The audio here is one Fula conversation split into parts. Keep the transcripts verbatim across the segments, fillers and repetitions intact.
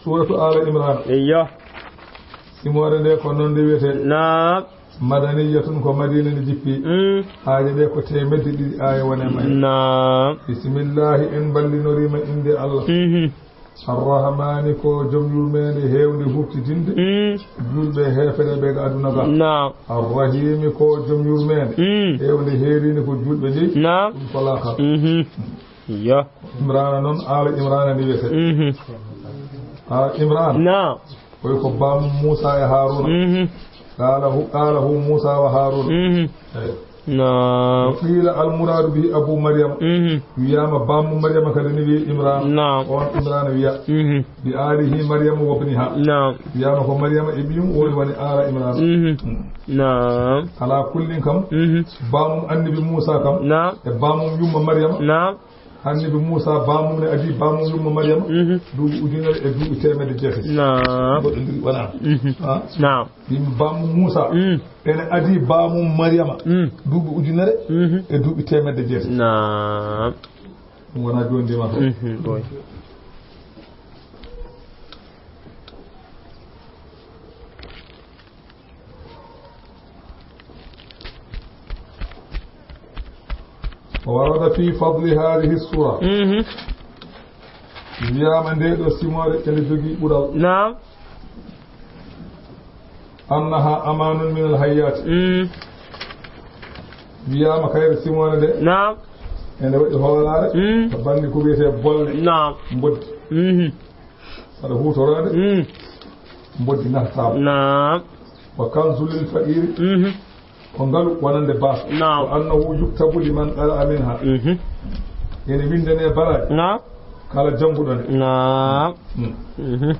Suuratu Aala Imraan. Eyyo. Simoore nde ko noon nde wiyetee. Naam. Madaniyatun, ko Madiina nde jippi. Mm. Aaje ɗe ko teemedde ɗiɗi aaya wone may. Naam. Bismillaahi, en mballinorii ma innde Allah. Mhm. Arrahmaani, ko joom yurmeende heewnde huuɓtidinde. Mm. Juulɓe heefereeɓe ga aduna ga. Naam. Arrahiimi, ko joom yurmeende. Mm. Heewnde heeriinde ko juulɓe jeyi. Naam. Ɗum ko laakhara. Mhm. Yo. Imraana noon, Aala Imraana ni wiyetee. Mhm. Aala Imraana. Naam. Koy ko baamu Muusa e Haaruuna. Mhm. Qaala hu, qaala hu Muusa wa Haaruuna. Mhm. Eey. Naam. Qiila al muraadu bihi Abu Maryama. Mhm. Wiyaama baamu Maryama kadi ni wiye Imraana. Naam. On Imraana wiya. Mhm. Bi aalihi Maryama wa bniha. Naam. Wiyaama ko Maryama e ɓiyum woni woni Aala Imraana. Mhm. Mm. Naam. Alaa kullin kam, mhm, baamum Annabi Muusa kam, naam, e baamum yumma Maryama. Naam. Annabi Muusa baamum ne adii baamum yumma Maryama, mhm, duuɓi ujunere e duuɓi teemedde jeetati. Naam. Goɗɗo ndiri wona. Mhm. Ah. Naam. Yimɓe baamum Muusa, mm, ene adii baamum Maryama, mm, duuɓi ujunere, mhm, e duuɓi teemedde jeetati. Naam. Ɗum wona jooni ndima ko. Mhm, boy. Warada fi fadli hadihi sura. Mhm. Wiyaama nde ɗo simoore ene jogii ɓural. Naam. Annaha amanun min alhayyati. Mm. Wiyaama kayre simoore nde. Naam. Ene waɗi hoolaare. Mm. To bannge ko wiyetee bolle. Naam. Mboddi. Mhm. Saɗa huutoraade. Mm. Mboddi naftaama. Naam. Wa kanzu lil faqiri. Mhm. Ko ngalu wonande baasɗo. Naam. Wa annahu yuktabu liman qara'a minha. Mhm. Ene winndane baraaji. Naam. Kala jannguɗo nde. Naam. Mm. Mhm.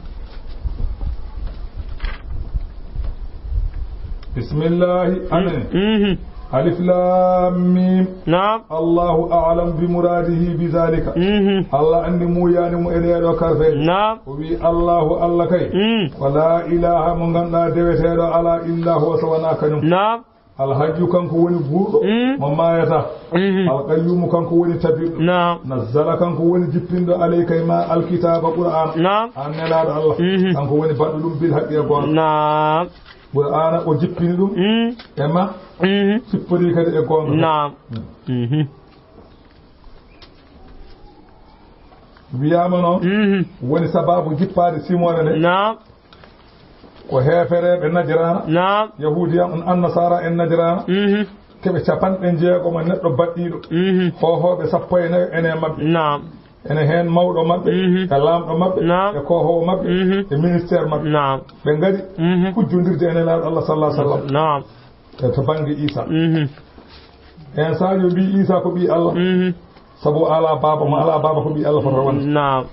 Bismillahi, amen. Mhm. Alif Laam Miim. Naam. Allahu a'lam bi muraadihi bi zaalika. Mhm. Allah anndi muuyaani mo e ɗee ɗoo karfeeje. Naam. O wi'i, Allahu, Allah kay. Mm. Ko laa ilaaha mo ngannduɗaa deweteeɗo alaa illa huwa so wonaa kañum. Naam. Alhayyu kanko woni guurɗo, mm, mo maayataa. Mhm. Alqayyuumu kanko woni tabirɗo. Naam. Nazzala kanko woni jippinɗo alayka e ma alkitaaba Qur'aana. Naam. Aan nelaaɗo Allah. Mhm. Kanko woni baɗɗo ɗum bil haqqi e goonga. Naam. Qur'aana o jippini ɗum, mm, e ma. Mhm. Sipporii kadi e goonga. Naam. Mm. Mhm. Wiyaama noon, mhm, woni sabaabu jippaade simoore nde. Naam. Ko heefereeɓe Najraana, naam, Yahuudiya on, Annasaara en Najraana, mhm, keɓe capanɗe jeegom e neɗɗo baɗɗiiɗo, mhm, hoohooɓe sappo e nayo ene maɓɓe. Naam. Ene heen mawɗo maɓɓe, mhm, e laamɗo maɓɓe, naam, e koohoowo maɓɓe, mhm, e ministeer maɓɓe. Naam. Ɓe ngari, mhm, hujjondirde e Nelaaɗo Allah sallallahu alaihi wasallam. Naam. E to bannge Iisa. Mhm. Heen saajo mbii Iisa ko ɓii Allah. Mhm. Sabu o alaa baaba, mo alaa baaba ko ɓii Allah fota wonde. Naam.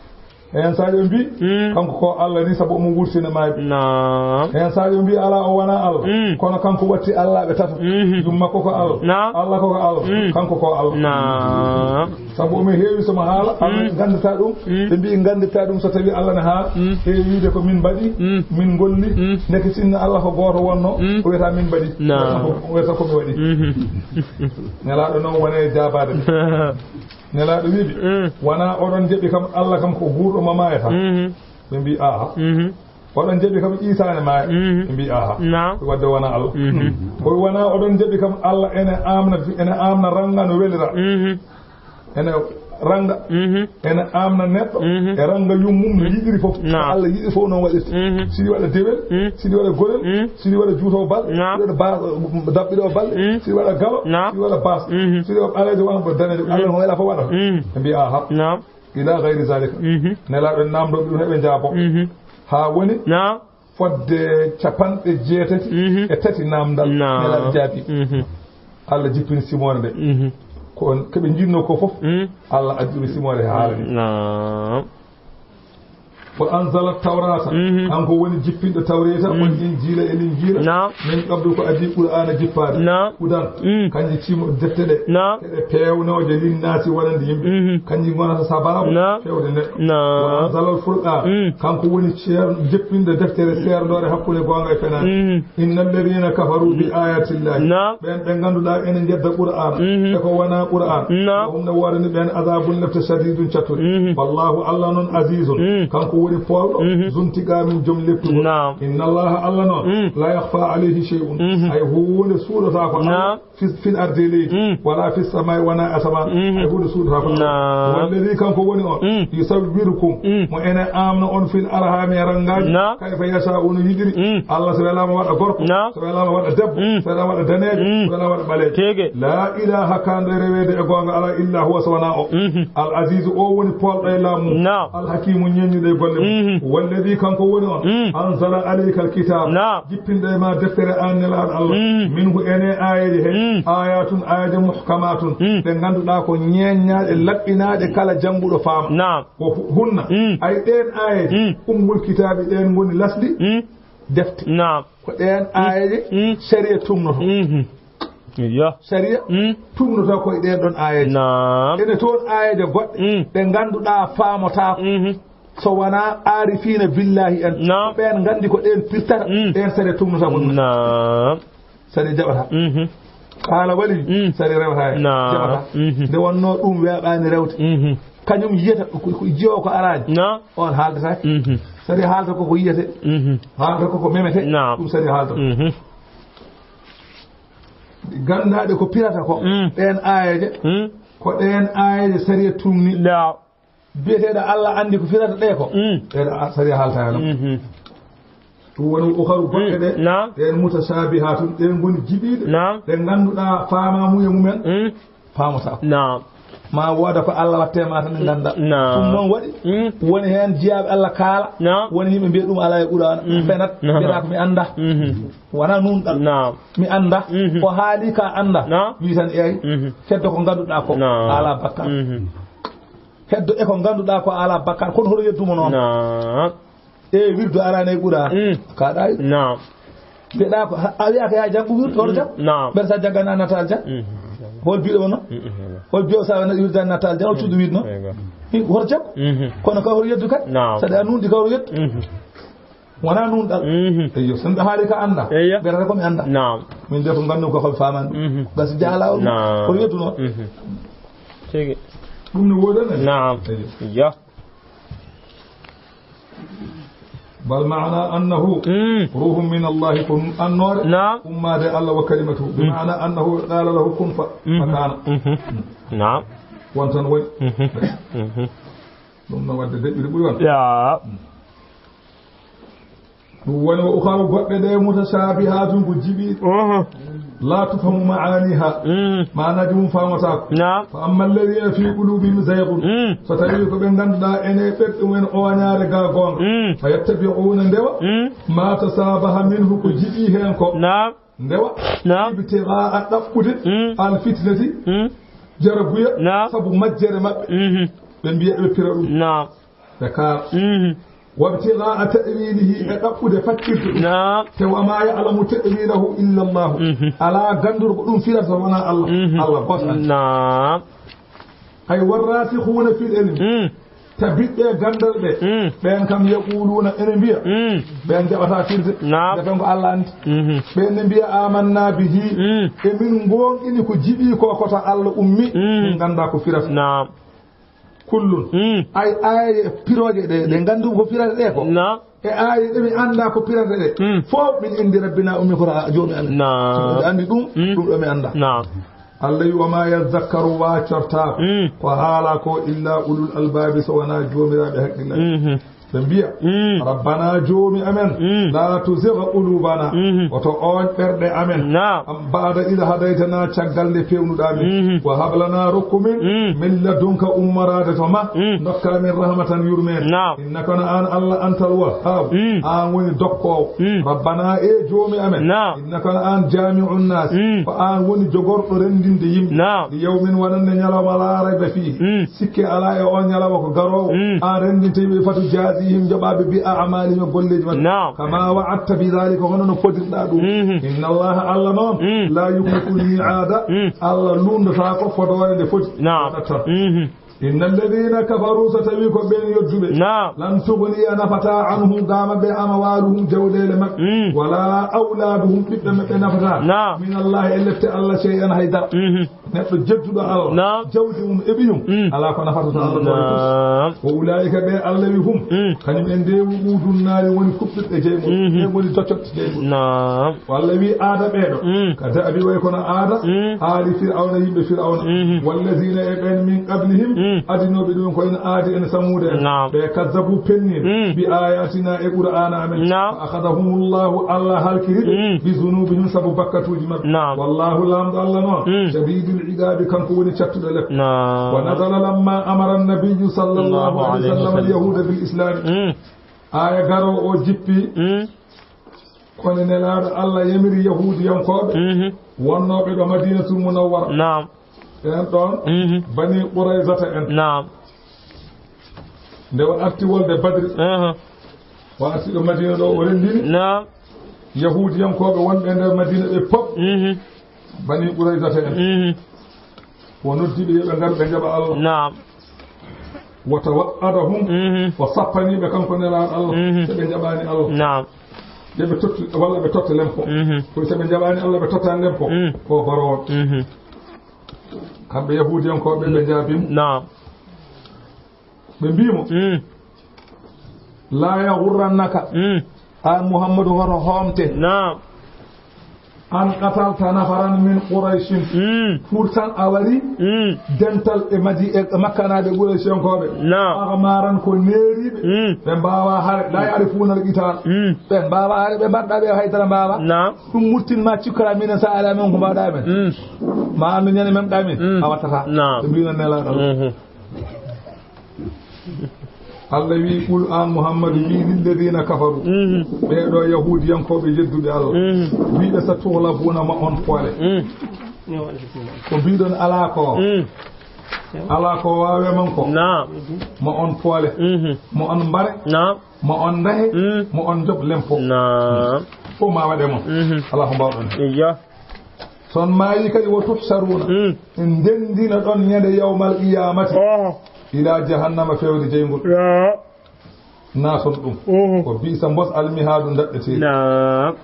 Heen saajo mbii, mm, kanko ko Allah ni sabu omo wurtina maayɓe. Naam. Heen saajo mbii alaa o wonaa Allah. Mm. Kono kanko watti Allah ɓe tato. Mhm. Yumma ko ko Allah. Naam. Allah ko ko Allah. Mm. Kanko ko Allah. Naam. Sabu omo heewi so mo haala, Allah, mm, nganndataa ɗum. Mm. Ɓe mbii nganndataa ɗum so tawii Allah ne haala. Mm. Heewi wiide ko min mbaɗi, mm, min ngolli. Mm. Ndeke sinno Allah ko gooto wonno, mm, o wiyata min mbaɗi. Naam. O wiyata ko, o wiyata ko mi waɗi. Mhm. Nelaaɗo noon wone e jaabaade. Nelaaɗo wiɓe, mm, wonaa oɗon njaɓi kam Allah kam ko guurɗo mo maayata? Mhm. Ɓe mbii, aha. Mhm. Oɗon njaɓi kam Iisa ne maaya? Mhm. Ɓe mbii, aha. Naam. Wadde wonaa Allah. Mhm. Koy wonaa oɗon njaɓi kam Allah ene amna, ene amna ranga no welira. Mhm. Ene ranga, mhm, ene amna neɗɗo, mhm, e ranga yummum no yiɗiri fof. Naam. Allah yiɗi fof noon waɗirta. Mhm. Siɗi waɗa dewel, mhm, siɗi waɗa gorel, mhm, siɗi waɗa juuto balɗe, naam, siɗi waɗa ba-, daɓɓiɗo balɗe, mhm, siɗi waɗa galo, naam, siɗi waɗa baas, mhm, siɗi waɗa ɓaleejo wona mbo daneejo. Mhm. Allah no waɗa fof waɗata. Mhm. Ɓe mbii, aha. Naam. Ila gayri zalika. Mhm. Nelaaɗo en naamndooɓe ɗum heɓe njaabo. Mhm. Haa woni, naam, fodde capanɗe jeetati, mhm, e tati naamndal. Naam. Nelaaɗo jaabi. Mhm. Allah jippini simoore nde. Mhm. Ko on, ko ɓe njiɗno ko fof, mhm, Allah addi ɗum simoore haa haala ni. Naam. Wa anzala tawrata, mhm, kanko woni jippinɗo tawreeta, mhm, wal injiila e linjiila. Naam. Min qablu ko adii Qur'aana jippaade. Naam. Hudan, mm, kanji cimo defte ɗe. Naam. Keɗe peewnooje linnaasi wonande yimɓe. Mhm. Kanji ngonata sabaabu, naam, feewde neɗɗo. Naam. Wa anzala al furqaan, mm, kanko woni ceer-, jippinɗo deftere seerndoore hakkunde goonga e fenaande. Mhm. Inna alladhina kafaru bi ayati llahi. Naam. Ɓeen ɓe ngannduɗaa ene njedda Qur'aana. Mhm. E ko wonaa Qur'aan. Naam. Lahum ne woodani ɓeen azabun lepte shadidun cattuɗe. Mhm. Wallahu Allah noon azizun. Mhm. Kanko Woni poolɗo, mhm, zuntiqaamin, jom lettugol. Naam. Inna Allaha, Allah noon, mm, la yakhfa alayhi shay'un. Mhm. Hay huunde suuɗataa ko Allah. Naam. Fi, fil ardi, leydi. Mm. Wala fis samaa'i, wona asamaan. Mhm. Hay huunde suuɗataa ko Allah. Naam. Walladhi, kanko woni on. Mm. Yusawwirukum. Mm. Mo ene aamna on fil arhami, e ranngaaji. Naam. Kayfa yasha'u, no yiɗiri. Mm. Allah so welaama waɗa gorko. Naam. So welaama waɗa debbo. Mm. So welaama waɗa daneejo. Mm. So welaama waɗa ɓaleejo. Tigi. La ilaha, kaanɗo e reweede e goonga alaa illa huwa, so wonaa o. Mhm. Al Azizu, o woni poolɗo e laamu. Naam. Al Hakimu, ñeññuɗo e golle mum. Mhm. Walladhi, kanko woni on. Mm. Anzala alayka al kitab. Naam. Jippinɗo e ma deftere an, nelaaɗo Allah. Mm. Minhu, ene aayeeje he. Mm. Ayatun, aayeeje muhkamatun. Mm. Ɗe ngannduɗaa ko ñeeññaaɗe, laɓɓinaaɗe, kala jannguɗo faama. Naam. Ko hu-, hunna. Mm. Ay ɗeen aayeeje, mm, ummul kitaabi, ɗeen ngoni lasɗi, mm, defte. Naam. Ko ɗeen, mm, aayeeje, mm, sariya tumnoto. Mhm. Iyo. Sariya, mm, tumnoto ko e ɗeen ɗoon aayeeje. Naam. Ene toon aayeeje goɗɗe, mm, ɗe ngannduɗaa faamotaako. Mhm. So wonaa aarifiina billaahi en. Naam. Ɓeen nganndi ko ɗeen pirtata, mm, ɗeen sariya tumnotoo ko ɗum. Naam. Sariya jaɓataa. Mhm. Haala wali, mm, sariya rewata heen. Naam. Jaɓataa. Mhm. Nde wonnoo ɗum weeɓaani rewde. Mhm. Kañum yiyata ko, ko jiyo ko araani. Naam. On haaldataake. Mhm. Sariya haalta ko ko yiyete. Mhm. Haalta ko ko memete. Naam. Ɗum sariya haalta. Mhm. Ganndaaɗe ko pirata ko. Mm. Ɗeen aayeeje. Mm. Ko ɗeen aayeeje sariya tumni. Naam. Biyeteeɗo Allah anndi ko firata ɗe ko. Mm. Ɗeen a-, sariya haalta heen. Mhm. Ɗum woni ukharu goɗɗe ɗe. Mm. Naam. Ɗeen mutashabihatun, ɗeen ngoni jiɓiiɗe. Naam. Ɗe ngannduɗaa faamaamuya mumen. Mm. Faamataako. Naam. Ma wooda ko Allah watte ma tan ngannda. Naam. Ɗum noon waɗi. Mm. Woni heen jiyaaɓe Allah kaala. Naam. Woni yimɓe mbiya ɗum alaa e Qur'aana. Mm. Fenat. Naam. Mbiyata ko mi annda. Mhm. Wonaa nuunɗal. Naam. Mi annda. Mhm. Ko haali ka annda. Naam. Wi tan eey. Mhm. Heddo ko ngannduɗaa ko. Naam. Alaa bakkaat. Mhm. Heddo e ko ngannduɗaa ko alaa bakkaat. Kono hoto yeddumo noon. Naam. E wirdu araani e Qur'aana. Mm. Ka ɗaay. Naam. Mbiɗa ko, a wiya ko yaa janngu wirdu, hoto janngu. Naam. Mbeɗa sa janngan a natta aljan. Mm. Hol biɗo wonno? Mm. Hol biɗo sa wirdu a natta aljan, hol cuuɗi wirdu noon? Eywa. Hi, hoto janngu. Mhm. Kono ka hoto yeddu kay. Naam. Saɗa a nuunɗi ka hoto yeddu. Mhm. Wonaa nuunɗal. Mhm. Eyyo, so mbiɗa haali ka annda. Eyyo. Mbiɗa ko mi annda. Naam. Min de ko nganndu ko ko mi faamani. Mhm. Gasi jaalawol. Naam. Hoto yeddu noon? Mhm. Tigi. Ɗum ne woodani. Naam. Eyyo. Yo. Bal maana annahu, mm, ruhun min Allah, ko ɗum annoore, naam, ummaade Allah, wa kalimatu, bi, mm, maana annahu qala lahu kun fa, mm, fa kana. Mhm. Naam. Won tan woni. Mhm. Mhm. Ɗum no wadde deɓɓiri ɓuri won. Ya. Ɗum woni wa ukharu goɗɗe ɗe mutashabihatun ko jiɓiiɗe. Mhm. La tufhamu ma'aniha. Mm. Maanaaji mum faamataako. Naam. Fa amma alladhina fi qulubihim zayghun. Mm. So tawi ko ɓe ngannduɗaa ene ɓerɗe mumen oñaare ga goonga. Mm. Fa yattabi'una ndewa. Mm. Ma tashabaha minhu ko jiɓi heen ko. Naam. Ndewa. Naam. Ibtigha'a ɗaɓɓude. Mm. Al fitnati. Mm. Jarabuya. Naam. Sabu majjere maɓɓe. Mhm. Ɓe mbiya ɓe pira ɗum. Naam. Ɓe kaala. Mhm. Wabtigha'a ta'wilihi, e ɗaɓɓude faccirde ɗum. Naam. Te wa ma ya'lamu ta'wilahu illa Allah. Mhm. Alaa gannduɗo ko ɗum firata so wonaa Allah. Mhm. Allah gooto anndi. Naam. Ay warrasikhuna fil ilmi. Mm. Tabiɓɓe ganndal ɓe. Mm. Ɓeen kam yaquluna ene mbiya. Mm. Ɓeen jaɓata firde. Naam. Ɓe tan ko Allah anndi. Mhm. Ɓeen ne mbiya amanna bihi. Mm. E min ngoonɗini ko jiɓi ko kota Allah ummi. Mm. Min ngannda ko firata. Naam. Kullun. Mm. Ay, aaye pirooje ɗe, ɗe nganndu ko pirata ɗe ko. Naam. E aaye ɗe mi annda ko pirata ɗe. Mm. Fof min indi rabbina ummi ko ta joomi amen. Naam. So mi anndi ɗum, mm, ɗum ɗo mi annda. Naam. Allah wi, "Wa ma yazakkaru," waccortaako. Mm. Ko haala ko illa ulul albabi, so wonaa joomiraaɓe hakkillaaji. Mhm. Ɓe mbiya, mm, "Rabbana, joomi amen, mm, la tuzigh qulubana," mhm, woto ooñ ɓerɗe amen, naam, am ba'da idh hadaytana, caggal nde peewnuɗaa min, mhm, "wa hab lana," rokku min, mm, "min ladunka," ummoraade to ma, mm, ndokkaa min rahmatan, yurmeende, naam, "innaka," no aan Allah, "antal wahhab," mm, aan woni dokkoowo, mm, "rabbana," e joomi amen, naam, "innaka," no aan, "jami'un nas," mm, ko aan woni jogorɗo renndinde yimɓe, naam, "li yawmin," wonande ñalawma, "la rayba fihi," mm, sikke alaa e oon ñalawma ko garoowo, mm, aan renndinta yimɓe, "fatu jazihim," joɓaaɓe bi a'malihim, e golleeji maɓɓe. Naam. "Kama wa'adta bi dhalika," hono no fodirɗaa ɗum. Mhm. "Inna Allaha," Allah noon, mm, "la yukhliful mi'ada," mm, Allah lunndotaako fodoore nde foti. Naam. Nattan. Mhm. إن الذين كفروا, so tawii ko ɓeen yedduɓe, نعم. لن تغني, nafataa, عنهم, gaa maɓɓe, أموالهم, jawɗeele maɓɓe, Mm. ولا أولادهم, ɓiɓɓe maɓɓe nafataa, نعم. من الله, e lette Allah, شيئا, hay dara. Mhm. Neɗɗo jedduɗo Allah, Naam. jawdi mum e ɓiyum, Mm. alaa ko nafata to Allah ɓooyi tus. Naam. Wa ulaa'ika, ɓe Allah wi hum, Mm. kañum en de, wuquudu naari, woni kuɓɓirɗe jey mum, Mhm. ɓe ngoni docotte jey mum. Naam. Ko Allah wi aada ɓeeɗo, Mm. ka da'bi, way kono aada, Mm. aali Fir'awna, yimɓe Fir'awna, Mhm. wallaziina, e ɓeen, min qablihim, Mm. adinooɓe ɗum ko en Aadi en, Samuuda en, Naam. ɓe kazzabu, penni, Mm. bi aayaatina, e Qur'aana amen, Naam. fa akhadahumullahu, Allah halkiri ɓe, Mm. bi zunubihim, sabu bakkatuuji maɓɓe. Naam. Wallahu, Laamɗo Allah noon, Mm. shadiidul iqaabi, kanko woni cattuɗo lepte. Naam. Wa nazala lamma amara annabiyyu sallallahu Allahu alayhi wa sallam alayhi wa sallam. Al-yahuuda bil islaami. Mm. Aaya garoowo o jippi, Mm. kono Nelaaɗo Allah yamiri Yahuudiyankooɓe Mhm. wonnooɓe ɗo Madiinatul Munawwara. Naam. Ɓeen ɗoon, Mhm. Bani Qurayzata en. Naam. Nde o arti wolde Badri, Aha. o arti ɗo Madiina ɗo, o renndini Naam. Yahuudiyankooɓe wonɓe e nder Madiina ɓe fof, Mhm. Bani Qurayzata en. Mhm. O noddi ɓe, yo ɓe ngar, ɓe njaɓa Allah. Naam. Wa tawa'adahum, Mhm. o sappani ɓe, kanko Nelaaɗo Allah, Mhm. so ɓe njaɓaani Allah. Naam. Yo ɓe tottu, walla ɓe totta lempo. Mhm. Ko so ɓe njaɓaani Allah, ɓe tottaani lempo. Mm. Ko baro on. Mhm. Kamɓe Yahuudiyankooɓe, ɓe njaabii mo. Naam. Ɓe mbii mo, Mm. "Laa yaghurrannaka, Mm. aan Muhammadu, hoto hoomte, Naam. an qatalta nafaran min Qurayshin." Mm. Pour tan a wari Mm. dental e Madi-, e Makkanaaɓe Qurayshiyankooɓe. Naam. Aghmaaran, ko neeriiɓe. Mm. Ɓe mbaawaa hare. Laa ya'rifuuna al-qitaal. Mm. Ɓe mbaawaa hare, ɓe mbaɗɗaa ɓe hay dara mbaawaa. Naam. Ɗum murtin ma cikkora minen, so a alaa men ko mbaawɗaa men. Mm. Ma anndu ñande memɗaa min, Mm. a wattataa. Naam. Ɓe mbii noon Nelaaɗo Allah. Mhm. Allah wi, "Qul, aan Muhammadu, wi lilladiina kafaru." Mhm. Ɓee ɗo Yahuudiyankooɓe yedduɓe Allah. Mhm. Wi ɓe, "Satughlabuuna, ma on poole." Mm. Ko mbiɗon alaa ko. Mm. Alaa ko waawe mon ko. Naam. Ma on poole. Mhm. Ma on mbare. Naam. Ma on ndahe. Mm. Ma on njoɓ lempo. Naam. Fof ma waɗe mon. Mhm. Alaa ko mbaawɗon. Iya. So on maayi kadi, wa tuhsharuuna. Mm. Ndenndina ɗon ñande yawmal qiyaamati. Oho. Ila jahannama, fewde jeyngol. Ya. Naaton ɗum. Oho. Ko bi'sa, mbos, almihaadu, ndaɗɗeteeri. Naam.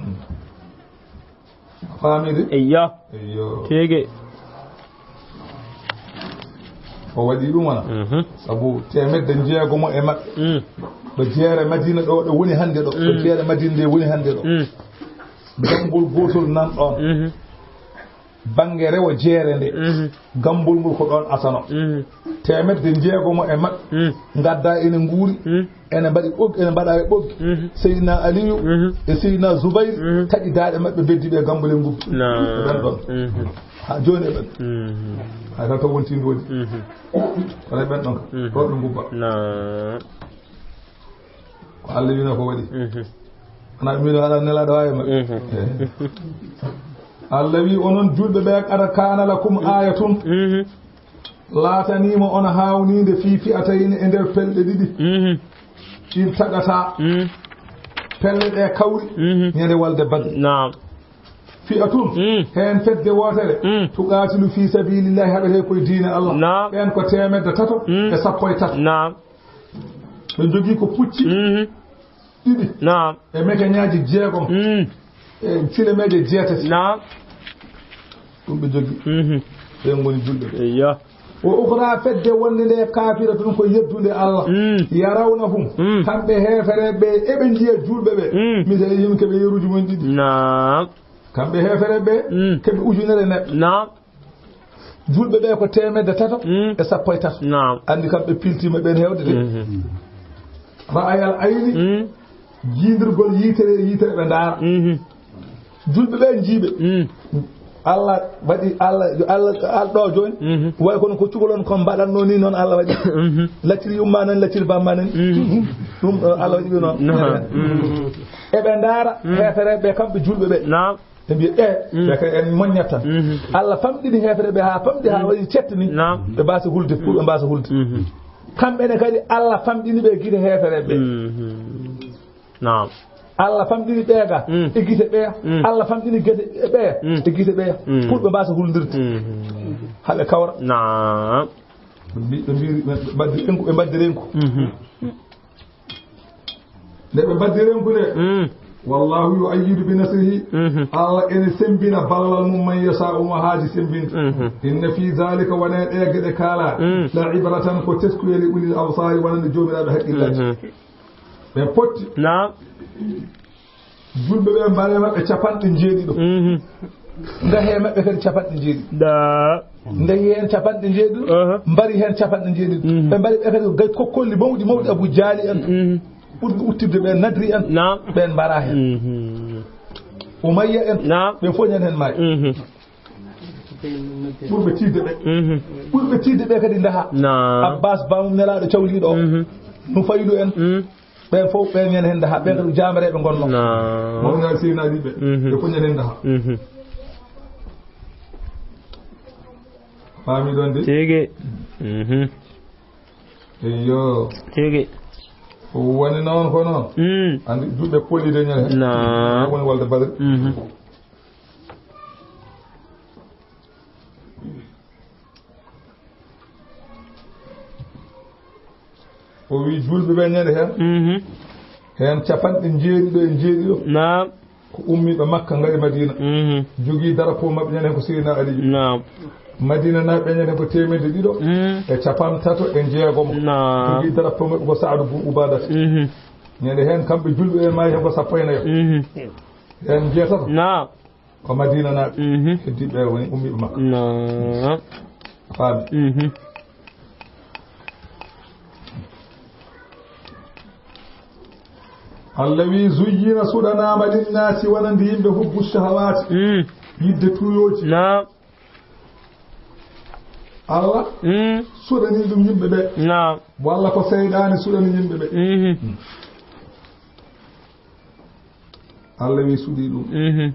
Faamii de? Eyya. Eyyo. Tege. O waɗi ɗum wona. Mhm. Sabu teemedde njeegomo e maɓɓe. Mm. Ɗo jeere Madiina ɗo, ɗo woni hannde ɗo. Ɗo Mm. jeere Madiina nde woni hannde ɗo. Mm. Ganngol gootol nan ɗoon. Mhm. Bannge rewo jeere nde. Mhm. Gammbol ngol ko ɗoon asano. Mhm. Teemedde njeegomo e maɓɓe. Mm. Ngadda ene nguuri. Mm. Ene mbaɗi ɓoggi, ene mbaɗa e ɓoggi. Mhm. Seydina Aliyu Mhm. e Seydina Zubayr Mhm. taƴi daaɗe maɓɓe, beddi ɓe gammbole ngubbi. Na. Ɓe ɓen ɗon. Mhm. Haa jooni e ɓen. Mhm. Hay tan to wonti ndoodi. Mhm. Kono e ɓen ɗon. Mhm. Ɗo ɓe ngubba. Na. Ko Allah wino ko waɗi. Mhm. Ana mino ala nelaɗo wawi ma. Mhm. Eh. Allah wi onon julɓe ɓe, qad kana lakum ayatun. Mhm. Laataniima on haawniinde fii fi'atayni e nder pelɗe ɗiɗi. Mhm. Iltaqata. Mhm. Pelle ɗe kawri. Mhm. Ñande walde Badri. Naam. Fi'atun. Mhm. Heen fedde wootere. Mhm. Tuqaatilu fii sabiilillahi, haɓete koye diine Allah. Naam. Ɓeen ko teemedde tato Mhm. e sappo e tato. Naam. Ɓe njogii ko pucci Mhm. ɗiɗi. Naam. E mekeñaaji jeegom. Mhm. E silemeeje jeetati. Naam. Ɗum ɓe njogii. Mhm. Ɓe ngoni julɓe ɓe. Eyyo. Wa ukhra, fedde wonde nde kafiratun ko yeddunde Allah. Mm. Yarawnahum, Mm. kamɓe heefereɓe ɓe, eɓe njiya julɓe ɓe. Mm. Misalihim, keɓe yeruuji mum ɗiɗi. Naam. Kamɓe heefereɓe ɓe, Mm. keɓe ujunere neɗɗo. Naam. Julɓe ɓe ko teemedde tato Mm. e sappo e tato. Naam. Anndi kamɓe piltiima ɓeen heewde de. Mhm. Ra'ayal ayni, Mm. jiidirgol yiitere, yiitere ɓe ndaara. Mhm. Julɓe ɓe njiiɓe. Mm. Allah waɗi, Allah, yo Allah, Allah ɗo jooni. Mhm. Way kono ko cukalon kon mbaɗatno ni, noon Allah waɗi. Mhm. Lacciri yumma nan, lacciri bamma nan. Mhm. Ɗum, eh, Allah waɗi ɓe noon. Naam. Mhm. Eɓe ndaara Mm. heefereɓe ɓe, kamɓe julɓe ɓe. Naam. Ɓe mbiya, eh, Mm. ɓe kay en moññat tan. Mhm. Allah famɗini heefereɓe haa famɗi, haa Mm. waɗi cettini. Naam. Ɓe mbaasa hulde, pour ɓe mbaasa hulde. Mhm. Kamɓe ne kadi Allah famɗini ɓe gite heefereɓe ɓe. Mhm. Naam. Allah famɗini ɓeya ga Mm. e gite ɓeya. Mm. Allah famɗini gite ɓeya Mm. e gite ɓeya. Mm. Pour ɓe mbaasa hulndirde. Mm. Haa ɓe kawra. Naam. Ɓe mbi-, ɓe mbi-, ɓe mbaddi renku, ɓe mbaddi renku. Mhm. Nde ɓe mbaddi renku nde, mm, wallahu yu'ayyidu bi nasrihi. Mhm. Allah ene sembina ballal mum man yasha'u mo haaji sembinde. Mhm. Inna fi dhalika, wona e ɗe geɗe kaala, mm, la ibratan, ko teskuye li ulil absari, wonande joomiraaɓe haqqillaaji. Mhm. Ɓe potti. Naam. Julɓe ɓe mbari e maɓɓe capanɗe njeeɗiɗo. Mhm. Ndahi e maɓɓe kadi capanɗe njeeɗiɗo. Da. Ndahi heen capanɗe njeeɗiɗo. Aha. Mbari heen capanɗe njeeɗiɗo. Mhm. Ɓe mbari ɓe kadi gay kokkolli mawɗi, mawɗi Abu Jaali en. Mhm. Ɓurɓe uttidde ɓe Nadri en. Naam. Ɓeen mbara heen. Mhm. Umayya en. Naam. Ɓe fof ñande heen maayi. Mhm. Ɓurɓe tiiɗde ɓe. Mhm. Ɓurɓe tiiɗde ɓe kadi ndaha. Naam. Abbas bamum nelaaɗo cawliiɗo o. Mhm. Nufaylu en. Mhm. Ɓeen fof, ɓeen ñande heen daha, ɓeen ko ɗum jaamareeɓe ngonno. Naam. Mawnaali Seydina Ali ɓe. Mhm. Ɓe fof ñande heen daha. Mhm. Faami ɗon de? Tigi. Mhm. Eyyo. Tigi. Ko woni noon ko noon. Mm. Anndi duɓe poli de ñande heen. Naam. Woni walde Badri. Mhm. O wi julɓe ɓe ñande heen. Mhm. Heen capanɗe njeeɗiɗo e njeeɗiɗo. Naam. Ko ummiiɓe Makka ngari Madina. Mhm. Jogii darapo maɓɓe ñande heen ko Seydina Ali. Naam. Madina naaɓe ñande heen ko teemedde ɗiɗo, mm, e capanɗe tato e njeegomo. Naam. Jogii darapo maɓɓe ko Saadu bun Ubadata. Mhm. Ñande heen kamɓe julɓe ɓe maayi heen ko sappo e nayo. Mhm. Heen njeetato. Naam. Ko Madina naaɓe. Mhm. Heddiiɓe ɓe woni ummiiɓe Makka. Naam. Faami. Mhm. Allah wi, zuyyina, suɗanaama, linnaasi, wonande yimɓe, hubbu shahawaati, mm, yidde tuuyooji. Naam. Allah, mm, suɗani ɗum yimɓe ɓe. Naam. Walla ko seyɗaani suɗani yimɓe ɓe. Mhm. Allah wi suɗi ɗum. Mhm.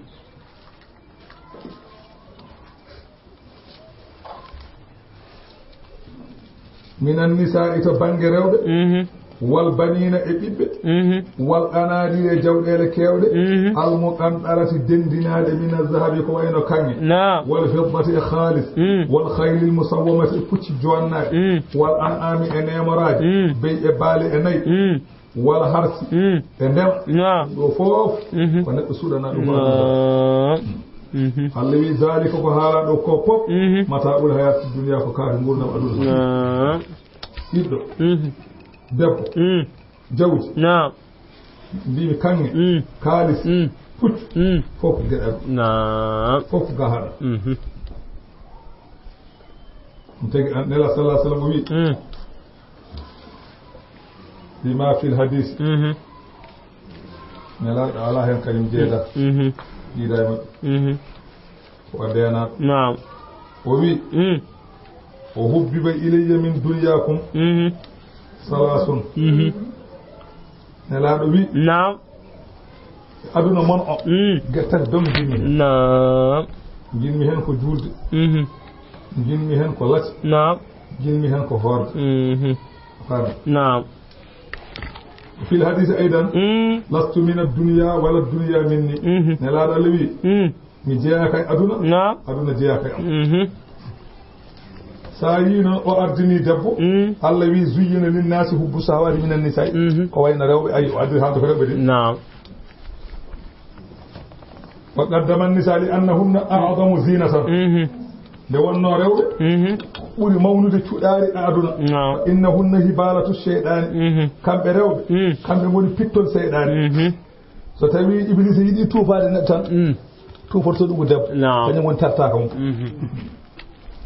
Minan nisaa'i, to bannge rewɓe, mhm, wal baniina, e ɓiɓɓe, mhm, wal qanaatiiri, e jawɗeele keewɗe, mhm, al muqantarati, denndinaaɗe, mina zahabi, ko wayno kaŋŋe, naam, wal fiddati, e kaalis, mm, wal khaylil musawwamati, e pucci joonnaaɗi, mm, wal an'aami, e neemoraaji, mm, be'i e baali e nayi, mm. Wala harsi. Mm. E ndema. Naam. Ɗo fof, mhm, ko neɗɗo suuɗana ɗum. Naam. Mhm. Allah wi, zalika, ko haala ɗo ko fof, mhm, mataa'ul hayaati dunya, ko kaari nguurndam aduna. Naam. Ɓiɗɗo. Mhm. Debbo. Mm. Jawdi. Naam. Mbimi kaŋŋe. Mm. Kaalis. Mm. Puccu. Mm. Fof ko geɗal. Naam. Fof ko gahaɗa. Mhm. Ɗum tagi an Nela sallallahu alaihi wasallam o wi, mm, bima fil hadis. Mhm. Nelaaɗo alaa heen kañum jeeda. Mhm. Jiida e maɓɓe. Mhm. Ko o deenaaɗo. Naam. O wi, mm, o hubbiba ilayya min dunyakum, mhm, salasun. Mhm. Nelaaɗo wi, naam. Aduna mon o. Mm. Geɗe tati dom njiɗmi heen. Naam. Njiɗmi heen ko juulde. Mhm. Njiɗmi heen ko lati. Naam. Njiɗmi heen ko hoorde. Mhm. Faami? Naam. Fil hadisi aydan, mm, lastu min ad-dunya wala ad-dunya minni. Mhm. Nelaaɗo Allah wi, mm, mi jeyaaka e aduna, naam, aduna jeyaaka e am. Mhm. So a yii noon o ardini debbo, mm, Allah wi, zuyyina linnasi hubbu shahawati minan nisa'i. Mhm. Ko wayno rewɓe, ayi, o addi haalde ko rewɓe de. Naam. Wa qaddama nisa li annahunna a'zamu zinatan. Mhm. Nde wonno rewɓe, mhm, ɓuri mawnude cuɗaari e aduna. Naam. Innahunna hibalatu shaytani. Mhm. Kamɓe rewɓe, mm, kamɓe ngoni pittol seyɗaani. Mhm. So tawi Iblisa yiɗi tuufaade neɗɗo tan, mm, tuuforto ɗum ko debbo. Naam. Kañum woni tartaaka mum. Mhm.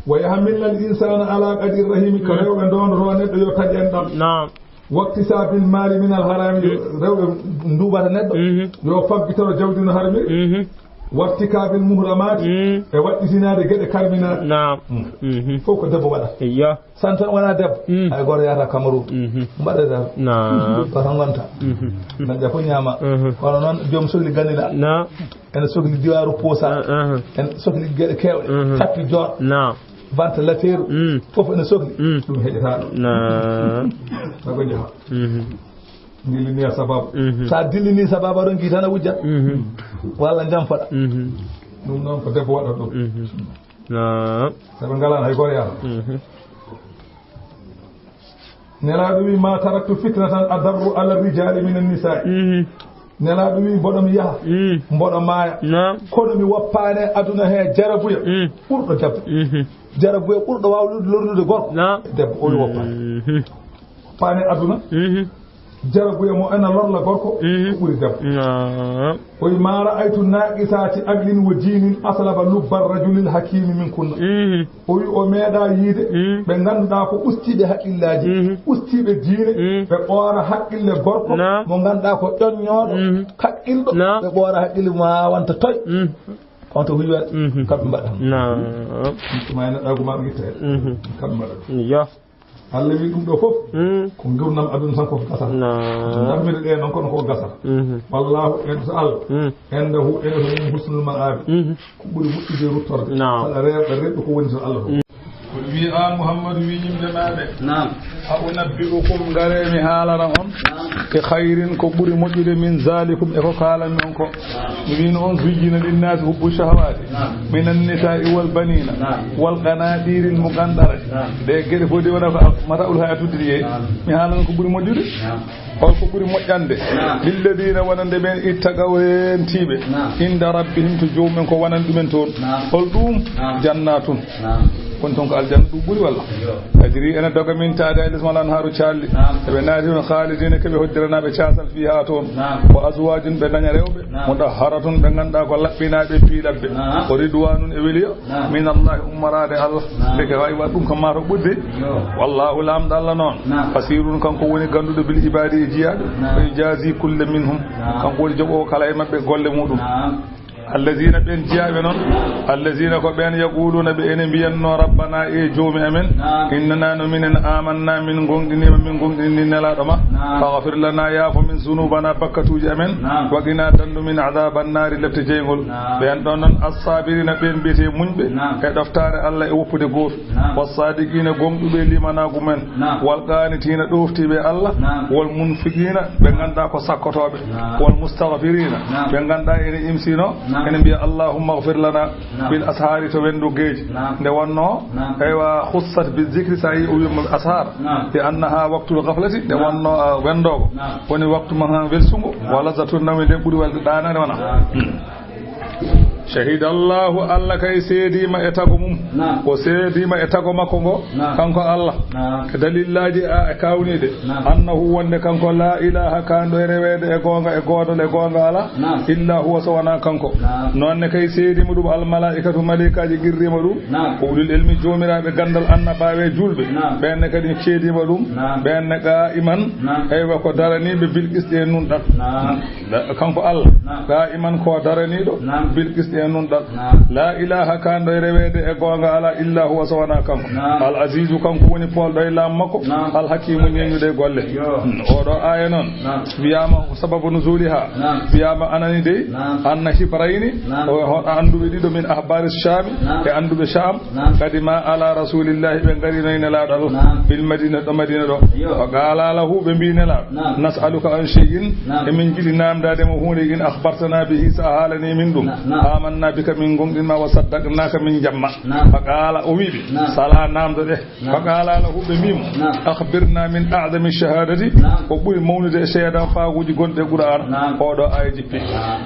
Wa yahmilna al insana ala qadri rahimi, ko, mm, rewɓe ndondoto neɗɗo yo taƴ enɗam. Naam. Waktisabil mali min al harami, mm, rewɓe nduubata neɗɗo, mhm, yo fabbitoro jawdi no harmiri. Mhm. Wartikabil muhramati, mm, e waɗɗitinaade geɗe karminaaɗe. Naam. Mm. Mhm. Fof ko debbo waɗa. Eyyo. San tan wona debbo. Mm. Hay gooto yahata Cameroun. Mhm. Mbaɗa dal. Naam. Ko tan wonta. Mhm. Nan ƴa fof ñaama. Mhm. Kono noon joom sokli ganila. Naam. Ene sokli diwaaru Poosa. Ah, ah. Ene sokli geɗe keewɗe. Mhm. Tappi joor. Naam. Ventilateur. Mm. Fof ene sokli. Mm. Ɗum heƴata ɗo. Naam. Tago jaha. Mhm. Ndillini a sababu. Mhm. Sa dillini sababu aɗon gii tan a wujja. Mhm. Walla jamfaɗa. Mhm. Ɗum noon ko debbo waɗata ɗum. Mhm. Naam. Saɓe ngalan hay gooto yahata. Mhm. Nelaaɗo wi, "Ma taraktu fitnatan adarru ala rijali min annisa'i." Mhm. Nelaaɗo wi, "Mboɗo mi yaha, Mm. mboɗo maaya. Naam. Kono mi woppaani e aduna he jarabuya Mm. ɓurɗo debbo. Mhm. Jarabuya ɓurɗo waawde lorlude gorko." Naam. Debbo, o wi woppaani. Mhm. Woppaani e aduna. Mhm. Jarabuya mo ena lorla gorko, Mhm. ko ɓuri debbo. Naam. O wi, "Ma ra'aytu naqisati aqlin wa dinin aslaba lubba rajulil hakimi min kunna." Mhm. O wi o meeɗa yiide Mm. ɓe ngannduɗaa ko ustiiɓe haqqillaaji, Mm. ustiiɓe diine, Mm. ɓe ɓoora haqqille gorko Naam. mo ngannduɗaa ko ƴoññooɗo, Mm. haqqilɗo, Naam. ɓe ɓoora haqqille mo waawanta toy. Mm. On to huywere, Mhm. kamɓe mbaɗa. Naam. Tuma e neɗɗaagu ma ɓe ngitta heen. Mhm. Kamɓe mbaɗa. Yo. Allah wi ɗum ɗo fof, Mm. ko ngurnam aduna tan ko gasata. Naam. Darmide ɗe noon kono ko gasata. Mhm. Wallahu, en so Allah, Mm. indahu, ene to mum husnul ma'abi. Mhm. Ko ɓuri moƴƴude ruttorde. Naam. Saɗa reerɗa, reerɗo ko woni to Allah fof. Mm. Wi a Muhammadu, wi yimɓe maaɓe. Naam. A unabbi'ukum, ngare mi haalana on. Naam. Bi khayrin, ko ɓuri moƴƴude, min zalikum, e ko kaalan on ko. Naam. Mi wino on, zuyyina linnaasi hubbu shahawati. Naam. Minan nisa'i wal banina. Naam. Wal qanatiril muqantarati. Naam. Ɗe geɗe fof de wona ko mata'ul hayatid dunya. Naam. Mi haalana ko ɓuri moƴƴude. Naam. Hol ko ɓuri moƴƴande? Naam. Lilladina, wonande ɓen, ittaqaw, rentiiɓe. Naam. Inda rabbihim, to joomum en, ko wonani ɗumen toon. Naam. Hol ɗum? Naam. Jannatun. Naam. Woni toon ko aljanna ɗum ɓuri walla? Yo. Tajri, ene doga, min tahtiha, les mum al anharu, caalli. Naam. Eɓe naati toon, khalidina, keɓe hoddiranaaɓe caasal, fiha, toon. Naam. Wa azwajun, ɓe daña rewɓe. Naam. Mutahharatun, ɓe ngannduɗaa ko laɓɓinaaɓe, piilabbe. Naam. Wa ridwanun, e weliyo. Naam. Min Allahi, ummoraade Allah. Naam. Ndeke wawi waɗ ɗum kam maa to ɓurdi. Yo. Wallahu, Laamɗo Allah noon. Naam. Basirun, kanko woni gannduɗo, bil ibadi, e jiyaaɓe. Naam. Fa yujazi kulla minhum. Naam. Kanko woni joɓoowo kala e maɓɓe golle muɗum. Naam. Allazina, ɓeen jiyaaɓe noon. Naam. Allazina, ko ɓeen, yaquluna, ɓe ene mbiyanno, rabbana, e joomi amen. Naam. Innana, no minen, amanna, min ngonɗiniima, min ngonɗinii Nelaaɗo ma. Naam. Faghfir lana, yaafo min, zunubana, bakkatuuji amen. Naam. Wa qina, danndu min, adhaban nari, lepte jeyngol. Naam. Ɓeen ɗoon noon, as-sabirina, ɓeen mbiyetee muñɓe, Naam. e ɗoftaare Allah e woppude gooto. Naam. Was-sadiqina, gomɗuɓe limanaagu men. Naam. Wal qanitina, ɗoftiiɓe Allah. Naam. Wal munfiqina, ɓe ngannduɗaa ko sakkotooɓe. Naam. Wal mustaghfirina, Naam. ɓe ngannduɗaa ene imsino, Naam. ene mbiya, "Allahumma ighfir lana." Naam. Bil ashari, to wendo geeji. Naam. Nde wonno, Naam. eywa, khussat bi zikri, sa yi o wiima ashar. Naam. Li annaha waqtul ghaflati, nde Naam. wonno, ah, wendoogo. Naam. Woni waktu mo han welsungo. Naam. Wa lazatun nawmi, nde ɓuri welde ɗaanade wona. Naam. Hmm. Shahida Allahu, Allah kay seediima e tago mum. Naam. O seediima e tago makko ngo, Naam. kanko Allah. Naam. E dalillaaji a, e kawniiɗe. Naam. Annahu, wonde kanko, la ilaha, kaanɗo e reweede e goonga e goodol e goonga alaa, Naam. illa huwa, so wonaa kanko. Naam. Noon ne kay seediima ɗum al malaikatu, malaikaaji qirriima ɗum. Naam. Ulul ilmi, joomiraaɓe ganndal, annabaaɓe, juulɓe. Naam. Ɓeen ne kadi seediima ɗum. Naam. Ɓeen ne qaiman, Naam. eywa, ko daraniiɓe bil qisti e nunɗal. Naam. La-, kanko Allah, Naam. qaiman ko daraniiɗo, Naam. bil qisti e nunɗal. Naam. La ilaha, kaanɗo e reweede e goonga alaa, illa huwa, so wonaa kanko. Naam. Al azizu, kanko woni poolɗo e laamu makko. Naam. Al hakimu, ñeeñuɗo e golle. Yo. Hmm, oɗo aaya noon, Naam. wiyaama ko sababu nuzuliha. Naam. Wiyaama anani dey, Naam. anna hibrayni, Naam. o, o annduɓe ɗiɗo min ahbari Shami, Naam. e annduɓe Sham, Naam. Kadima ala rasulillahi, ɓe ngarino e Nelaaɗo Allah, Naam. bil Madina, ɗo Madina ɗo. Yo. Fa qala lahu, ɓe mbi Nelaaɗo, Naam. Nas'aluka an shay'in, Naam. emin jiɗi naamndaade mo huunde, in akhbartana bihi, so a haalani min ɗum. Na-, naam. Amanna bika, min ngonɗinma, wa saddaqnaka, min njamma. Naam. Fa qala, o wi ɓe, Naam. Sala, naamndo ɗe. Naam. Fa qala lahu, ɓe mbi mo, Naam. Akhbirna min a'zami shahadati, Naam. ko ɓuri mawnude e seedafaaguuji gonɗi e Qur'aana. Naam. Oɗo aaya jippi. Naam.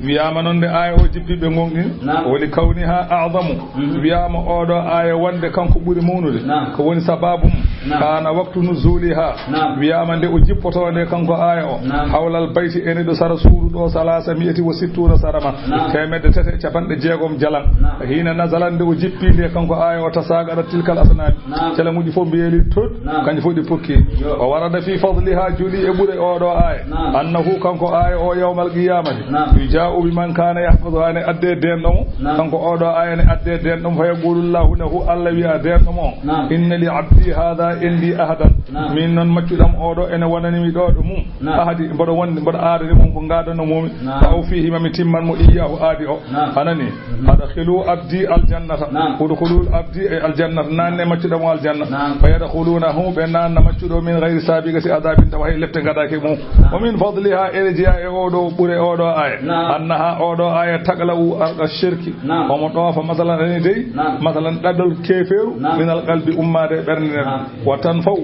Wiyaama noon nde aaya o jippi ɓe ngonɗini, Naam. woni kawniha a'zamu. Mhm. Wiyaama oɗo aaya wonde kanko ɓuri mawnude. Naam. Ko woni sababu mum? Naam. Kana waqtu nuzuliha. Naam. Wiyaama nde o jippotoo nde kanko aaya o. Naam. Hawlal bayti ene ɗo sara suudu ɗo salasa mi'ati wa sittuna sarama. Naam. Teemedde tati e capanɗe jeegom jalan. Naam. Hina nazalan nde o jippi nde kanko aaya o tasaqadat tilkal asnami. Naam. Calamuji fof mbeeli tot, Naam. kanji fof ɗi pukki. Yo. Wa warada fi fadliha, joli e ɓure oɗo aaya. Naam. Annahu, kanko aaya o, yawmal qiyamati. Naam. Yuja'u bi man kana yahfazuha, ne adde denɗo mo. Naam. Kanko oɗo aaya ne adde denɗo mo, fa yaqulu Allahu lahu, Allah wiya denɗo mo. Naam. Inna li abdi hadha indi ahadan. Naam. Min noon maccuɗam oɗo ene wonani mi ɗo ɗo mum. Naam. Ahadi, mboɗo wondi, mboɗo aadani mum ko ngaadano mum. Naam. Fa awfihi, ma mi timman mo iyyahu aadi o. Naam. Anani. Mhm. Adkhilu abdi aljannata. Naam. Udkhulu abdi e aljannata. Naanne maccuɗo mo aljanna. Naam. Fa yadkhulunahu, ɓe naanna maccuɗo min ghayri sabiqati adabin, tawa hay lepte ngadaaki mum. Naam. Wa min fadliha, ene jeya e oɗo ɓure oɗo aaya. Naam. Annaha, oɗo aaya, taqla'u arqa shirki. Naam. Omo ɗoofa, masalan, ani dey, Naam. masalan, ɗaɗol keefeeru, Naam. min alqalbi, ummaade e ɓernde nden. Naam. وتنفع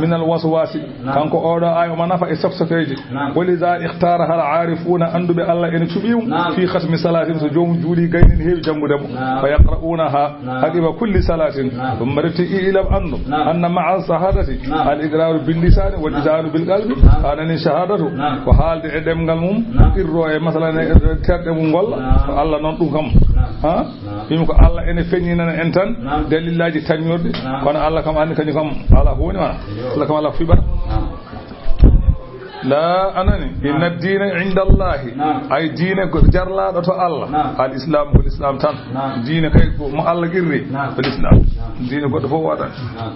من الوسواس. Kanko oɗo aaya omo nafa e soksokeeje. ولذا اختارها العارفون, annduɓe Allah ene cuɓi ɗum. في ختم صلاتهم, so joomum juuli gayni ne heewi janngude mo. فيقرؤونها عقب كل صلاة. ثم رتي اعلم, anndu, أن مع الشهادة الإقرار باللسان والإذعان بالقلب. A nani shahadatu, ko haalde e ɗemngal mum, qirro e masalan e terɗe mum golla. Ko Allah noon ɗum kam. Ha? Wimo ko Allah ene feññinana en tan dalillaaji tañnorɗi, kono Allah kam anndi kañum kam alaa ko woni maa. Allah kam alaa ko fiɓata. La, a nani? إن الدين عند الله, ay diine go-, jarlaaɗo to Allah, الإسلام, ko l'islam tan. Diine kay ko mo Allah qirri, ko l'islam. Diine goɗɗo fof waɗa.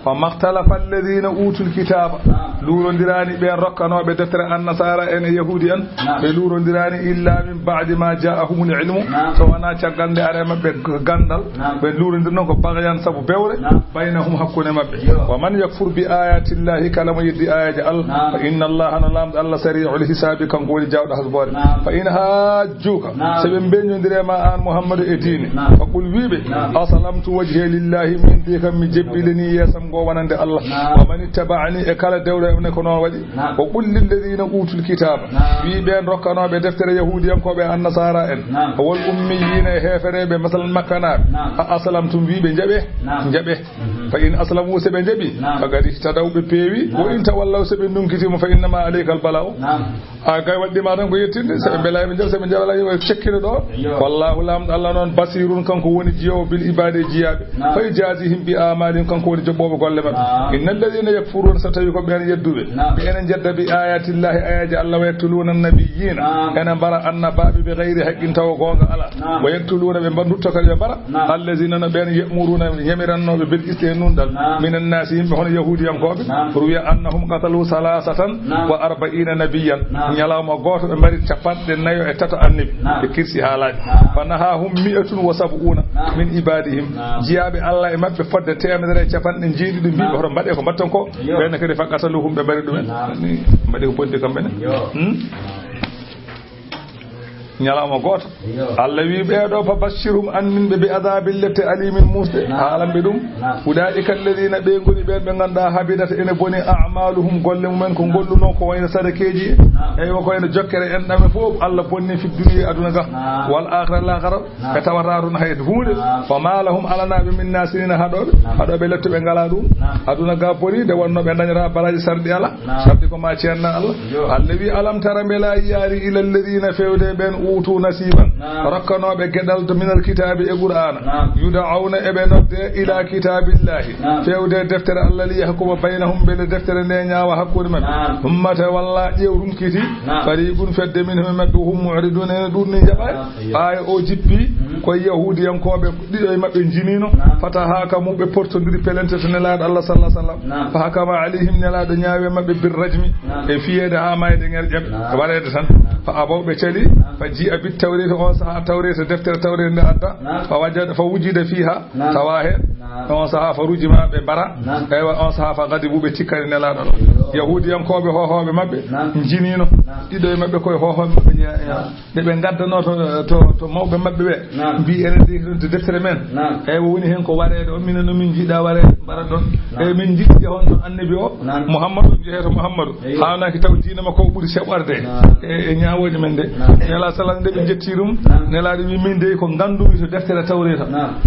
فما اختلف الذين أوتوا الكتاب, luurondiraani ɓeen rokkanooɓe deftere annasaara en e yahuudi en, ɓe luurondiraani إلا من بعد ما جاءهم العلم, so wonaa caggal nde ari e maɓɓe ganndal. Ɓe luurondir noon ko بغيا, sabu bewre, بينهم, hakkunde maɓɓe. ومن يكفر بآيات الله, kala mo yeddi aayaaji Allah, فإن الله, no Laamɗo Allah, سريع الحساب, kanko woni jaawɗo hasboore. فإن حاجوك, so ɓe mbeññondiri e ma aan Muhammadu e diine, فقل, wii ɓe, أسلمت وجهي لله, min de kam mi jebbilini yeesam ngo wonande Allah. ومن اتبعني, e kala dewɗo e ko noon waɗi. وقل للذين أوتوا الكتاب, wii ɓeen rokkanooɓe deftere yahuudiyankooɓe e annasaara en, والأميين, e heefereeɓe, masalan, makkanaaɓe, أأسلمتم, wii ɓe, njaɓe, njaɓe. فإن أسلموا, so ɓe njaɓi, فقد اهتدوا, ɓe peewi. وإن تولوا, so ɓe ndunkitiima, فإنما عليك البلاغ. A gay waɗɗii ma tan ko yettinde, so ɓe mbelaay ɓe njaɓa, so ɓe njaɓalaay yo cekkino ɗo. Wallahu, Laamɗo Allah noon, بصير, kanko woni jiyoowo, بالعباد, e jiyaaɓe. فيجازيهم بأعمالهم, kanko woni joɓɓoowo golle maɓɓe. إن الذين يكفرون, so tawi ko ɓeen yedduɓe, ɓe ene njedda, بآيات الله, aayaaji Allah, ويقتلون النبيين, ene mbara annabaaɓe, بغير حق, tawa goonga alaa. ويقتلون, ɓe mba-, ndutto kadi ɓe mbara, الذين, no ɓeen, يأمرون, yamirannooɓe, بالقسط, e nunɗal, من الناس, yimɓe hono yahuudiyankooɓe. Ruwiya أنهم قتلوا ثلاثة وأربعين نبيا. Ñalawma gooto ɓe mbari capanɗe nayo e tato annabi. Ɓe kirsi haa laaɓi. فنهاهم مائة وسبعون من عبادهم. Jiyaaɓe Allah e maɓɓe fodde teemedere e capanɗe jeeɗiɗi mbii ɓe hoto mbaɗe ko mbaɗton ko. Ɓeen kadi فقتلوهم, ɓe mbari ɗumen. Ni, mbaɗi ko bonti kamɓe ne. Hmm? Ñalawma gooto. Allah wii ɓee ɗo, فبشرهم, annin ɓe, بعذاب, lepte, أليم, muusɗe. Haalan ɓe ɗum. أولئك الذين, ɓee ngoni ɓeen ɓe ngannduɗaa, حبطت, ene boni, أعمالهم, golle mumen, ko ngollunoo, ko wayno sadakeeji, eywa, ko wayno jokkere enɗam e fof, Allah bonni, في الدنيا, aduna ga, والآخرة, laakara, ɓe tawataa ɗum hay huunde. وما لهم, alanaa ɓe, من ناصرين, haɗooɓe, haɗooɓe lepte ɓe ngalaa ɗum. Aduna ga boni, nde wonnoo ɓe ndañataa baraaji, sarɗi alaa. Sarɗi ko ma ceenna Allah. Allah wi, ألم تر, mbela a yiyaani, إلى الذين, feewde ɓeen, أوتوا نصيبا, rokkanooɓe geɗal, من الكتاب, e Qur'aana, يدعون, eɓe nodde, إلى كتاب الله, feewde deftere Allah, ليحكم بينهم, mbele deftere nde ñaawa hakkunde maɓɓe. ثم تولى, ƴeew runkiti, فريق, fedde, منهم, e maɓɓe, وهم معرضون, ene ɗuurni, njaɓaani. Aaya o jippi ko e yahuudiyankooɓe, ɗiɗo e maɓɓe njiniino, فتهاكموا, ɓe portondiri pelente to Nelaaɗo Allah, صلى الله عليه وسلم, فحكم عليهم, Nelaaɗo ñaawi e maɓɓe, بالرجم, e fiyeede haa maayde ŋerƴam, wareede tan. فأبوا, ɓe cali. فجيء بالتوراة, on sahaa Tawreeta, deftere Tawreeta nde adda. فوجد, فوجد فيها, tawa heen. On sahaa فرجم, ɓe mbara. Eywa, on sahaa فغضبوا, ɓe cikkani Nelaaɗo Allah. Yahuudiyankooɓe, hoohooɓe maɓɓe njiniino, ɗiɗo e maɓɓe ko e hoohooɓe maɓɓe njeyaa. Nde ɓe ngaddanoo to, to, to mawɓe maɓɓe ɓe, mbii, "Enen de, to deftere men, eywa, woni heen ko wareede on, minen no min njiɗaa wareede, mbaɗa ɗon. Eywa, min njiɗi jehon to annabi o, Muhammadu, njehee to Muhammadu." Haanaaki taw diina makko o ɓuri seɓorde e, e ñaawooje men de. Nelaaɗo sala, nde ɓe njetti ɗum, Nelaaɗo wi, "Min dey ko nganndumi to deftere Tawreeta.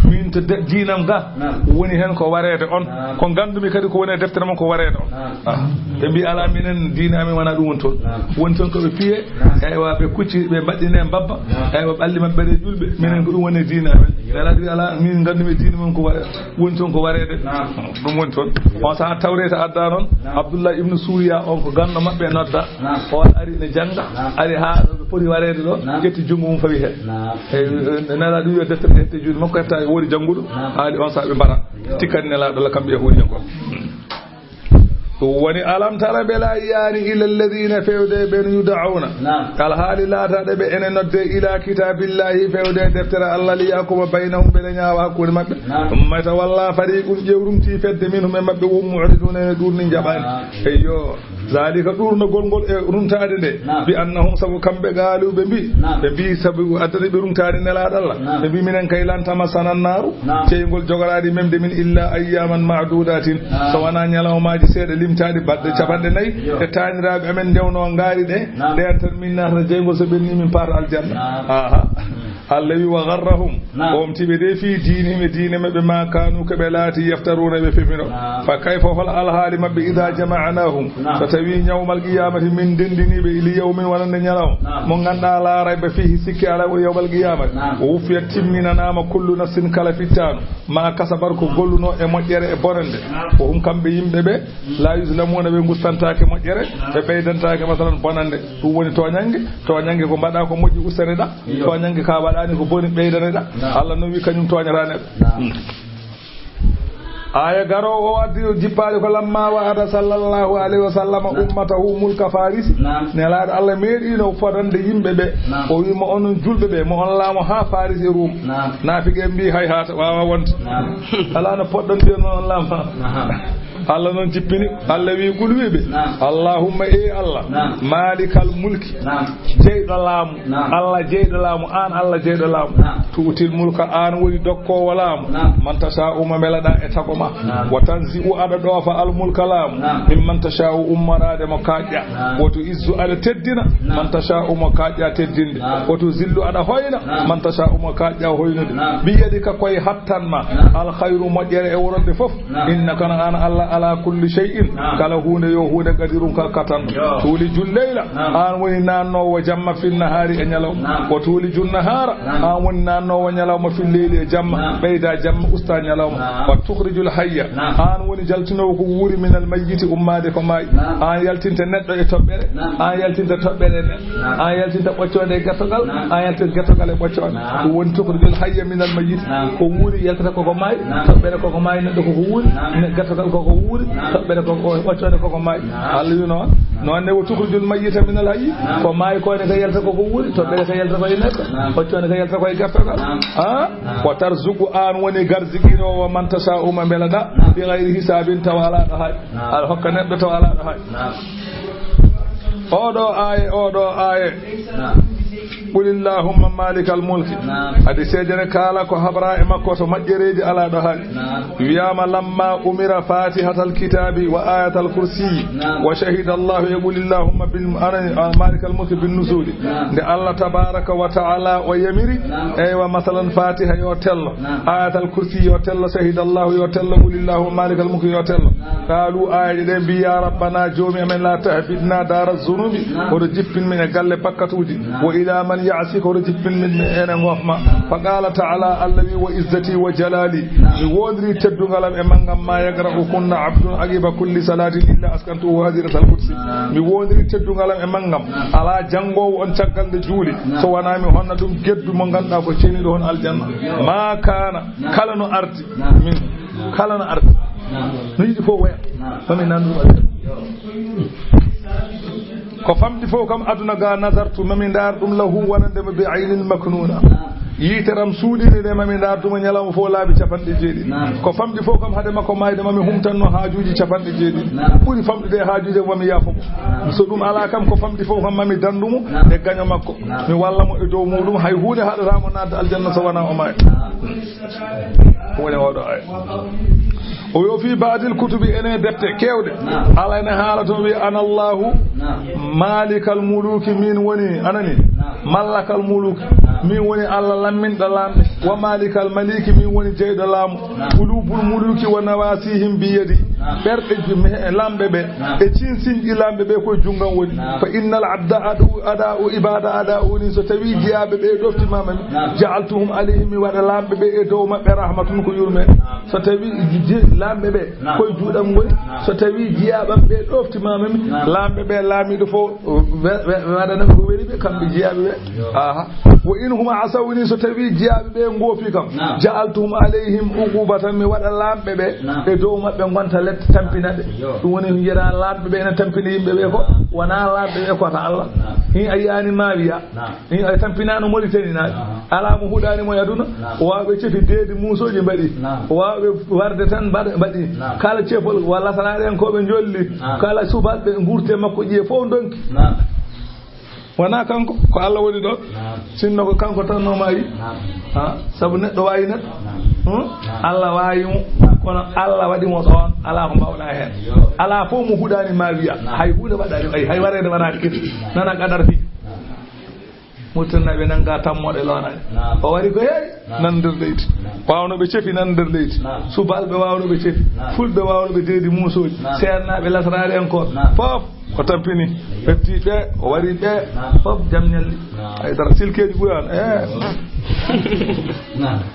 Min to de-, diinam ga woni heen ko wareede on. Ko nganndumi kadi ko woni e deftere mon ko wareede on." Ah. Ɓe mbii, "Alaa, minen diina amen wonaa ɗum woni toon. Woni toon ko ɓe piye, eywa, ɓe kucci, ɓe mbaɗɗine mbabba, eywa, ɓalli maɓɓe ɓe ƴulɓe, minen ko ɗum woni diina amen." Nelaaɗo wi, "Alaa, min nganndumi diina mon ko wa-, woni toon ko wareede." Ɗum woni toon. On sahaa Tawreeta addaa noon, Abdullah ibn Suriya on ko ganndo maɓɓe nodda. On ari ne jannga, ari haa ɗo ɓe poti wareede ɗo, ƴetti junngo mum fawi heen. E, e, Nelaaɗo wi, "Yo deftere hette juuɗe makko, hetta woodi jannguɗo." Haali on sahaa ɓe mbara. Tikkani Nelaaɗo Allah kamɓe Yahuudiyankooɓe. Ɗum woni, "Alam tara, mbela a yiyaani, ila alladina, feewde ɓeen, yud'awna, alhaali laataaɗe ɓe ene nodde, ila kitaabillahi, feewde deftere Allah, liyahkuma baynahum, mbele ñaawa hakkunde maɓɓe. Summa tawalla fariqun, ƴeewrumti fedde, minhum, e maɓɓe, wahum mu'riduna, ene ɗuurni, njaɓaani." Eyyo. Zalika ɗuurnagol ngol e runtaade nde, bi annahum, sabu kamɓe, qaalu, ɓe mbi, ɓe mbi, sabu addani ɓe runtaade Nelaaɗo Allah, ɓe mbi, minen kay lan tamassana naaru, ceyngol jogoraade memde min illa ayyaman ma'dudatin, so wonaa ñalawmaaji seeɗa limtaaɗi, baɗɗe capanɗe nayi, e taaniraaɓe amen ndewnoo ngaari ɗe, ɗeen tan min naatata jeyngol, so ɓenni min paata aljanna. Aha. Allah wi, wa gharrahum, omti ɓe de fi diinihim e diine maɓɓe, ma kanu, ko ɓe laati, yaftaruna, ɓe fefino. Fa kayfa, hol alhaali maɓɓe, ida jama'nahum, so tawi yawmal qiyamati min ndenndini ɓe, li yawmin, wonande ñalawma, mo ngannduɗaa laa rayba fihi, sikki alaa, o yawmal qiyamati, o wuffiyat, timminanaama, kullu nafsin, kala fittaandu, ma kasabat, ko golluno e moƴƴere e bonande, wa hum, kamɓe yimɓe ɓe, la yuzlamuna, ɓe ngustantaake moƴƴere, ɓe ɓeydantaake masalan bonande, ɗum woni tooñannge, tooñannge ko mbaɗa ko moƴƴi ustaneɗa, tooñannge ka waɗani ko boni ɓeydaneɗa. Allah noon wi kañum tooñata neɗɗo. Aya garoowo o addi o jippaade ko lamma wa'ada sallallahu alayhi wa sallam ummatahu mulka Farisi. Nelaaɗo Allah meeɗiino fodande yimɓe ɓe. O wi mo onon julɓe ɓe, mo on laamo haa Faris e Rum. Naafiqe mbi hay haata waawa wonde. Alaa no poɗɗon mbiyon noon on laamo. Allah noon jippini, Allah wi, qul, wi ɓe, Allahumma, e Allah, malikal mulki, jeyɗo laamu, Allah jeyɗo laamu, aan Allah jeyɗo laamu, tu'til mulka, aan woni dokkoowo laamu, man tasha'u, mo mbelaɗa e tago ma, wa tanzi'u, aɗa ɗoofa, al mulka, laamu, mimman tasha'u, ummoraade mo kaaƴƴa, wa tu'izzu, aɗa teddina, man tasha'u, mo kaaƴƴa teddinde, wa tuzillu, aɗa hoyna, man tasha'u, mo kaaƴƴa hoynude, biyadika, koye hattan ma, al khayru, moƴƴere e wonande fof, innaka, no aan Allah, ala kulli shay'in, kala huunde yo huunde, qadirun, ka kattanɗo. Tuuliju llayla, aan woni naannoowo jamma, fi nnahaari, e ñalawma. Wa tuuliju nnahaara, aan woni naannoowo ñalawma, fi llayli, e jamma, ɓeyda jamma, usta ñalawma. Wa tukhrijul hayya, aan woni jaltinoowo ko wuuri, minal mayyiti, ummaade ko maayi. Aan yaltinta neɗɗo e toɓɓere, aan yaltinta toɓɓere e neɗɗo. Aan yaltinta ɓoccoonde e gertogal, aan yaltinta gertogal e ɓoccoonde. Ɗum woni tukhrijul hayya minal mayyit. Ko wuuri yaltata koko maayi, toɓɓere koko maayi, neɗɗo koko wuuri, ne-, gertogal koko wuuri, toɓɓere koko, ɓoccoonde koko maayi. Allah wi noon. Noon ne, wa tukhrijul mayyita minal hayyi. Ko maayi ko ne ka yalta koko wuuri, toɓɓere ka yalta koye neɗɗo, ɓoccoonde ka yalta koye gertogal. Ha? Wa tarzuqu, aan woni garziqinoowo, man tasha'u, mo mbelaɗa, bi ghayri hisabin, tawa alaa ɗo haay. Aɗa hokka neɗɗo tawa alaa ɗo haay. Oɗo aaye, oɗo aaye. Qul illahumma malikal mulki. Hadi seedene kaala ko habra e makko to moƴƴereeji alaa ɗo haay. Wiyaama lamma umira fatihatal kitabi wa ayatal kursi wa shahida Allahu e qul illahumma bil, ana, malikal mulki bin nuzuli. Nde Allah tabaraka wa ta'ala o yamiri, eywa, masalan, Fatiha yo tello, Ayatal Kursi yo tello, Shahida Allahu yo tello, Qul Illahumma Malikal Mulki yo tello. Qaalu, aayeeje ɗe mbi, ya Rabbana, Joomi amen, la tahbitna dara zunubi, hoto jippin min e galle bakkatuuji, wa ila man ya'sika, hoto jippin min e ene ngofma. Fa qala ta'ala, Allah wi, wa izzati wa jalali, mi wondiri teddungal am e mangam, ma yakrahu kunna abdun aqiba kulli salatin illa askantuhu hadiratal qudsi. Mi wondiri teddungal am e mangam, ala janngoowo on caggal nde juuli, so wonaa mi honna ɗum geddu mo ngannduɗaa ko ceniiɗo on aljanna. Ma kana, kala no arti, min, kala no arti, no yiɗi fof waya, mami nandu ɗum aljanna. Ko famɗi fof kam aduna ga, nazartu, mami ndaar ɗum, lahu, wonande mo, bi aynil maknuna. Yiiteram suuɗiinde nde, mami ndaar ɗum ñalawma fof laabi capanɗe jeeɗiɗi. Ko famɗi fof kam hade makko maayde, mami humtanno haajuuji capanɗe jeeɗiɗi. Ɓuri famɗude e haajuuji, mami yaafo mo. So ɗum alaa kam, ko famɗi fof kam, mami danndu mo e gaño makko. Mi walla mo e dow muɗum, hay huunde haɗataa mo naatde aljanna so wonaa o maaya. Ko woni oɗo aya. O wi, o fi ba'dil kutubi, ene defte keewɗe. Naam. Ala ene haala toon, wi, ana Allahu, naam, malikal muluki, min woni, anani, naam, mallakal muluki, naam, min woni Allah lamminɗo laamɓe, wa malikal maliki, min woni jeyɗo laamu, naam, qulubul muluki wa nawasihim bi yadi, naam, ɓerɗe ji-, me-, laamɓe ɓe, naam, e cinsinɗi laamɓe ɓe koye junngam woni. Naam. Fa innal abda adu, ada u ibada ada uni, so tawi jiyaaɓe ɓe ɗoftimaama mi, naam, ja'altuhum alayhim, mi waɗa laamɓe ɓe e dow maɓɓe rahmatun, ko yurme. Naam. So tawi ji-, laamɓe ɓe, naam, koye juuɗam ngoni. Naam. So tawi jiyaaɓam ɓe ɗoftimaama mi, naam, laamɓe ɓe, laamiiɗo fof, we-, we-, waɗana ɓe ko weli ɓe, kamɓe jiyaaɓe ɓe. Aha. Wa in hum asawni, so tawi jiyaaɓe ɓe ngoofi kam, naam, ja'altuhum alayhim uqubatan, mi waɗa laamɓe ɓe, naam, e dow maɓɓe ngonta let-, Tampina ɓe. Ɗum woni, yiyata laamɓe ɓe ene tampina yimɓe ɓe ko wonaa laamɓe ɓe, ko ta Allah. Hin a yiyaani Maawiya. Hin a tampinaano Mauritanie naaɓe. Alaa mo huɗaani mo e aduna. Waawɓe cefi deedi muusooji mbaɗi. Waawɓe warde tan mbaɗ-, mbaɗi. Kala cefol wa lasaraarenkooɓe njolli. Kala subalɓe ngurte makko ƴiye fof ndonki. Wonaa kanko, ko Allah woni ɗoon. Sinno ko kanko tan no maayi. Ha? Sabu neɗɗo waawi neɗɗo. Hmm? Allah waawi mo, kono Allah waɗi mo ɗoon, alaa ko mbaawɗaa heen. Alaa fof mo huɗaani Maawiya. Hay huunde waɗaani, hay, hay wareede waɗaani kadi. Nana qadar fi. Murtinaaɓe nannga tammoɗe looraani. O wari ko heewi nan nder leydi. Waawno ɓe cefi nan nder leydi. Subalɓe waawno ɓe cefi. Fulɓe waawno ɓe deedi muusooji. Seernaaɓe lasraare en ko. Fof o tampini. Ɓetti ɓe, o wari ɓe. Fof jam ñalli. Hay dara silkeeji ɓuran. Eh.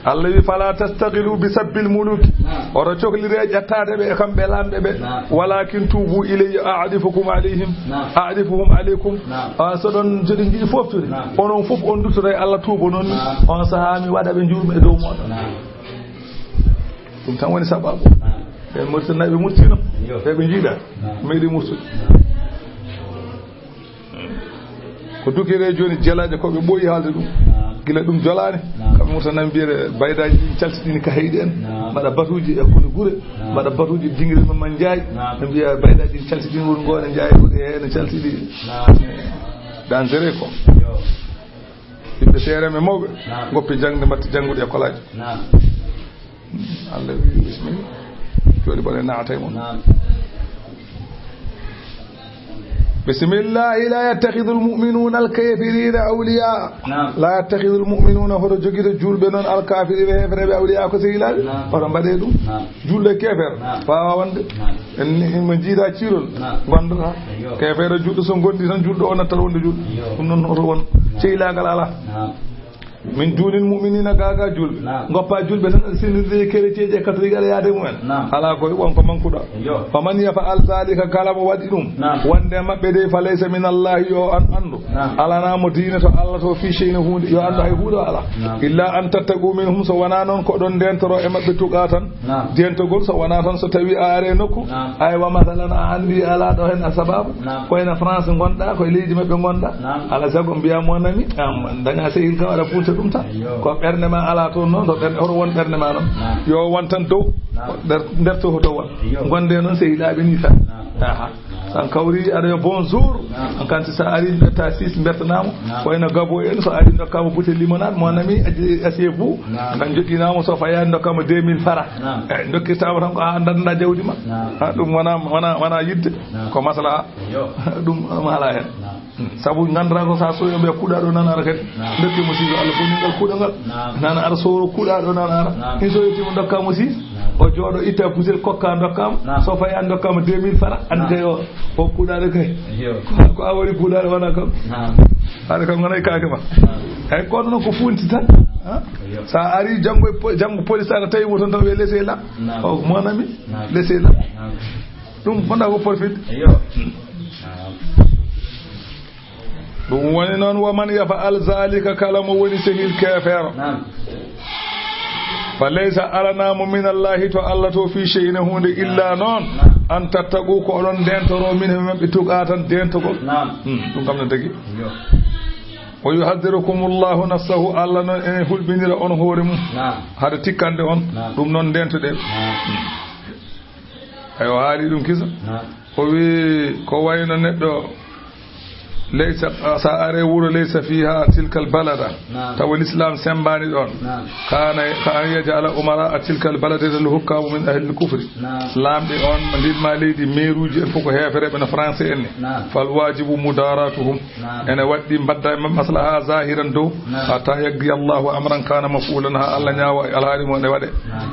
Allah wi, "Fala tastagilu bi sabbil muluki." Oto coklire ƴettaade ɓe e kamɓe laamɓe ɓe. Walakin tubu ilayya a'rifukum alayhim. A'rifuhum alaykum. Ah, so ɗon, so ɗen njiɗi foftiri, onon fof on duttoto e Allah tuubo noon. On sahaa mi waɗa ɓe njuurmi e dow mooɗon. Ɗum tan woni sababu. Ɓe murtina, ɓe murtino. Ɓe ɓe njiɗa. Meɗi murtude. Ko dukire jooni jelaaje ko ɓe ɓooyi haalde ɗum. Gila ɗum jolaani. Kamɓe murtana mbiyere baydaaji ɗin caltiɗini ka heyɗi en. Mbaɗa batuuji e koni gure. Mbaɗa batuuji dingire ma man njaay. Ɓe mbiya baydaaji ɗin caltiɗini woni ngoone njaay woni heen caltiɗi. Dangereux ko. Yimɓe seereeɓe mawɓe. Ngoppi jaŋde mbaɗti janngude e kolaaji. Allah wi, "Bismillah." Jooɗi bone naatay mon. Bismillah. "La yattakhidhul mu'minuna al-kafirina awliya." La yattakhidhul mu'minuna, hoto jogito julɓe noon, al-kafirina, heefereɓe, awliya, ko sehilaaɓe. Hoto mbaɗe ɗum. Julɗo e keefeero waawa wonde. En ni, mo jiida ciirol, gondata. Keefeero julɗo so gondi tan, julɗo o nattata wonde julɗo. Ɗum noon hoto won. Sehilaagal alaa. Min dunil mu'minina, gaagaa julɓe. Ngoppa julɓe tan, aɗa senndirde e kerecieji e catholique, aɗa yaade mumen. Alaa koy, won ko mankuɗa. Wa man yaf'al zalika, kala mo waɗi ɗum, wonde maɓɓe de, fa laysa min Allahi, yo an anndu. Alana mo diine to Allah to, fi shay'in, huunde, yo anndu hay huunde o alaa. Illa an tattaqu minhum, so wonaa noon ko ɗon ndentoro e maɓɓe tuqa tan. Dentogol, so wonaa tan so tawi a are nokku. Aywa, masalan, a anndi alaa ɗo heen a sababu. Ko ena France ngonɗa, ko e leydi maɓɓe ngonɗa. Alaa sago mbiya, "Mon ami, a daña sehil kam, aɗa fuuta ɗum tan." Ko ɓernde ma alaa toon noon, to ɓernde, hoto won ɓernde ma noon. Yo won tan dow, nder, nder to hoto won. Gonde noon sehilaaɓe ni tan. Aha. So an kawri, aɗa yo bonjour. An kanti, so ari, mberta six, mbertanamo. Ko ena gabo en, so ari, dokkama bouteille limonade, mon ami, assiez-vous. Kan joɗɗinamo, so faya, dokkama deux mille fara. Eh, dokkirtama tan ko a dandanɗa jawdi ma. Ha, ɗum wona, wona, wona yidde. Ko maslaha. Ɗum, ɗum haala hen. Sabu gandata ko sa soyo ɓe kuuɗa ɗo nana ara kadi. Dokke mo sigo Allah fof ningal kuuɗa ngal. Nana ara soro kuuɗa ɗo nana ara. Ni so yettima dokkama six. O jooɗo itta putel kokka dokkama. So faya dokkama deux mille fara. Andi kay o, o kuuɗaɗo kay. Ko a wari kuuɗaɗo wona kam. Haɗa kam gonay kaake ma. Ay kono noon ko funti tan. Ha? Sa ari janngo e po-, janngo police ara tawi mo toon taw ɓe laissez là. O mon ami, laissez là. Ɗum wona ko profit. Ɗum woni noon, "Wa man yaf'al zalika," kala mo woni sehil keefeero. "Fa laysa," alanaamo min Allahi to Allah to, "fi shay'in," huunde, "illa," noon, "an tattaqu," ko oɗon ndentoro, "minhum," maɓɓe, "tuqa," tan dentogol. Hmm, ɗum kam ne tagi. "Wa yuhadhdhirukumullahu nafsahu," Allah noon ene hulɓinira on hoore mum. Hade tikkande on, ɗum noon ndentoɗen. Ayo, haali ɗum kisa. O wi, ko wayno neɗɗo, laysa, sa are wuro, laysa fiha tilkal balada. Tawa l'islam sembaani ɗon. Kana, ka an yaj'ala umara tilkal balada al hukkamu min ahli kufri. Lamɓe on, ndin ma leydi, meeruji en fof ko heefereɓe no français en ni. Fal wajibu mudaratuhum. Ene waɗɗi mbadda e maɓɓe maslaha zahiran dow, hatta yaqdi Allahu amran kana maf'ulan, ha Allah ñaawa alhaali mo ne waɗe.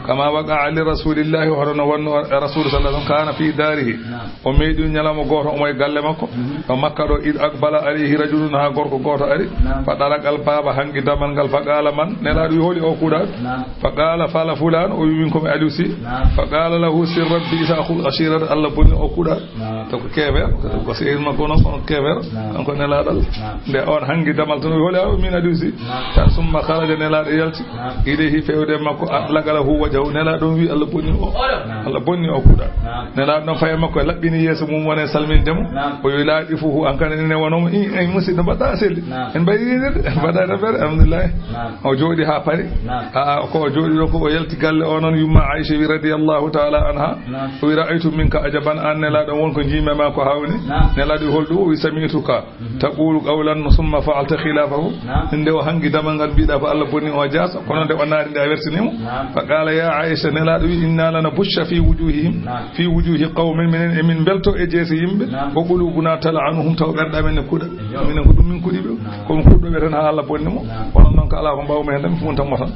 Kama waqa li rasulillahi, hoto no wonno e rasul sallallahu alaihi wasallam, kana fi darihi. O meeɗi ñalawma gooto, omo e galle makko, ɗo Makka ɗo, id akbar Qala alayhi rajulun, haa gorko gooto ari. Naam. Fa daraqa al-baaba, hanki damal ngal, fa qala man, Nelaaɗo wi holi o kuuɗaaɗo? Naam. Fa qala fala fulaan, o wi min ko mi Aliou Sy. Naam. Fa qala lahu sir rabbi sa khul ashirata, Allah bonni o kuuɗaaɗo. Naam. To ko keefeero, ko sehil makko noon, kono keefeero, Naam. kanko Nelaaɗo Allah. Naam. Nde on hanki damal tan, o wi holi a, o min Aliou Sy. Naam. Tan summa kharaja, Nelaaɗo yalti. Naam. Ilayhi, fewde makko, a lagala hu wajahu, Nelaaɗo on wi Allah bonni o. Naam. Allah bonni o kuuɗa. Naam. Nelaaɗo on faye makko e laɓɓini yeeso mum, wone salminde mo. Naam. O wi laa ifuhu, an kan ene wano mo, i, ay musidɗo, mbaɗɗa a selli. Naam. En mbaɗi yinirde, mbaɗa tabere, alhamdulillah. Naam. O jooɗi haa pari. Naam. A, a, ko o jooɗi ɗo, ko o yalti galle o noon, yumma Aisha wi radiyallahu ta'ala anha. Naam. O wi ra'aytu minka ajaban, an Nelaaɗo on won ko jiimi ma ko hawni. Naam. Nelaaɗo wi holɗum, o wi sami'tuka taqulu qawlan summa fa'alta khilafahu. Naam. Nde o hanki damal ngal mbiɗa ko Allah bonni o jaasa, kono nde o naari nde a wertini mo. Naam. Fa qala ya Aisha, Nelaaɗo wi, inna lana bushra fi wujuhihim, Naam. fi wujuhi qawmin, minen emin belto e jeese yimɓe, Naam. wa qulubuna tal'anuhum, taw ɓerɗe amen ne kuɗa. Eyyo. Minen ko ɗum min kuɗi ɓe. Naam. Kono kuɗɗo ɓe tan haa Allah bonni mo. Naam. Kono noon ko alaa ko mbawmi heen tan, mi fuuntan mo tan.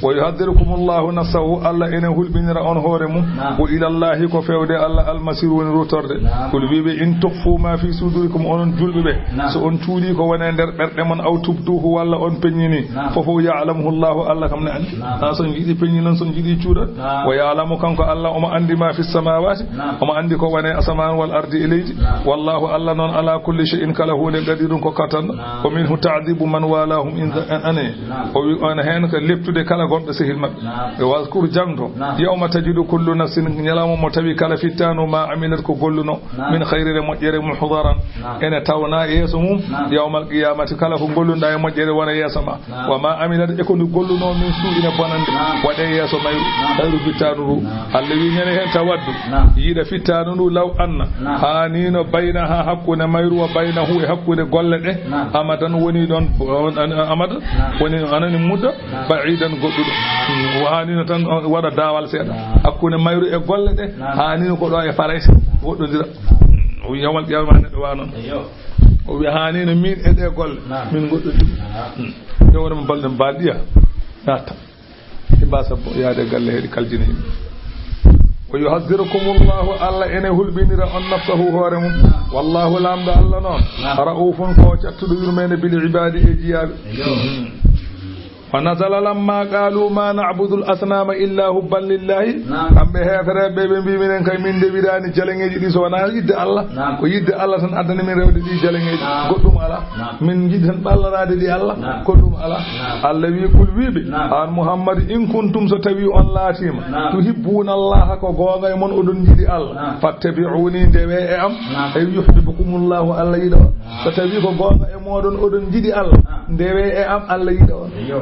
Wa yuhadhdhirukumullahu nafsahu, Allah ene hulɓinira on hoore mum. Naam. Wa ilallahi, ko fewde Allah, almasiru woni rutorde. Naam. Qul, wiɓe, in tukhfu ma fi sudurikum, onon julɓe ɓe, Naam. so on cuuɗi ko woni e nder ɓerɗe mon, aw tubduhu, walla on peññini, Naam. fof o ya'lamuhu Allahu, Allah kam ne andi. Naam. Haa so on jiɗi peññinon, so on jiɗi cuuɗon. Naam. Wa ya'lamu, kanko Allah omo andi ma fi samawati, Naam. omo andi ko woni e asamaan, wal ardi, e leydi. Naam. Wallahu, Allah noon, ala kulli shay'in, kala huunde, qadirun, ko kattanɗo. Naam. Wa minhu ta'dhibu man walahum, in, Naam. an, ane. Naam. O wi on heen ko leptude kala gonɗo sehil maɓɓe. Naam. E waskur, jangto. Naam. Yawma tajidu kullu nafsin, ñalawma mo tawi kala fittaandu ma amilat ko golluno. Naam. Min khayrin, e moƴƴere, muhdaran. Naam. Ene tawna yeeso mum. Naam. Yawmal qiyamati, kala ko gollunɗa e moƴƴere wona yeeso ma. Naam. Wa ma amilat, e ko ndu golluno min suu'in, e bonande. Naam. Waɗe yeeso mayru. Naam. Khayru, fittaandu ndu. Naam. Allah wi ñande heen tawaddu. Naam. Yiɗa fittaandu ndu law anna. Naam. Haanino bayna ha hakkunde mayru wa baynahu, e hakkunde golle ɗe. Naam. Amadan, woni ɗon, amada. Naam. Woni anani mudda. Naam. Ba'idan, goɗɗuɗo. Naam. Mm, o haanino tan, o waɗa daawal seeɗa. Naam. Hakkunde mayru e golle ɗe, Naam. haanino ko ɗo e Farayse, woɗɗodira. O wi, yawmal qiyama neɗɗo wa noon. Eyyo. O wi, haanino min e ɗe golle, Naam. min goɗɗodira. Naam. Mm. Yo waɗa mo balɗe mbaɗɗiya. Natta. Ɗi mbasa bo-, yaade galle heɗi kaljini yimɓe. Wa yuhadhdhirukumullahu, Allah ene hulɓinira on nafsahu, hoore mum. Naam. Wallahu, Laamɗo Allah noon, Naam. ra'ufun, ko cattuɗo yurmeende, bil ibadi, e jiyaaɓe. Eyyo. Mhm. Wa nazala lamma qalu ma na'budul asnama illa hubban lillahi. Naam. Kamɓe heefereɓe ɓe mbi minen kay min ndewirani jaleŋeeji ɗi so wona yidde Allah. Naam. Ko yidde Allah tan addani min rewde ɗi jaleŋeeji. Naam. Goɗɗum alaa. Naam. Min njiɗi tan ɓallaraade ɗi Allah. Naam. Goɗɗum alaa. Naam. Allah wi, qul, wiɓe, Naam. an Muhammad, in kuntum, so tawi on laatiima, Naam. tuhibbuna Allah, ko goonga e mon oɗon njiɗi Allah, Naam. fattabi'uni, ndewe e am. Naam. E yuhibbukumullahu, Allah yiɗa on. So tawi ko goonga e moɗon, oɗon njiɗi Allah, Naam. ndewe e am, Allah yiɗa on. Eyyo.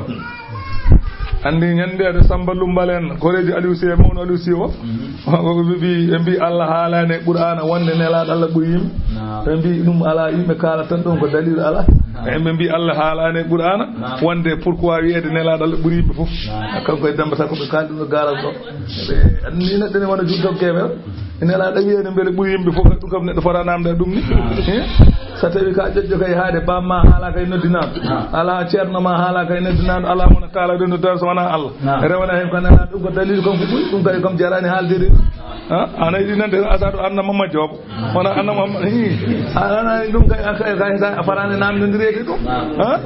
Anndi ñannde ade Samba Lumbal en, koreejo Aliou Sy, mawɗo Aliou Sy o, Mhm. o ɓe mbi, ɓe mbi Allah haalani e Qur'aana wonde Nelaaɗo Allah ɓuri yimɓe. Naam. Ɓe mbi ɗum alaa, yimɓe kaala tan ɗum ko daliilu alaa. Naam. Ɓe mbi Allah haalani e Qur'aana Naam. wonde pourquoi wiyeede Nelaaɗo Allah ɓuri yimɓe fof. Naam. Kanko e Demba Sako ɓe kaali ɗum e gaaral ɗo. Ɓe anndi neɗɗo ne wona juuto keefeero. Nelaaɗo wiyeede mbele ɓuri yimɓe fof, ɗum kam neɗɗo fota namde ɗum ni. Naam. Eh? So tawi ka ƴoƴƴo kay haade, bamma haala kay noddinaɗo. Naam. Alaa ceerno ma haala kay noddinaɗo, alaa mo na kaala ɗo noddaɗo so wonaa Allah. Naam. Rewana heen ko nana ɗum ko daliilu kanko ɓuri, ɗum kay kam jarani haalde de. Ha? Ana yiɗi nande asadu anna mamma joobo. Wona anna mamma, hi. Alana ɗum kay, kay, kay, kay, a farani namdondireede ɗum. Naam. Ha?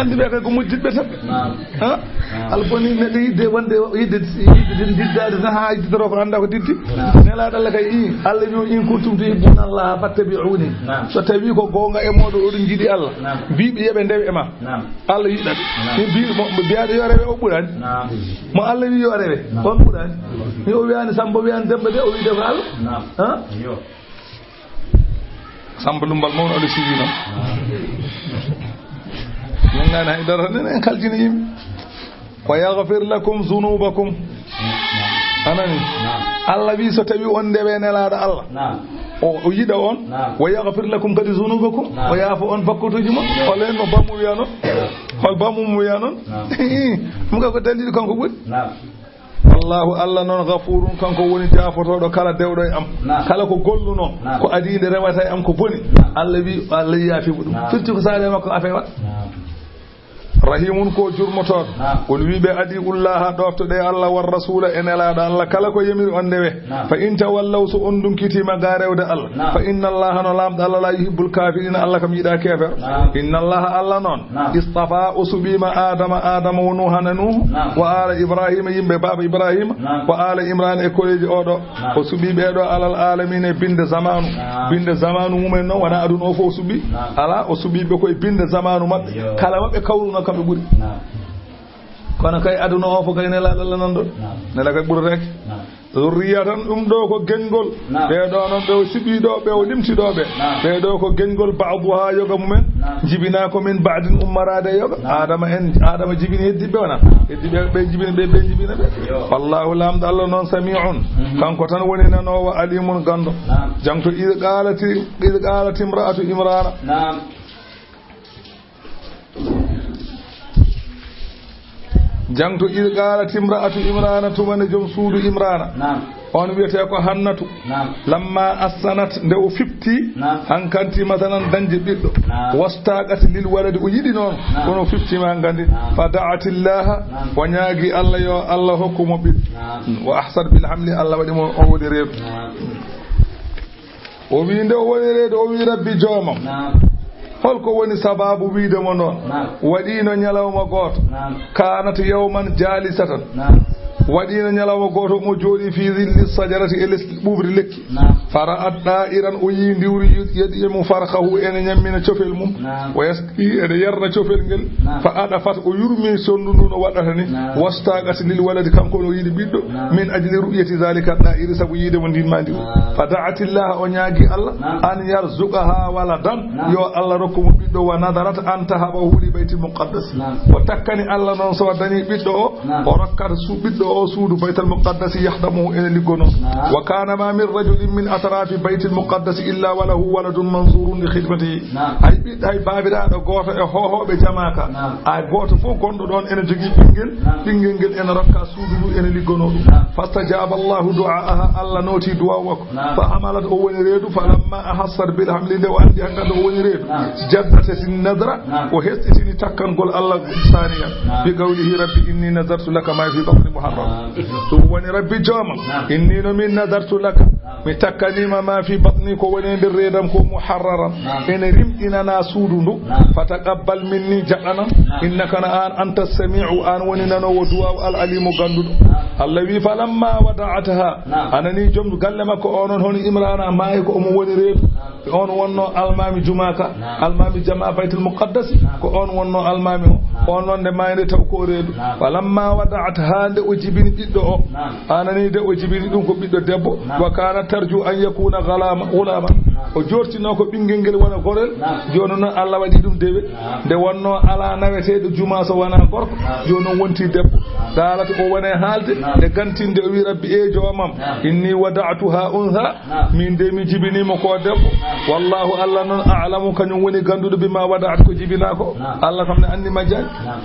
Anndi ɓe kay ko mujjitɓe tan. Naam. Ha? Naam. Alfoni neɗɗo yidde wonde, yidde, yidde din diddaade tan haa yidditoro ko annda ko diddi. Naam. Nelaaɗo Allah kay, i, Allah wi, "In kuntum tuhibbuna Allah fattabi'uni." Naam. So tawi ko goonga e mooɗon oɗon njiɗi Allah, Naam. mbiɓe yo ɓe ndewe e ma. Naam. Allah yiɗat. Naam. Mi mbi-, mo, mo mbiyaɗo yo rewe, o ɓurani. Naam. Mo Allah wi yo rewe, Naam. on ɓurani. Mi o wiyani Samba, wiyani Demba de, o wi de ko Allah. Naam. Ha? Yo. Samba Lumbal mawɗo Aliou Sy noon. Min ngani hay dara, enen en kaljini yimɓe. "Wa yaghfir lakum dhunubakum." Anani? Naam. Allah wi so tawi on ndewe Nelaaɗo Allah. Naam. O, o yiɗa on. Naam. "Wa yaghfir lakum kadi dhunubakum." Naam. O yaafo on bakkutuuji mon. Naam. Hol en no bammu wiya noon? Hol bammu mo wiya noon? Naam. Ɗum kay ko daliilu kanko ɓuri. Naam. Wallahu, Allah noon, ghafurun, kanko woni jaafotooɗo kala dewɗo e am. Naam. Kala ko golluno, Naam. ko adii nde rewata e am ko boni, Naam. Allah wi, Allah yaafi mo ɗum. Naam. Firti ko saare makko a fewa. Naam. Rahimun ko jurmotooɗo. Naam. Qul wi ɓe, atiullaha, ɗoftoɗe Allah, war rasula, e nelaaɗo Allah, kala ko yamiri on ndewe. Naam. Fa in tawallaw, so on dunkitiima ga rewde Allah. Naam. Fa inna Allaha, no Laamɗo Allah, la yuhibbul kafirina, Allah kam yiɗa keefeero. Naam. Inna Allaha, Allah noon, naam, istafa, o suɓiima Adama, Adama wo Nuuhan e Nuuhu, naam, wa ala Ibrahima, yimɓe baaba Ibrahima, naam, wa ala Imran, e koreeji oɗo. Naam. O suɓii ɓee ɗoo alal aalamiina e binnde zamaanu. Naam. Binnde zamaanu mumen noon, wonaa aduna o fof o suɓii. Naam. Alaa, o suɓii ɓe ko e binnde zamaanu maɓɓe. Yo. Kala maɓɓe kawruno kamɓe ɓuri. Naam. Kono kay aduna o fof kay nelaaɗo Allah nan ɗon. Naam. Nela kay ɓuri rek. Naam. Zurriyatan, ɗum ɗo ko geñgol. Naam. Ɓee ɗoo noon ɓe o suɓii ɗoo, ɓe o limti ɗoo ɓe. Naam. Ɓee ɗoo ko geñgol ba'duha yoga mumen. Naam. Jibinaa ko min ba'din ummaraade e yoga. Naam. Adama en, Adama jibini heddiɓe wona. Naam. Heddiɓe ɓe jibini ɓe, ɓe jibina ɓe. Yo. Wallahu Laamɗo Allah noon sami'un. Mhm. Kanko tan woni nanoowo alimun ganndo. Naam. Jangto id qalati, id qalat imra'atu Imrana. Naam. Jangto id qalat imra'atu Imrana, tuma nde joom suudu Imrana. Naam. On wiyetee ko Hannatu. Naam. Lamma ahsanat, nde o fifti, naam, hankanti masalan dañde ɓiɗɗo. Naam. Wastaqat lil waladi, o yiɗi noon, naam, kono o fiftiima hankadi. Naam. Fa da'atillaha, naam, o ñaagi Allah yo Allah hokku mo ɓiɗɗo. Naam. Wa ahsat bil hamli, Allah waɗi mo o woni reedu. Naam. O wii nde o woni reedu, o wii, "Rabbi joomam, naam, holko woni sababu wiide mo noon?" Naam. Waɗiino ñalawma gooto. Naam. Kanat yawman jalisatan. Naam. Waɗiino ñalawma gooto, omo jooɗii fi zilli sajarati, e les ɓuuɓri lekki. Naam. Fara'at da'iran, o yii ndiwri yed-, yed-, yemu farqahu, ene ñammina cofel mum. Naam. Wa yasqi, ene yarna cofel ngel. Naam. Fa adafat, o yurmi sonndu ndu no waɗata ni. Naam. Wastaqat lil waladi, kanko no yiɗi ɓiɗɗo. Naam. Min ajli ru'yati zalika da'iri, sabu yiide mo ndin ma ndiwri. Naam. Fa da'atillaha, o ñaagi Allah, naam, an yarzuqaha waladan, naam, yo Allah rokku mo ɓiɗɗo, wa nadarat an tahabahu li baytil muqaddas. Naam. O takkani Allah noon so dañi ɓiɗɗo o, naam, o rokkat su-, ɓiɗɗo o suudu Baytal Muqaddasi, yahdamuhu, ene liggonoo. Naam. Wa kana ma min rajulin min atrafi Baytil Muqaddasi illa wa lahu waladun manzurun li khidmatihi. Naam. Hay ɓiɗɗo, hay baabiraaɗo gooto e hoohooɓe jamaa ka, naam, hay gooto fof gonɗo ɗoon ene jogii ɓinngel, naam, ɓinngel ngel ene rokka suudu ndu, ene liggonoo ɗum. Naam. Fastajaba Allahu du'aaha, Allah nooti duwaaw makko. Naam. Fa hamalat, o woni reedu, falamma ahassat bil hamli, nde o anndi hankadi o woni reedu. Naam. Jaddadat nadra, naam, o hesɗitini takkangol Allah saaniyan. Naam. Bi qawlihi, "Rabbi inni nazartu laka ma fi batni muharrara." Naam. Ɗum woni, "Rabbi joomam, naam, inni no min nazartu laka, naam, mi takkaniima ma fi batni, ko woni e nder reedam ko, muharraran, naam, ene rimɗinanaa suudu ndu. Naam. Fataqabbal minni, jaɓanam. Naam. Innaka, no aan, anta sami'u, aan woni nanoowo duwaaw, al alimu, gannduɗo." Naam. Allah wi, "Falamma wada'atha." Naam. A nanii joom galle makko o noon, hono Imrana maayi ko omo woni reedu. Naam. On wonnoo almaami jumaa ka, naam, almaami jamaa Baytul Muqaddasi, naam, ko on wonnoo almaami o. Naam. On noon nde maayde taw ko o reedu. Naam. Falamma wada'atha, nde o jibini ɓiɗɗo o. Naam. A nanii de o jibini ɗum ko ɓiɗɗo debbo. Naam. Wa kana tarju an yakuna ghalama, ghulama. Naam. O jortinoo ko ɓinngel ngel wona gorel. Naam. Jooni noon Allah waɗi ɗum dewe. Naam. Nde wonnoo alaa naweteeɗo jumaa so wonaa gorko. Naam. Jooni noon wonti debbo. Naam. Daalata o woni e haalde. Naam. Nde gantinde o wi, "Rabbi, e joomam, naam, inni wada'tuha untha." Naam. Min de mi jibinii mo ko debbo. Naam. Wallahu, Allah noon, a'lamu, kañum woni gannduɗo, bima wada'at, ko jibinaa ko. Naam. Allah kam ne anndi majjani. Naam.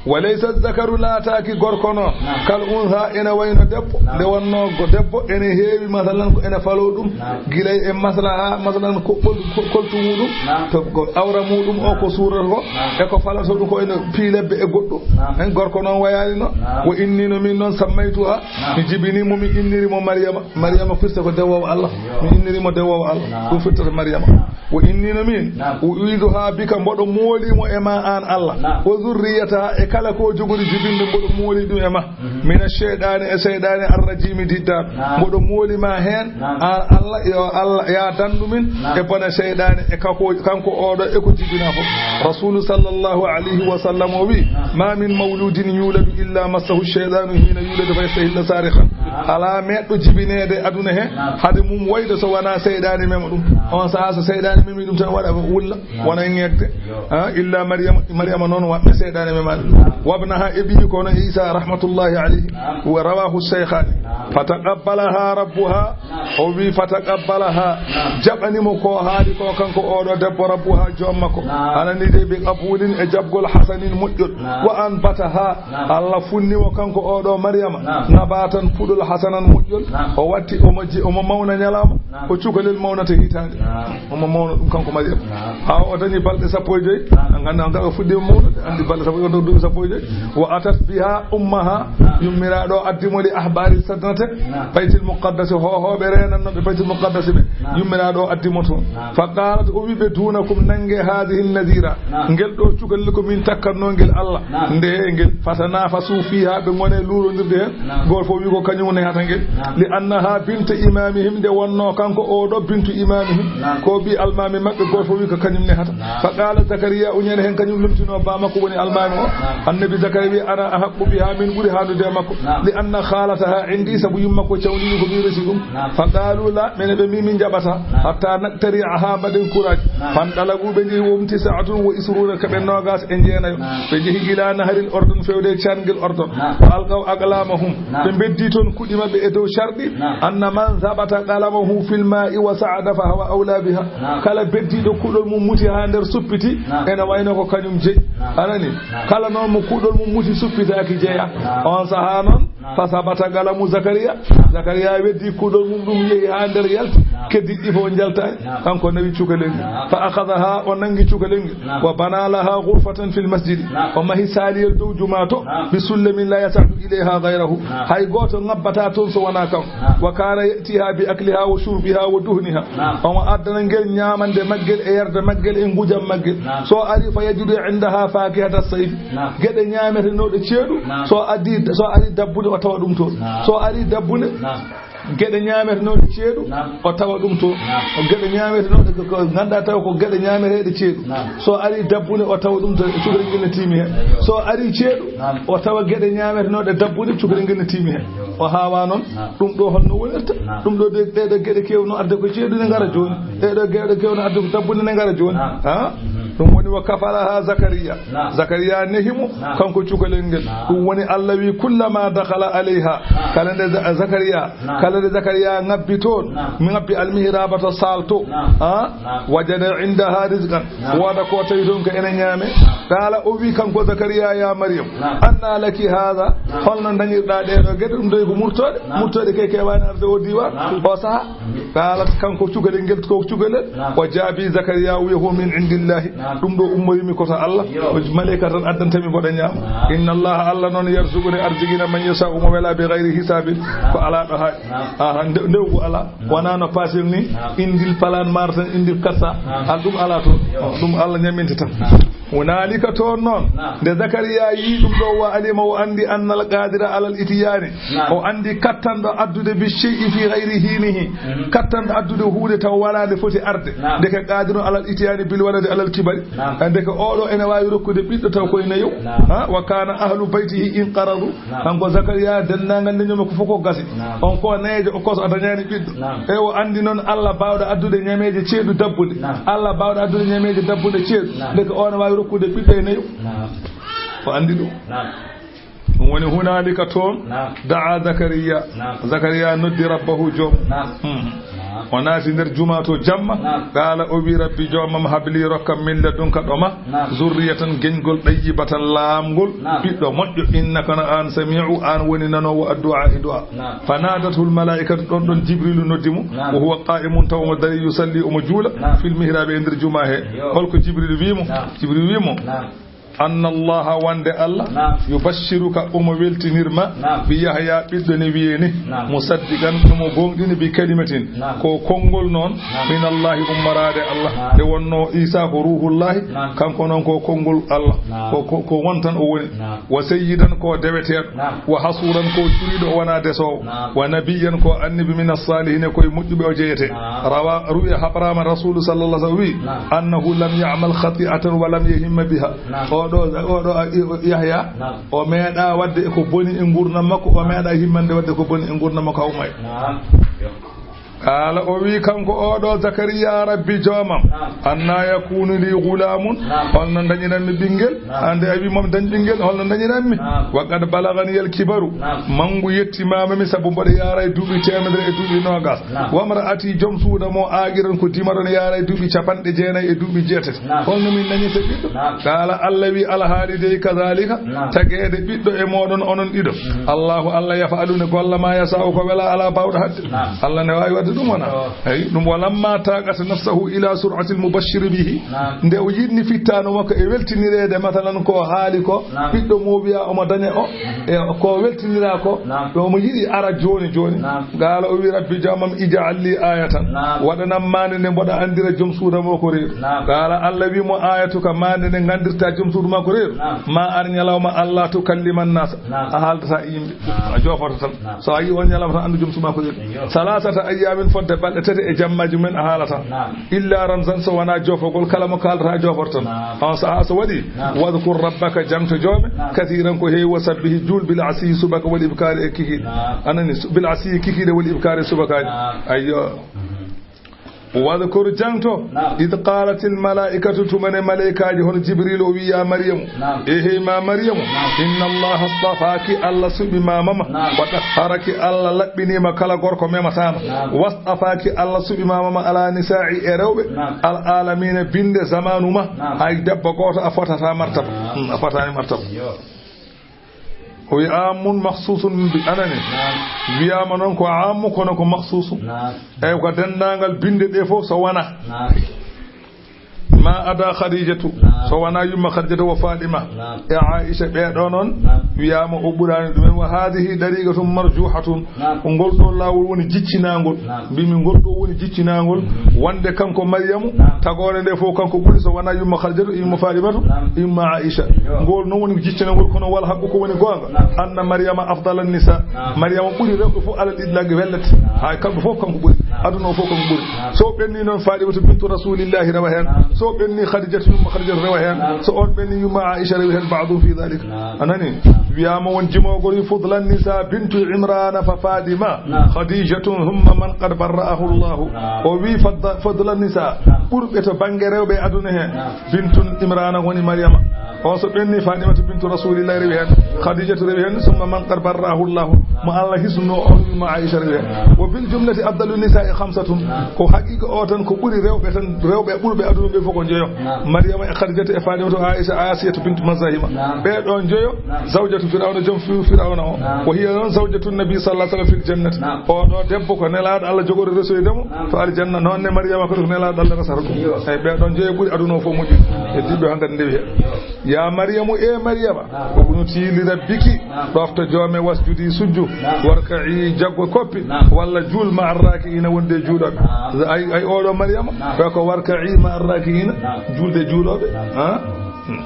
Wa laysa zakaru, laataaki gorko noon. Naam. Kal untha, ene wayno debbo. Naam. Nde wonnoo go debbo ene heewi, masalan, ko ene faloo ɗum. Naam. Gila e maslaha, masalan, ko ɓol-, ko koltu muɗum. Naam. To ko awra muɗum o ko suurata ko. Naam. E ko falato ɗum ko ene piilebbe e goɗɗum. Naam. En gorko noon wayaani noon. Naam. Wa inni, no min noon, sammaytuha. Naam. Mi jibini mo, mi inniri mo Maryama. Maryama firti ko dewoowo Allah. Yo. Mi inniri mo dewoowo Allah. Naam. Ɗum firtata Maryama. Naam. Wa inni, no min, naam, u'iduha bika, mboɗo mooli mo e ma aan Allah. Naam. Wa zurriyataha, e kala ko jogori jibinde, mboɗo mooli ɗum e ma. Mhm. Mina sheyɗaani, e seyɗaani, arrajiimi, diddaaɗo. Naam. Mboɗo mooli ma heen, naam, aan Allah, yo Allah, ya dandu min, naam, e bone seyɗaani, e kako, kanko oɗo, e ko jibinaa fof. Naam. Rasulu sallallahu alayhi wa sallam o wi, naam, "Ma min mawludin yuladu illa massahu shaytanu hina yuladu fa yastahilla sarikhan." Naam. Alaa meeɗɗo jibineede aduna he, naam, hade mum wayde so wonaa seyɗaani mema ɗum. Naam. On sahaa so seyɗaani memi ɗum tan waɗa ko wulla, naam, wona e ŋeegde. Yo. Ha, illa Maryama, Maryama noon waɗde seyɗaani memaani ɗum. Naam. Wabnaha, e ɓiyi ko no Isa rahmatullahi alayhi. Naam. Wa rawahu shaykhani. Naam. Fataqabbalaha rabbuha. O wi, "Fataqabbalaha." Naam. Jaɓani mo ko haali ko kanko oɗo debbo, rabbuha, joom makko. Naam. Anani de bi qabulin, e jaɓgol, hasanin, moƴƴol. Naam. Wa anbataha. Naam. Allah funni mo kanko oɗo Maryama. Naam. Nabatan, puɗol, hasanan, moƴƴol. Naam. O watti, omo ji-, omo mawna ñalawma. Ko cukalel mawnata hitaande. Omo mawna ɗum kanko Maryam. Haa o dañi balɗe sappo e joy. An ngannda on kaa o fuɗɗiima mawnude, anndi balɗe sappo e joy, on ɗo duuɓi sappo e joy. Wa atat biha ummaha. Yummiraaɗo o addi mo li ahbari sadnate. Baytil muqaddasi, hohooɓe reenannooɓe Baytil muqaddasi ɓe. Yummiraaɗo o addi mo toon. Fa qalat, o wi ɓe, dunakum, nannge hadihi nadira. Ngel ɗo cukalel ko min takkatnoo ngel Allah. Nde ngel fatanafasu fiha, ɓe ngone luurondirde heen. Gooto fof wi ko kañum nehata ngel. Li annaha binte imamihim, nde wonnoo kanko o ɗo bintu imamihim. Ko ɓi almami maɓɓe, gooto fof wi ko kañum nehata. Fa qala Zakariya, o ñande heen kañum lomtinoo ba makko woni almami o. Annabi Zakariya wi, ana ahaqqu biha, min ɓuri haanude e makko. Li anna khalataha indi, sabu yumma ko cawndini ko mi resi ɗum. Fa qalu la, mene ɓe mbi min jaɓata. Hatta naqtari'aha, mbaɗen courage. Fan ɗalagu, ɓe njehi, womti sa'atun wa isruna, kaɓe noogas e jeenayo. Ɓe njehi ila naharil Ordon, fewde e caangel Ordon. Fa alqaw aqlamahum, ɓe mbeddi toon kuɗi maɓɓe e dow carɗi. Anna man sabata qalamahu fil ma'i wa sa'ada fa huwa awla biha. Kala beddiiɗo kuɗol mum muti haa nder suppiti, ene wayno ko kañum jeyi. Anani? Kala noon mo kuɗol mum muti suppitaaki jeya. On sahaa noon, fa sabata qalamu Zakariya. Zakariya weddi kuɗol mum, ɗum yehi haa nder yalti. Keddiɗi fof njaltaani. Kanko nawi cukalel ngel. Fa akhadhaha, o nangi cukalel ngel. Wa bana laha ghurfatan fil masjidi. O mahi saaliyel dow jumaa to. Bi sullamin la yas'adu ilayha ghayrahu. Hay gooto ŋabbata toon so wonaa kanko. Wa kana ya'tiha bi akliha wa shurbiha wa duhniha. Omo addana ngel ñaamande maggel e yarde maggel e ngujam maggel. So ari fa yajidu indaha fakihata sayf. Geɗe ñaametenooɗe ceeɗu. So addi, so ari dabbunde, o tawa ɗum toon. So ari dabbunde, geɗe ñaametenooɗe ceeɗu, o tawa ɗum toon. Geɗe ñaametenooɗe ko, ko ngannduɗaa taw ko geɗe ñaameteeɗe ceeɗu. So ari dabbunde, o tawa ɗum toon, cukalel ngel ne tiimi heen. So ari ceeɗu, o tawa geɗe ñaametenooɗe dabbunde, cukalel ngel ne tiimi heen. O haawa noon, ɗum ɗo honno wonirta? Ɗum ɗo de, ɗeɗo geɗe keewno adde ko ceeɗu ne ngara jooni. Ɗeɗo geɗe keewno adde ko dabbunde ne ngara jooni. Ha? Ɗum woni wa kafalaha Zakariya. Zakariya nehi mo, kanko cukalel ngel. Ɗum woni Allah wi, kullama dakhala alayha. Kala nde Za-, Zakariya, kala nde Zakariya ŋabbi toon, mi ŋabbi almihraba to saal to. Ha? Wajada indaha rizqan. Wooda ko tawi toon ko ene ñaame. Qala, o wi kanko Zakariya, ya Maryam, anna laki hadha? Holno dañirɗa ɗeɗo geɗe? Ɗum tawi ko murtooɗe. Murtooɗe kay kewaani arde o diwa, o saha. Qalat, kanko cukalel ngel, ko cukalel. O jaabi Zakariya, o wi, huwa min indillahi. Ɗum ɗo ummoyimi ko to Allah. O malaika tan addantami mboɗa ñaama. Inna Allah, Allah noon, yarzuquni, arjigina, man yasha'u, mo wela, bi ghayri hisabin, ko ala ɗo haaɗi. Aha, nde-, ndewgu ala. Wona no patel ni, indil palaan maar tan, indil katta. Al ɗum ala to. Ɗum Allah ñaminta tan. Hunalika toon noon, nde Zakariya yii ɗum ɗo, wa alima, o anndi, annal qadira alal itiyani, o anndi kattanɗo addude bi shay'i fi ghayri hinihi, kattanɗo addude huunde taw wala nde foti arde. Ndeke qadirun alal itiyani bil waladi alal kibari. Ndeke oɗo ene waawi rokkude ɓiɗɗo taw koye nayo. Ha, wa kana ahlu baytihi inqaradu. Kanko Zakariya, denndaangal nde ñooma ko fof ko gasi. On ko neejo, o koso, a dañaani ɓiɗɗo. E o anndi noon Allah baawɗo addude ñameeje ceeɗu dabbunde. Allah baawɗo addude ñameeje dabbunde ceeɗu. Ndeke o ne waawi rokkude ɓiɗɗo e nayo. O anndi ɗum. Ɗum woni hunalika toon, da'a Zakariya. Zakariya noddi rabbahu joom. Hmm. O naati nder juma to jamma. Qala, o wi, rabbi joomam, habli, rokkam, min ladunka ɗo ma. Zurriyatan, geñgol, ɗayyibatan, laamgol, ɓiɗɗo moƴƴo, innaka, no aan, sami'u, aan woni nanoowo, addu'a, e du'a. Fa nadathul malaikatu, ɗon ɗon Jibrilu noddi mo, wa huwa qa'imun, taw omo dari, yusalli, omo juula, fil mihrabi, e nder juma he. Holko Jibrilu wi mo? Jibrilu wi mo, anna Allaha, wonde Allah, yubashshiruka, omo weltinir ma, bi Yahya, ɓiɗɗo ne wiye ni, musaddiqan, omo gonɗini, bi kalimatin, ko konngol noon, min Allahi, ummoraade Allah. Nde wonno Isa ko ruhullahi, kanko noon ko konngol Allah. Ko, ko, ko won tan o woni. Wa sayyidan, ko deweteeɗo. Wa hasuran, ko curiiɗo, o wonaa desoowo. Wa nabiyyan, ko annabi, min as-salihin, ko e moƴƴuɓe o jeyete. Rawa, ruwiya, haɓraama Rasulu sallallahu alaihi wasallam wi, annahu lam ya'mal khati'atan wa lam yahimma biha. Oɗo, oɗo, a, i-, o, Yahya, o meeɗa wadde ko boni e ngurnam makko, o meeɗa himmande wadde ko boni e ngurnam makko, haw may. Qala, o wi kanko oɗo Zakariya, rabbi joomam, anna yakunu li ghulamun, holno dañiranmi ɓinngel? Hande a wi mom dañ ɓinngel, holno dañiranmi? Wa qad balagani al kibaru, mangu yettimama mi, sabu mboɗo yaara e duuɓi teemedere e duuɓi noogas. Wa mra'ati, joom suuda mo, aqiran, ko dima ɗon, yaara e duuɓi capanɗe jeenayi e duuɓi jeetati. Holno min dañirta ɓiɗɗo? Qala, Allah wi, alhaali dey kadhalika, tageede ɓiɗɗo e moɗon onon ɗiɗo. Allahu, Allah, yaf'alu, ne golla, ma yasha'u, ko wela, ala bawɗo hadde. Allah ne waawi wadde Ɗum wona. Eyi, ɗum, walamma taqata nafsahu ila sur'atil mubashshiri bihi. Naam. Nde o yiɗni fittaano makko e weltinireede, masalan, ko haali ko, naam, ɓiɗɗo mo wiya omo daña o, e ko weltinira ko, naam, ɗo omo yiɗi ara jooni jooni. Naam. Qaala, o wi, "Rabbi, joomam, ij'al li ayatan." Naam. Waɗanam maande nde mboɗa anndira joom suuda mo ko reedu. Naam. Qaala, Allah wi mo, "Ayatuka, maande nde nganndirta joom suudu ma ko reedu. Naam. Ma ar ñalawma Allah tukallima nnaasa." Naam. A haaldataa e yimɓe. Naam. A joofoto tan. Naam. So a yi on ñalawma tan, anndu joom suudu ma ko reedu. Ayyo. Salaasata ayyaamin, fodde balɗe tati e jammaaji mum en a haalataa. Naam. Illa ramzan, so wonaa joofagol, kala mo kaaldata a joofoto tan. Naam. On sahaa so waɗi, naam, wadkur rabbaka, jaŋto joome, naam, kasiiran ko heewi, wa sabbihi, juul bil asiyyi subaka wal ibkaari e kikiiɗe. Naam. A nani, su-, bil asiyyi kikiiɗe wal ibkaari subakaaji. Naam. Ayyo. Mhm. Wadkur, jaŋto, naam, id qaalatil malaa'ikatu, tuma nde maleykaaji hono Jibril o wi, ya Maryamu, naam, eehey ma Maryamu, naam, inna Allaha astafaaki, Allah suɓimaama ma, naam, wa tahharaki, Allah laɓɓiniima kala gorko memataama, naam, wastafaaki, Allah suɓimaama ma ala nisaa'i, e rewɓe, naam, al aalamiina, binnde zamaanu ma, naam, hay debbo gooto a fotataa martaba. Naam. Hmm, a fotaani martaba. Yo. O wi amun makhsusun bi anani. Naam. Wiyaama noon ko amu, kono ko makhsusu. Naam. Eyi, ko denndaangal binnde ɗe fof so wona. Naam. Ma ada Khadijatu, naam, so wona yumma Khadijatu wa Fatima. Naam. E Aisha, ɓee ɗoo noon, naam, wiyaama o ɓuraani ɗumen. Wa hadhihi dariqatun marjuhatun. Naam. Ko ngol ɗoo laawol woni jiccinaangol. Naam. Mbimi ngol ɗoo woni jiccinaangol, wonde kanko Maryamu, naam, tagoore nde fof kanko ɓuri, so wonaa yumma Khadijatu, yumma Fatimatu, naam, yumma Aisha. Yo. Ngol noon woni jiccinaangol, kono wal haqqu, ko woni goonga, naam, anna Maryama afdala nisa. Naam. Maryama ɓuri rewɓe fof alal itlaqi wellete. Naam. Hay kamɓe fof kanko ɓuri. Naam. Aduna o fof kanko ɓuri. Naam. So ɓenni noon Fatimatu bintu Rasulillahi rewa heen. Naam. So ɓenni Khadijatu, yumma Khadijatu rewa heen. Naam. So on ɓenni yumma Aisha rewa heen, ba'dun fi dhalik. Naam. A nani? Naam. Wiyaama won jimogol wi fudlan nisa bintu Imrana fa Fatima, naam, Khadijatun, thumma man qad barra'ahu Allahu. Naam. O wi fadda-, fadlan nisa, naam, ɓurɓe to bannge rewɓe e aduna he, naam, bintun Imrana woni Maryama. Naam. O so ɓenni Fatimatu bintu Rasulillahi rewi heen, Khadijatu rewi heen, thumma man qad barra'ahu Allahu. Mo Allah hisnuno on yumma Aisha rewi heen. Naam. Wa bil jumlati afdalu nisa'i khamsatun. Naam. Ko haqiqa o tan ko ɓuri rewɓe tan, rewɓe ɓurɓe aduna ɓe fof ko njeyo. Naam. Maryama e Khadijatu e Fatimatu Aisha Asiyatu bintu Mazahima. Naam. Ɓee ɗoo njeyo, naam, zawjatu Firawna, joom fi-, Firawna o. Naam. Ko hiya noon zawjatu Nabi sallallahu alaihi wasallam fil jannati. Naam. O ɗoo debbo ko nelaaɗo Allah jogori resoyde mo, naam, to aljanna. Noon ne Maryama kadi ko nelaaɗo Allah resata ɗum. Yo. Eyi, ɓee ɗoo njeyo ɓuri aduna o fof moƴƴude. Naam. E diɓɓe hankkadi ndewi heen. Yo. Ya Maryamu, e Maryama, naam, uqnuti li rabbiki, naam, ɗofto joome, wasjudi, sujju, naam, warka'i, jaggo koppi, naam, walla juul ma arraki'ina, wonde juulooɓe. Naam. Ay, ay, oɗo Maryama, naam, ko warka'i ma arraki'ina, naam, juulde juulooɓe. Naam. Ha? Hmm.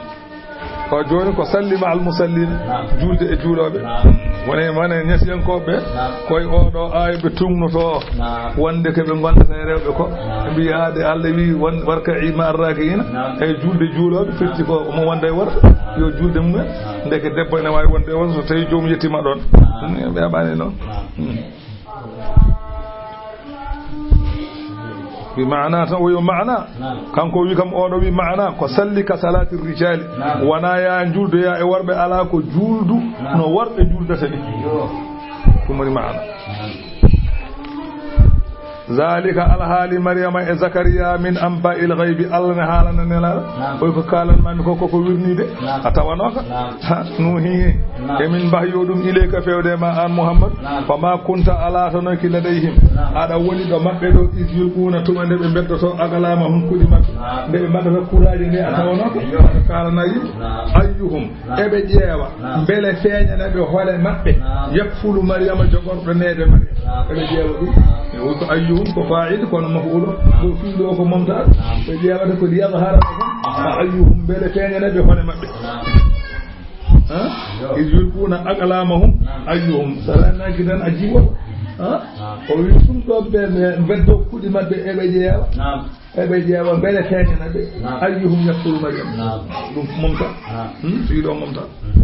O jooni ko salli ma al musallina, naam, juulde e juulooɓe. Naam. Wone, wone ñasiyankooɓe, naam, koye oɗo aaya ɓe tugnoto, naam, wonde ko ɓe ngondata e rewɓe ko. Naam. Ɓe mbiya de Allah wi won warka'i ma arraki'ina, naam, e juulde juulooɓe, firti ko mo wonda e worɓe, yo juulde mum en. Naam. Ndeke debbo ene waawi wonde e worɓe so tawi joomum yettiima ɗoon. Naam. Ɓe aɓaani noon. Naam. Hmm. Wi maana tan, o yo maana. Naam. Kanko wi kam, oɗo wi maana, ko salli ka salati rijali. Naam. Wona ya juuldoya e worɓe, ala ko juuldu, naam, no worɓe juuldata ni. Yo. Ɗum woni maana. Naam. Zalika, alhaali Maryama e Zakariya, min anba'il ghaybi, Allah ne haalana Nelaaɗo. Naam. Oy ko kaalan mami ko, koko wirnide. Naam. A tawanoka. Naam. Ha, nuhi. Naam. Emin mbahyo ɗum ilayka fewde ma an Muhammad. Naam. Fa ma kunta, a laatanoki ladayhim. Naam. Aɗa woni ɗo maɓɓe ɗo, iz yulquna, tuma nde ɓe mbeddoto aqlamahum, kuɗi maɓɓe. Naam. Nde ɓe mbaɗata kuraaji nde, a, naam, tawanoka. Yo. Aɗa kaalana yimɓe. Naam. Ayyuhum, naam, eɓe ƴeewa. Naam. Mbele feeñana ɓe hoore maɓɓe. Naam. Yakfulu Maryama, jogorɗo neede Maryama. Naam. Eɓe ƴeewa ɗum. Naam. E o ko ayyuhum ko fa'il, kono maf'ulo. Naam. Ko fi'lo ko mumtaz. Naam. Ɓe ƴeewata ko liyadhhara lahum. Naam. Ayyuhum, mbele feeñana ɓe hoore maɓɓe. Naam. Ha? Yo. Iz yulquna aqlamahum. Naam. Ayyuhum. So rennaki tan a jiwoto. Ha? Naam. O wi ɗum ɗo ɓe, ɓe mbeddo kuɗi maɓɓe eɓe ƴeewa. Naam. Eɓe ƴeewa mbele feeñana ɓe. Naam. Ayyuhum yakfulu Maryam. Naam. Ɗum mumtaz. Naam. Hmm? Fi'lo mumtaz. Hmm.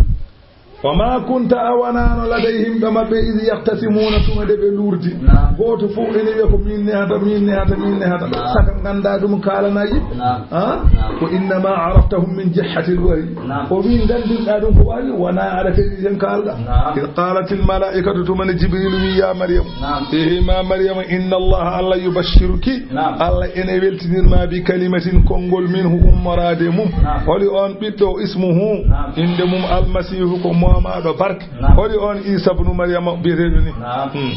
Wa ma kunta, a wonano ladayhim, ɗo maɓɓe, iz yaqtasimuna, tuma nde ɓe luurdi. Naam. Gooto fof ene wiya ko min nehata, min nehata, min nehata. Naam. Saka ngannda ɗum kaalana yimɓe. Naam. Ha? Naam. Ko innama araftahum min jihati lwahyi. Naam. O wi nganndirɗa ɗum ko wahyu, wona aɗa fedi hen kaalɗa. Naam. Iz qalatil malaikatu, tuma nde Jibril wi ya Maryam. Naam. Ehe ma Maryama, inna Allaha, Allah yubashshiruki. Naam. Allah ene weltinir ma bi kalimatin, konngol, minhu, ummoraade mum. Naam. Holi on ɓiɗɗo, ismuhu, naam, innde mum Almasiihu, ko moomaaɗo barke. Naam. Holi on Iisa bnu Maryama biyeteeɗo ni? Naam. Hmm.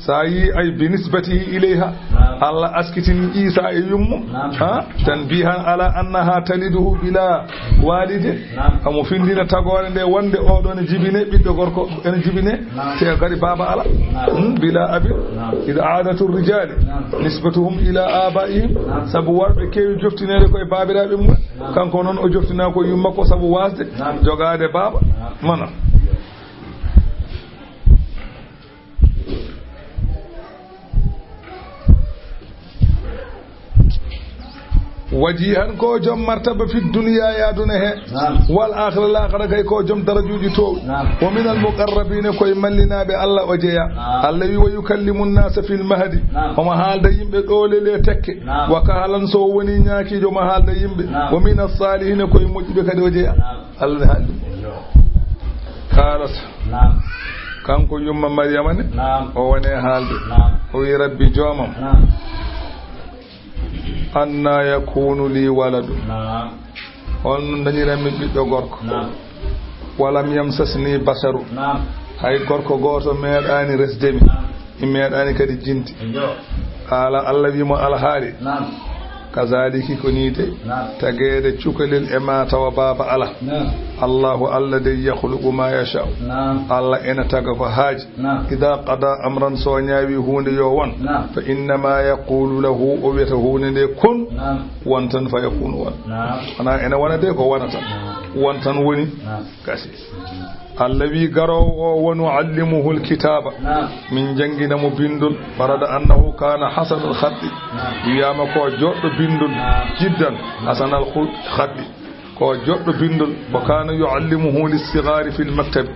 Sa yi ay bi nisbatihi ilayha, Allah askitini Isa e yummo, ha, tanbihan ala annaha taliduhu bila walidin. Omo findina tagoore nde wonde oɗo ne jibine ɓiɗɗo gorko, ene jibine te kadi baaba ala. Hmm, bila abin. Id adatu rijali nisbatuhum ila abaihim. Sabu worɓe keewi joftineede koye baabiraaɓe mum. Kanko noon o joftina ko yumma ko sabu wasde jogaade baaba. Mana. Wajihan ko joom martaba fi duniya e aduna he. Wal akhira, lakhira kay ko joom darajuuji toowɗi. Wa min al muqarrabina, koye mallinaɓe Allah o jeeya. Allah wi wa yukallimu nnasa fil mahdi. Omo haalda yimɓe ɗo lele tekke. Wa kahalan, so o woni ñaakiijo omo haalda yimɓe. Wa min as salihina, koye moƴƴuɓe kadi o jeeya. Allah ne haaldi. Qaalat. Kanko yumma Maryama ne, o woni e haalde. O wi, "Rabbi joomam, anna yakunu li waladu?" Hol no dañiranmi ɓiɗɗo gorko? Walam yamsasni basharu. Hay gorko gooto meeɗaani resde mi. Mi meeɗaani kadi jinte. Qaala, Allah wi mo, "Alhaali. Kazaliki, ko nii de. Tageede cukalel e ma tawa baaba ala. Allahu, Allah de, yakhluqu ma yasha." Allah ena taga ko haaji. Ida qada amran, so ñaawi huunde yo won. Fa innama yaqulu lahu, o wiyata huunde nde kun. Won tan, fa yakunu, won. Wona ene wona de, ko wonata. Won tan woni. Gasi. Allah wi garoowo o, "Wa nuallimuhu alkitaba." Min janngina mo binndol. Warada annahu kana hasanal khatti. Wiyaama ko joɗɗo binndol. Jiddan. Hasanal khul-, khatti. Ko joɗɗo binndol. Wa kana yuallimuhu lissigari fil maktabi.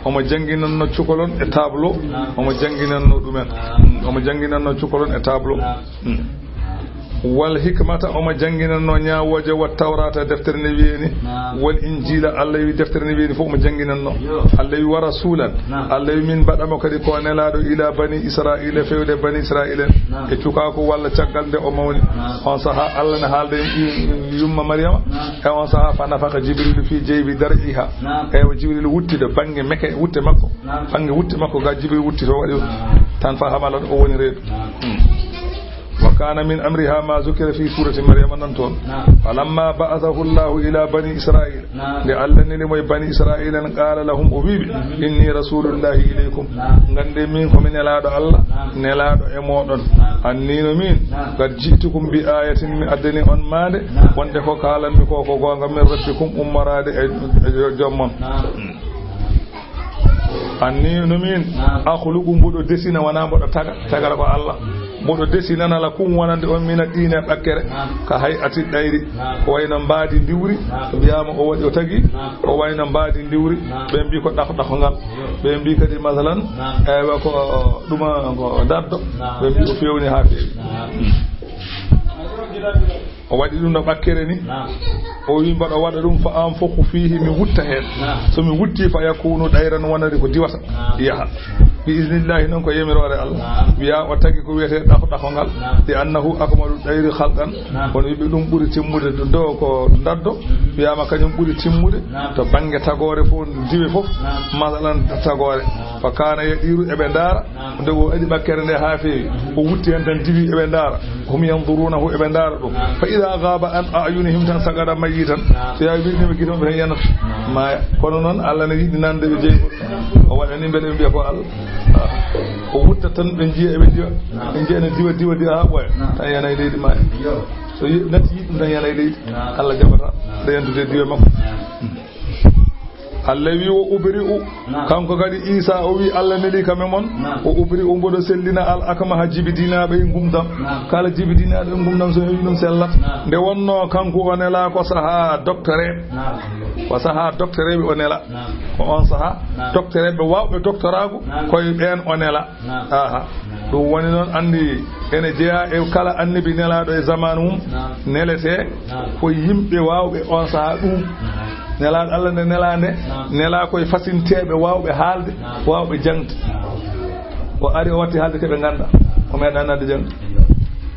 Omo jannginanno cukalon e tableau. Omo jannginanno ɗumen. Omo jannginanno cukalon e tableau. Hmm. Wal hikmata, omo jannginanno ñaawooje, wa tawrata, deftere nde wiyeeni, wal injila, Allah wi deftere nde wiyeeni fof omo jannginanno. Allah wi wa rasulan, Allah wi min mbaɗa mo kadi ko nelaaɗo ila bani Israila, fewde bani Israila en, e cukaaku walla caggal nde o mawni. On saha Allah ne haalda e yumma Maryama, e on saha fa nafakha Jibrilu fi jaybi dar'iha, e o Jibril wuttida bannge meke wutte makko, bannge wutte makko ga Jibril wutti to waɗi tan fa hamalat o woni reedu. Hmm. Wa kana min amriha ma zukira fi surati Maryama nan toon. Falamma ba'athahu Allahu ila bani Israil. Nde Allah neli mo e bani Israil en, qala lahum, o wiɓe, inni rasulullahi ilaykum. Ngande min ko mi nelaaɗo Allah, nelaaɗo e moɗon. Anni no min, qad ji'tukum bi ayatin, mi addani on maande, wonde ko kaalanmi ko, ko goonga min rabbikum, ummoraade e, e jommon. Anni no min, akhluqu, mboɗo desina, wona mboɗo taga, tagara ko Allah. Mboɗo desinana lakum, wonande on, mina dina, ɓakkere, ka hay'ati dayri, ko wayno mbaadi ndiwri, wiyama o waɗi o tagi, ko wayno mbaadi ndiwri, ɓe mbi ko ɗaho ɗaho ngal, ɓe mbi kadi masalan, eywa ko ɗuma ko daddo, ɓe mbi o fewni ha fewi. O waɗi ɗum no ɓakkere ni. Naam. O wi mbaɗa waɗa ɗum fa anfukhu fihi, mi wutta heen. Naam. So mi wutti fa yakunu ɗayran, wonande ko diwata. Naam. Yaha. Bi iznillahi, noon ko yamiroore Allah. Naam. Wiya o tagi ko wiyetee ɗaho ɗaho ngal. Naam. Li annahu akmalu ɗayri khalqan. Naam. Kono wiɓe ɗum ɓuri timmude do ko daddo. Mhm. Wiyama kañum ɓuri timmude. Naam. To bannge tagoore fof, diwe fof. Naam. Masalan tagoore. Naam. Fa kana yadiru, eɓe ndaara. Naam. Nde o waɗi ɓakkere nde haa feewi, o wutti heen tan diwi eɓe ndaara. Hum yanzurunahu, eɓe ndaara ɗum. Naam. Fa ida gaba an ayunihim tan sagada mayyitan. Naam. So yawi wiɗnima gite maɓɓe tan yanata. Naam. Maaya. Kono noon Allah ne yiɗi nande ɓe jeygol. O waɗani mbele ɓe mbiya ko Allah. Ah. O wutta tan ɓe njiya eɓe diwa. Naam. Ɓe njiya ne diwa, diwa, diwa haa ɓooya. Naam. Tan yana e leydi maaya. Yo. So yi-, natti yiɗ ɗum tan yana e leydi. Naam. Allah jaɓata. Naam. Nde yantude diwa makko. Naam. Allah wi, "Wa ubri'u." Naam. Kanko kadi Isa o wi, "Allah neli kam e mon." Naam. "Wa ubri'u, mboɗo sellina al akmaha, jibidinaaɗo e ngumdam." Naam. Kala jibidinaaɗo e ngumdam, so heɓi ɗum sellat. Naam. Nde wonno kanko o nela ko saha doctoreeɓe. Naam. Ko saha doctoreeɓe o nela. Naam. Ko on saha doctoreeɓe waawɓe doctoraagu, naam, koye ɓeen o nela. Naam. Aha. Naam. Ɗum woni noon, anndi ene jeyaa e kala annabi nelaaɗo e zamaanu mum, naam, neletee, naam, ko yimɓe waawɓe on sahaa ɗum. Naam. Nelaaɗo Allah nde nelaa nde, naam, nelaa koye fasinteeɓe waawɓe haalde, naam, waawɓe jaŋde. Naam. O ari o watti haalde ko ɓe nganndaa. O meeɗaa naatde jaŋde.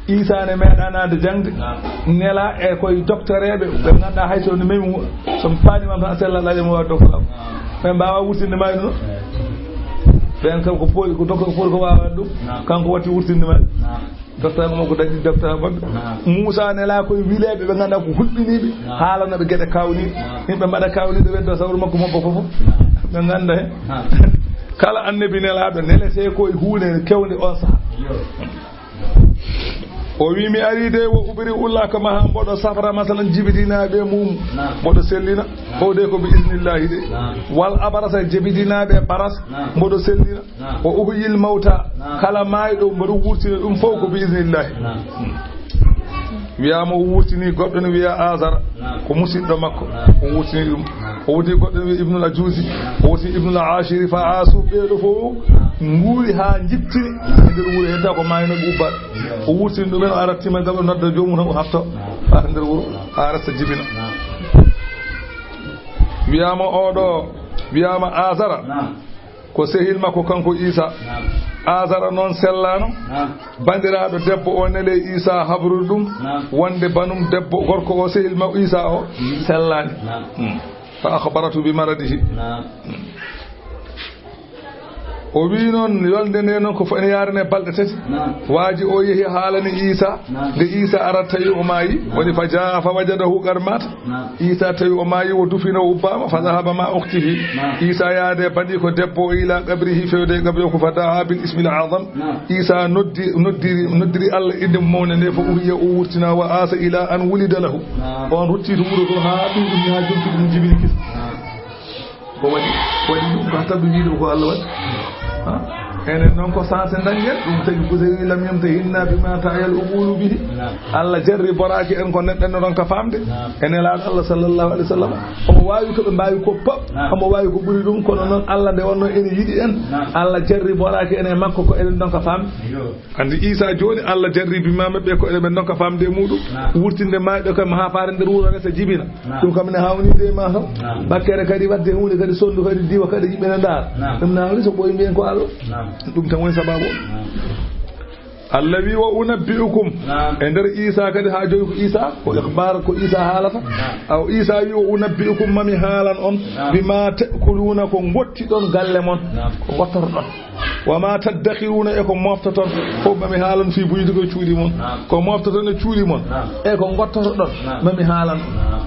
Iisaa ne meeɗaa naatde jaŋde. Naam. Nelaa e koye doktoreeɓe ɓe nganndaa hay so no memi, so mi paani ma tan a sella alaa e mo waawi doktoraagu. Naam. Ɓe mbaawaa wurtinde ma e ɗum. Naam. Ɓen kam ko pooli, ko dokka ko pooli ko waawata ɗum. Naam. Kanko watti wurtinde men. Naam. Docteur mo ko dañi docteur maɓɓe. Naam. Muusa nelaa koye wileeɓe ɓe ngannduɗaa ko hulɓiniiɓe. Naam. Haalana ɓe geɗe kawniiɗe. Naam. Yimɓe mbaɗa kawniiɗe wedda sawru makko mobba fof. Naam. Ɓe ngannda he. Naam. Kala annabi nelaaɗo neletee ko e huunde kewnde on saha. Yo. O wi mi ari de wo ubiri ulla kama ha mboɗo safra masalan jibidinaaɓe mum. Naam. Mboɗo sellina. Naam. O de ko bi isnillahi de. Naam. Wal abarasa jibidinaaɓe baras. Naam. Mboɗo sellina. Naam. O uhuyil mawta. Naam. Kala maayɗo mboɗo wurtina ɗum fof ko bi isnillahi. Naam. Wiyaama o wurtini goɗɗo ne wiya Azara. Naam. Ko musidɗo makko. Naam. O wurtini ɗum. Naam. O wurtini goɗɗo ne wiya Ibnul Ajuuzi. Naam. O wurtini Ibnul Ashiri fa asu ɓeeɗo fof. Naam. Nguuri haa njittini. Naam. E nder wuro hedda ko maayno ɓe ubba. Naam. O wurtini ɗum en o arattima gam o nodda joomum tan o hafto. Naam. Haa nder wuro. Naam. Haa resta jibina. Naam. Wiyaama oɗo, wiyaama Azara. Naam. Ko sehil makko kanko Isa. Naam. Azara noon sellaano. Naam. Bandiraaɗo debbo o nele Isa habrude ɗum. Naam. Wonde banum debbo gorko o sehil makko Isa o. Mhm. Sellaani. Naam. Mm. Fa akhbaratu bi maradihi. Naam. O wi noon yolde nde noon ko fo ene yaarane balɗe tati. Naam. Waaji o yehi haalani Isa. Naam. Nde Isa ara tawi o maayi. Naam. Woni fa jaa fa wajadahu qad maata. Naam. Isa tawi o maayi, o dufino, o ubbaama, fa dhahaba ma ukhtihi. Naam. Isa yaade bandi ko debbo o ila qabrihi fewde e qabri o ko fa daa bil ismil azam. Naam. Isa noddi, noddiri, noddiri Allah innde mo mawnde nde, fa uhiya o wurtina wa asa ila an wulida lahu. Naam. On rutti to wuro to haa ɓiyɗum haa jonti ɗum jibini kis. Naam. Ko waɗi, waɗi ɗum ko hatta ɓe wiide ko Allah waɗi. Ha? Enen noon ko sanse dañen, ɗum tagi Busayri lam yamtahinna bima ta'yal uqulu bihi. Naam. Allah jarriboraaki en ko neɗɗo en ɗon ka famde. Naam. E nelaaɗo Allah sallallahu alaihi wasallam. Omo waawi ko ɓe mbaawi ko pop. Naam. Omo waawi ko ɓuri ɗum, kono noon Allah nde wonno ene yiɗi en. Naam. Allah jarriboraaki en e makko ko eɗen ɗon ka famde. Yo. Anndi Isa jooni Allah jarribi ma maɓɓe ko eɗen ɓe ndonka famde e muɗum. Naam. Wurtinde mayɗo kam haa faare nder wuro resa jibina. Naam. Ɗum kam ne hawni de ma kam. Naam. Bakkere kadi wadde huunde kadi sondu kadi diwa kadi yimɓe ne ndaara. Naam. Ɗum ne hawni so ɓooyi mbiyen ko Allah. Naam. Ɗum tan woni sababu o. Naam. Allah wi wa unabbi'ukum. Naam. E nder Isa kadi haa jooni ko Isa, ko ikhbar ko Isa haalata. Naam. Aw Isa wi wa unabbi'ukum mami haalan on. Naam. Bima ta'kuluna ko ngottiɗon galle mon. Naam. Ko ngottorɗon. Wa ma taddakhiruna e ko moftoton. Fof mami haalan fi buyutikum e cuuɗi mon. Naam. Ko moftoton e cuuɗi mon. Naam. E ko ngottotoɗon. Naam. Mami haalan. Naam.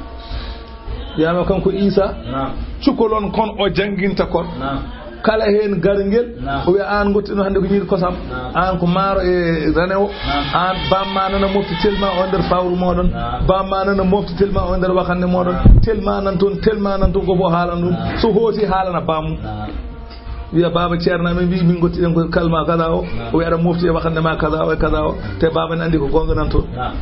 Wiyaama kanko Isa. Naam. Cukalon kon o jannginta kon. Naam. Kala heen garngel, naam, o wiya, "Aan ngottino hannde ko ñiiri kosam, naam, aan ko maaro e ranewo, naam, aan bamma nana mofti telma o nder fawru mooɗon, naam, bamma nana mofti telma o nder wakande mooɗon, naam, telma nan toon, telma nan toon," ko fof haalan ɗum. Naam. So hooti haalana bammu. Naam. Wiya, "Baaba Ceerno, amin mbi min ngotti ɗen ko kalma kada o." Naam. O wiya, "Aɗa mofti e wakande ma kada o e kada o." Te baaba ne anndi ko goonga nan toon. Naam.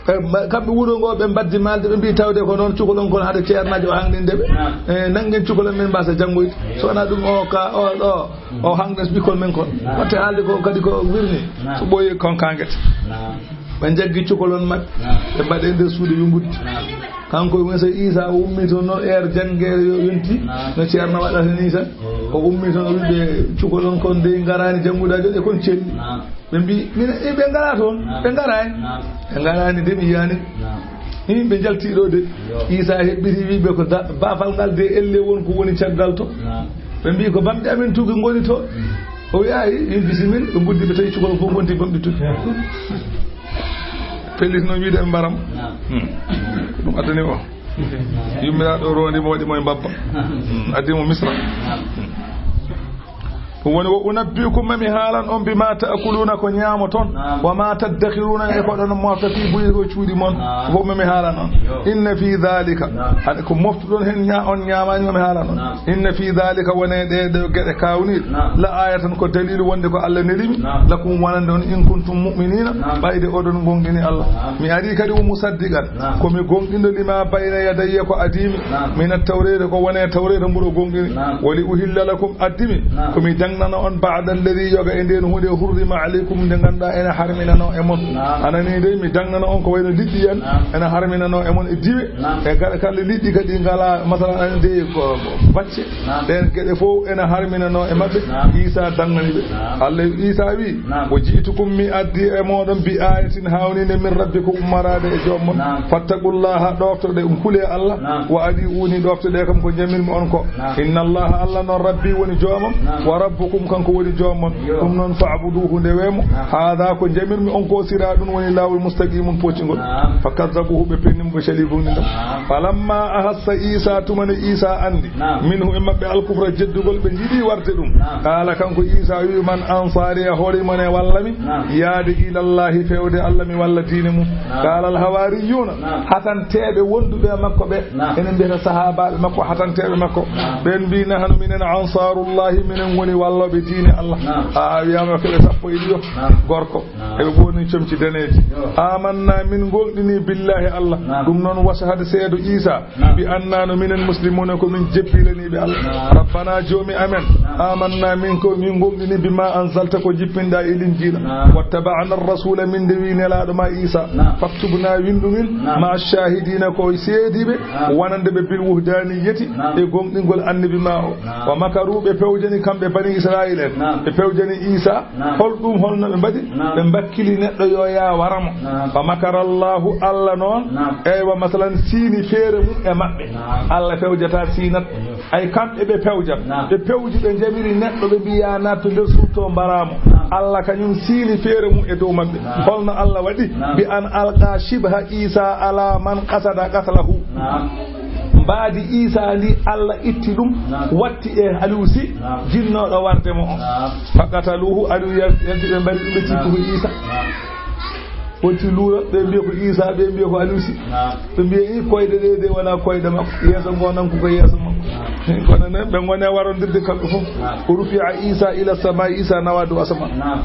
E, ma-, kamɓe wuro ngo, ɓe mbaddi maalde, ɓe mbi tawde ko noon cukalon kon hade ceernaajo o hangninde ɓe. Naam. E, nanngen cukalon men mbasa janngoyde. Eyo. So wonaa ɗum o ka, o, o, o hangnes ɓikkol men kon. Naam. Watte haalde ko kadi ko wirni. Naam. So ɓooyi kon kangete. Naam. Ɓe njaggi cukalon maɓɓe. Naam. Ɓe mbaɗe nder suudu ɓe nguddi. Naam. Kanko woni so Isa o ummi toon noon, heure janngeere yo yonti. Naam. No ceerno waɗata ni tan. Eyo. O ummi toon o wi ɓe cukalon kon dey ngaraani janngude ajo ɗe kon celli. Naam. Ɓe mbi, "Mine, e, ɓe ngaraa toon, naam, ɓe ngaraani." Naam. Ɓe ngaraani de, mi yiyaani. Naam. Min ɓe njalti ɗo de. Yo. Isa heɓɓiti wi ɓe ko da-, baafal ngal de elle won ko woni caggal to. Naam. Ɓe mbi, "Ko bamɗi amen tugi ngoni to." Mm. O wi, "Ayi, min bisimilla." Ɓe nguddi ɓe tawi cukalon fof ngonti bamɗi tugi. Yo. Pellit noon wiide ɓe mbaram. Naam. Hmm. Ko ɗum addani o. Naam. Yummiraaɗo o rondi mo waɗi mo e mbabba. Naam. Hmm. Addi mo Misra. Naam. Ɗum woni, "Wa unabbi'ukum, mami haalan on, bima ta'kuluna, ko ñaamoton, naam, wa ma taddakhiruna, e ko ɗon mofta fi buyutikum, cuuɗi mon." Naam. Fof mami haalan on. Yo. "Inna fi dhalika," naam, haɗa ko moftuɗon heen ña-, on ñaamaani, mami haalan on. Naam. "Inna fi dhalika," woni e ɗee ɗoo geɗe kaawniiɗe, naam, "la ayatan," ko daliilu wonde ko Allah nelimi, naam, "lakum," wonande on, "in kuntum mu'minina," naam, ɓayde oɗon goonɗini Allah. Naam. Mi ari kadi, "wa musaddiqan," naam, ko mi goonɗinɗo, "lima bayna yadayya," ko adii mi, naam, "mina tawreeta," ko woni e tawreeta mbuɗo goonɗini. Naam. "Wa li uhilla lakum," addi mi, naam, ko mi jannga Nana on ba'da alladhi, yoga e nden hunde, hurrima alaykum, nde ganduɗa ene harminano e mon. Naam. Anani dey mi dangana on ko wayno liɗɗi en, naam, ene harminano e mon e diwe. Naam. E kala, kala liɗɗi kadi ngala, masalan, anani dey ko, ko bacce. Naam. Ɗen geɗe fof ene harminano e maɓɓe. Naam. Isa dangani ɓe. Naam. Allah Isa wi, naam, "Wa ji'tukum, mi addi e moɗon, bi ayatin, hawninde, min rabbikum, ummarade e joom mon. Naam. Fattaqullaha, ɗoftoɗe, kule Allah. Naam. Wa adi'uni, ɗoftoɗe kam ko jamirmi on ko." Naam. "Inna Allaha, Allah noon, Rabbi woni joomam, naam, wa Rabbukum, kanko woni joomam. Yo. Ɗum noon, fa'buduhu, ndewe mo. Naam. Haada, ko jamirmi on ko, siraɗun, woni laawol, mustaqimun, poccingol." Naam. Fa kazzabuhu, ɓe penni mo, ɓe cali gomɗinal. Naam. Falamma ahassa Isa, tuma nde Isa andi, naam, minhu, e maɓɓe, al kufra, jeddugol, ɓe jiɗi warde ɗum. Naam. Qala, kanko Isa wi, "Man ansari, holi mon e walla mi, naam, yaade ilallahi, fewde Allah, mi walla diine mum?" Naam. Qala al hawariyuna, naam, hatanteɓe wonduɓe e makko ɓe, naam, enen mbiyata sahaabaaɓe makko, hatanteeɓe makko. Naam. Ɓeen mbii, "Nahnu, minen, ansaarullahi, minen ngoni wallooɓe diine Allah." Naam. A, a wiyaama ko ɓe sappo e ɗiɗo. Naam. Gorko. Naam. Eɓe ngoni comci daneeji. Yo. "Amanna, min ngolɗini, billahi Allah." Naam. Ɗum noon, washhad, seedo Isa, naam, bi anna, no minen, muslimuna, ko min jebbilaniiɓe Allah. Naam. Rabbana, joomi amen. Naam. Amanna, min ko min ngolɗini, bima anzalta, ko jippinɗa e Linjiila. Naam. Wattaba'na rasula, min ndewi nelaaɗo ma Isa. Naam. Faktubna, windu min, naam, ma shahidina, ko seediiɓe, naam, wonande ɓe bil wuhdaniyati, naam, e gomɗingol annabi ma o. Naam. Wa makaru, ɓe pewjani kamɓe Bani Israil en. Naam. Ɓe pewjani Isa. Naam. Hol ɗum, holno ɓe mbaɗi? Naam. Ɓe mbakkili neɗɗo yo yaa wara mo. Naam. Wa makara Allahu, Allah noon, naam, eywa, masalan, siini feere mum e maɓɓe. Naam. Allah fewjata, siinat. Ay, kamɓe ɓe pewjat. Naam. Ɓe pewji, ɓe njaɓiri neɗɗo, ɓe mbiya naatto nder suuto, mbaramo. Naam. Allah kañum siini feere mum e dow maɓɓe. Naam. Holno Allah waɗi? Naam. Bi an alqa shibha Isa ala man qasada qatlahu. Naam. Mbaadi Isa ndi, Allah itti ɗum, naam, watti e Aliou Sy, naam, jinnooɗo warde mo o. Naam. Faqataluhu, Aliou yal-, yalti, ɓe mbari ɗum, ɓe cikki ko Isa. Naam. Wonti luura, ɓe mbiya ko Isa, ɓe mbiya ko Aliou Sy. Naam. Ɓe mbiya, "I, koyɗe ɗe de wona koyɗe makko. Yeeso ngo nan ko, ko yeeso makko." Naam. Kono ne, ɓe ngone warondirde kamɓe fof. Naam. Rufi'a Isa ila sama, Isa nawa dow asama. Naam.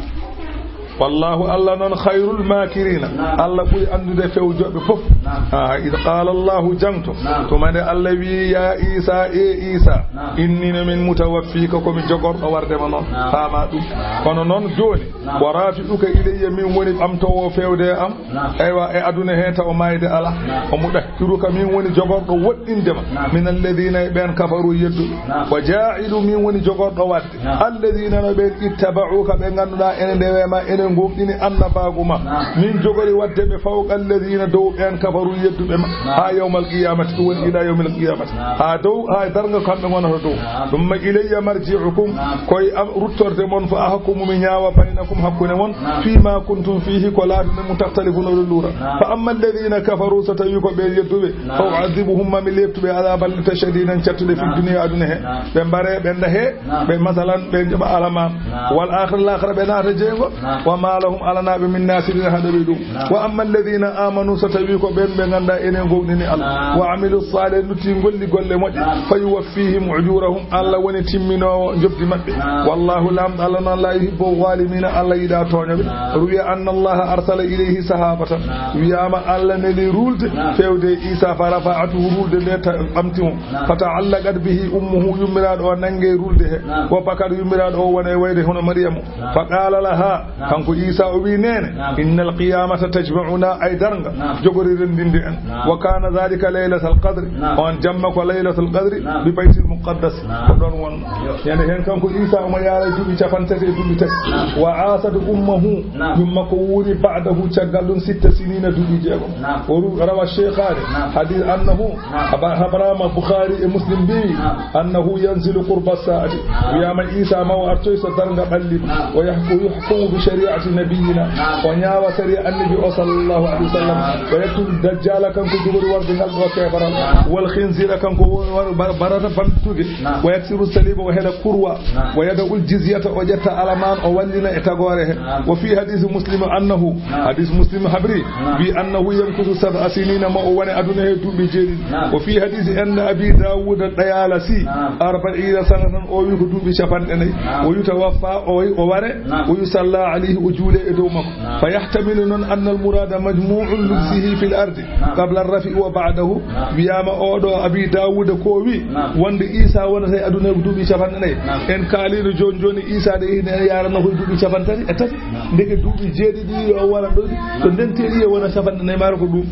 Wallahu, Allah noon, khayrul makirina. Naam. Allah ɓuri anndude fewjoɓe fof. Naam. Ah, id qala Allahu, jangto. Naam. Tuma nde Allah wi, "Ya Isa, e Isa, naam, inni no min mutawaffika, ko mi jogorɗo warde ma noon." Naam. Faama ɗum. Naam. Kono noon jooni, naam, wa rafi'uka ilayya, min woni ɓamtowo fewde e am. Naam. Eywa, e aduna he taw mayde ala. Naam. O mudahhiruka, min woni jogorɗo woɗɗinde ma. Naam. Min alladhina, e ɓen kafaru yedduɓe. Naam. Wa ja'ilu, min woni jogorɗo wadde. Naam. Alladhina, no ɓen ittaba'uka, ɓe ngannduɗaa ene ndewe ma, ene ngomɗini annabaagu ma. Naam. Min jogori wadde ɓe fawqa alladhina, dow ɓen kafaru yedduɓe ma. Naam. Haa yawmal qiyamati, ɗum woni ila yawmil qiyamati. Naam. Haa dow, haa darnga kamɓe ngonata dow. Naam. Thumma ilayya marji'ukum, naam, koye am ruttorde mon, fa ahkumu, mi ñaawa, baynakum, hakkunde mon, naam, fima kuntum fihi, ko laatino mum, takhtalifuna, oɗon luura. Naam. Fa amma alladhina kafaru, so tawi ko ɓe yedduɓe, naam, fa u'adhibuhum, ma mi leɓtuɓe, adhaban shadidan, cattuɗe, fi, naam, dunya, aduna he. Naam. Ɓe mbare, ɓe ndahe, naam, ɓe masalan, ɓe njoɓa alaman. Naam. Wal akhirah, lakhira, ɓe naata jeyngo. Naam. Wa ma lahum, alanaaɓe, min nasirina, haɗa ɓe ɗum. Naam. Wa amma alladhina amanu, so tawi ko ɓen ɓe ngannduɗaa enen gomɗini Allah. Naam. Wa amilu salih, lutti golli golle moƴƴe. Naam. Fa yuwaffihim ujurahum, Allah woni timminoowo njoɓdi maɓɓe. Naam. Wallahu, Laamɗo Allah noon, la yuhibbu zalimina, Allah yiɗaa tooñooɓe. Naam. Ruwiya anna Allaha arsala ilayhi sahabatan. Naam. Wiyaama Allah neli ruulde, naam, fewde e Isa, fa rafa'atuhu, ruulde nde ta-, ɓamti mo. Naam. Fa ta'allaqat bihi ummuhu, yummiraaɗo o nange ruulde he. Naam. Wa bakat, yummiraaɗo o wona e wayde hono Maryamu. Naam. Fa qala laha, naam, kanko Isa o wi neene, naam, innal qiyamata tajma'una, ay darnga, naam, jogori renndinde en. Naam. Wa kana dhalika laylatal qadri, naam, on jamma ko laylatul qadri, naam, bi baytil muqaddas, naam, ko ɗon won. Yo. Ñande heen kanko Isa omo yaara duuɓi capanɗe tati e duuɓi tati. Naam. Wa asat ummuhu, naam, yumma ko wuuri ba'dahu caggal ɗum sitta sinina duuɓi jeegom. Naam. O ru-, rawa shaykhani, naam, hadith annahu, naam, haba-, habarama Bukhari e Muslim mbi, naam, annahu yanzilu qurba sa'ati. Naam. Wiyama Isa ma o artoy so darnga ɓalli. Naam. Wa yahku-, yuhkumu bi shari'ati nabiyyina. Naam. O ñaawa sariya annabi o sallallahu alaihi wasallam. Naam. Wa yaqtulu dajjala, kanko jogori warde ngal ɗo kefaral. Naam. Wal khinzira, kanko wo-, war-, bar-, barata bantuge. Naam. Wa yaksiru saliba, o hela kurwa. Naam. Wa yada'ul jizyata, o ƴetta alaman, o wallina e tagoore he. Naam. Wa fi hadisi Muslim annahu, naam, hadis Muslim habri, naam, bi annahu yamkusu sab'a sinina, ma o wone aduna he duuɓi jeeɗiɗi. Naam. Wa fi hadisi inda Abi Dawud al-Dayalisi, naam, arba'ina sanatan, o wi ko duuɓi capanɗe nayi. Naam. Wa yutawaffa, o, o ware, naam, wa yusalla alayhi, O juule e dow makko. Naam. Fa yahtamilu noon anna al murada majmu'u lubsihi fil ardi. Naam. Qabla rafi wa ba'dahu. Naam. Wiyaama oo ɗoo Abi Daawuda ko wi. Naam. Wonde Iisaa wonata e aduna ko duuɓi capanɗe nayi. Naam. En kaaliino jooni jooni Iisaa ɗe hino en yaarana koye duuɓi capanɗe tati e tati. Naam. Ndeke duuɓi jeeɗiɗi o wara ɗo ɗi. Naam. So ndentiri e wona capanɗe nayi maaro ko ɗum.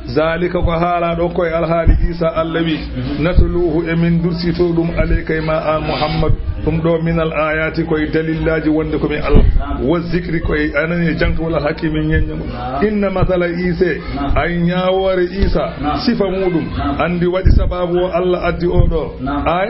Zalika ko haalaa ɗo koye alhaali Iisaa, Allah wi, natluhu emin dursito ɗum alayka e ma an Muhammad, ɗum ɗo minal ayati koye dalillaaji wonde ko min Allah, wa zikri koye anani e jangtowol alhakimi ñeñño. Inna masala Iisa, ay ñaawoore Iisaa, sifa muɗum, andi waɗi sababu o Allah addi o ɗo. Ay,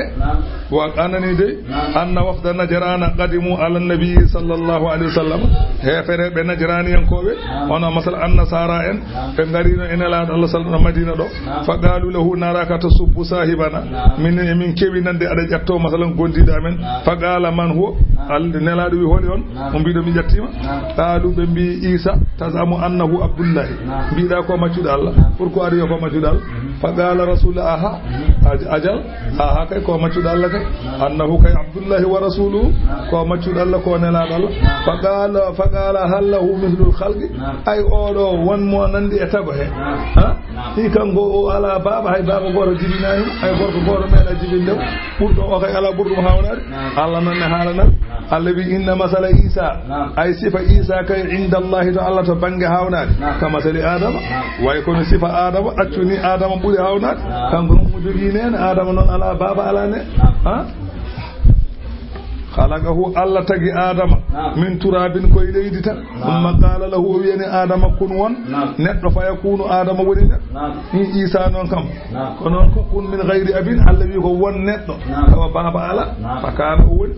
wa anani de, anna wafda Najrana qadimu ala nabi sallallahu alayhi wa sallam. Heefereɓe Najraniyankooɓe, hono masal Annasaara en, ɓe ngarino e Nelaaɗo Allah sallallahu Madina ɗo. Fa qalu lahu, naraka tasubbu sahibana. Min, min kewi nande aɗa ƴetto masalan gondiɗo amen. Fa qala, man huwa? Al-, Nelaaɗo wi, holi on? Mo mbiɗo mi ƴettima. Qalu, ɓe mbi, Isa tazamu annahu Abdullahi. Mbiɗa ko maccuɗo Allah. Pourquoi aɗa wiya ko maccuɗo Allah? Fa qala rasul, aha, aj-, ajal. Aha, kay ko maccuɗo Allah kay. Annahu kay Abdullahi wa rasuluhu, ko maccuɗo Allah, ko Nelaaɗo Allah. Fa qala, fa qala, hal lahu mithlul khalqi? Ay oɗo won mo nandi e tago he? Ha? Hi kanko o ala baaba, hay baaba gooto jibinaani mo, hay gorko gooto meeɗa jibinde mo. Ɓurɗo o kay ala ɓurɗo mo hawnaade. Allah noon ne haalana. Allah wi, inna masala Isa, ay sifa Isa kay inda Allahi to Allah to bannge hawnaade. Ka masali Adama, way kono sifa Adama, accu ni Adama ɓuri hawnaade. Kanko noon mo jogii nene, Adama noon ala baaba, ala ne. Ha? Khalaqahu, Allah tagi Adama, min turabin, koye leydi tan. Thumma qala lahu, o wiyani Adama, kun won, neɗɗo, fayakunu, Adama woni neɗɗo. Ni Isa noon kam. Ko noon ko kun min ghayri abin, Allah wi ko won neɗɗo. Tawa baaba ala, fa kana o woni.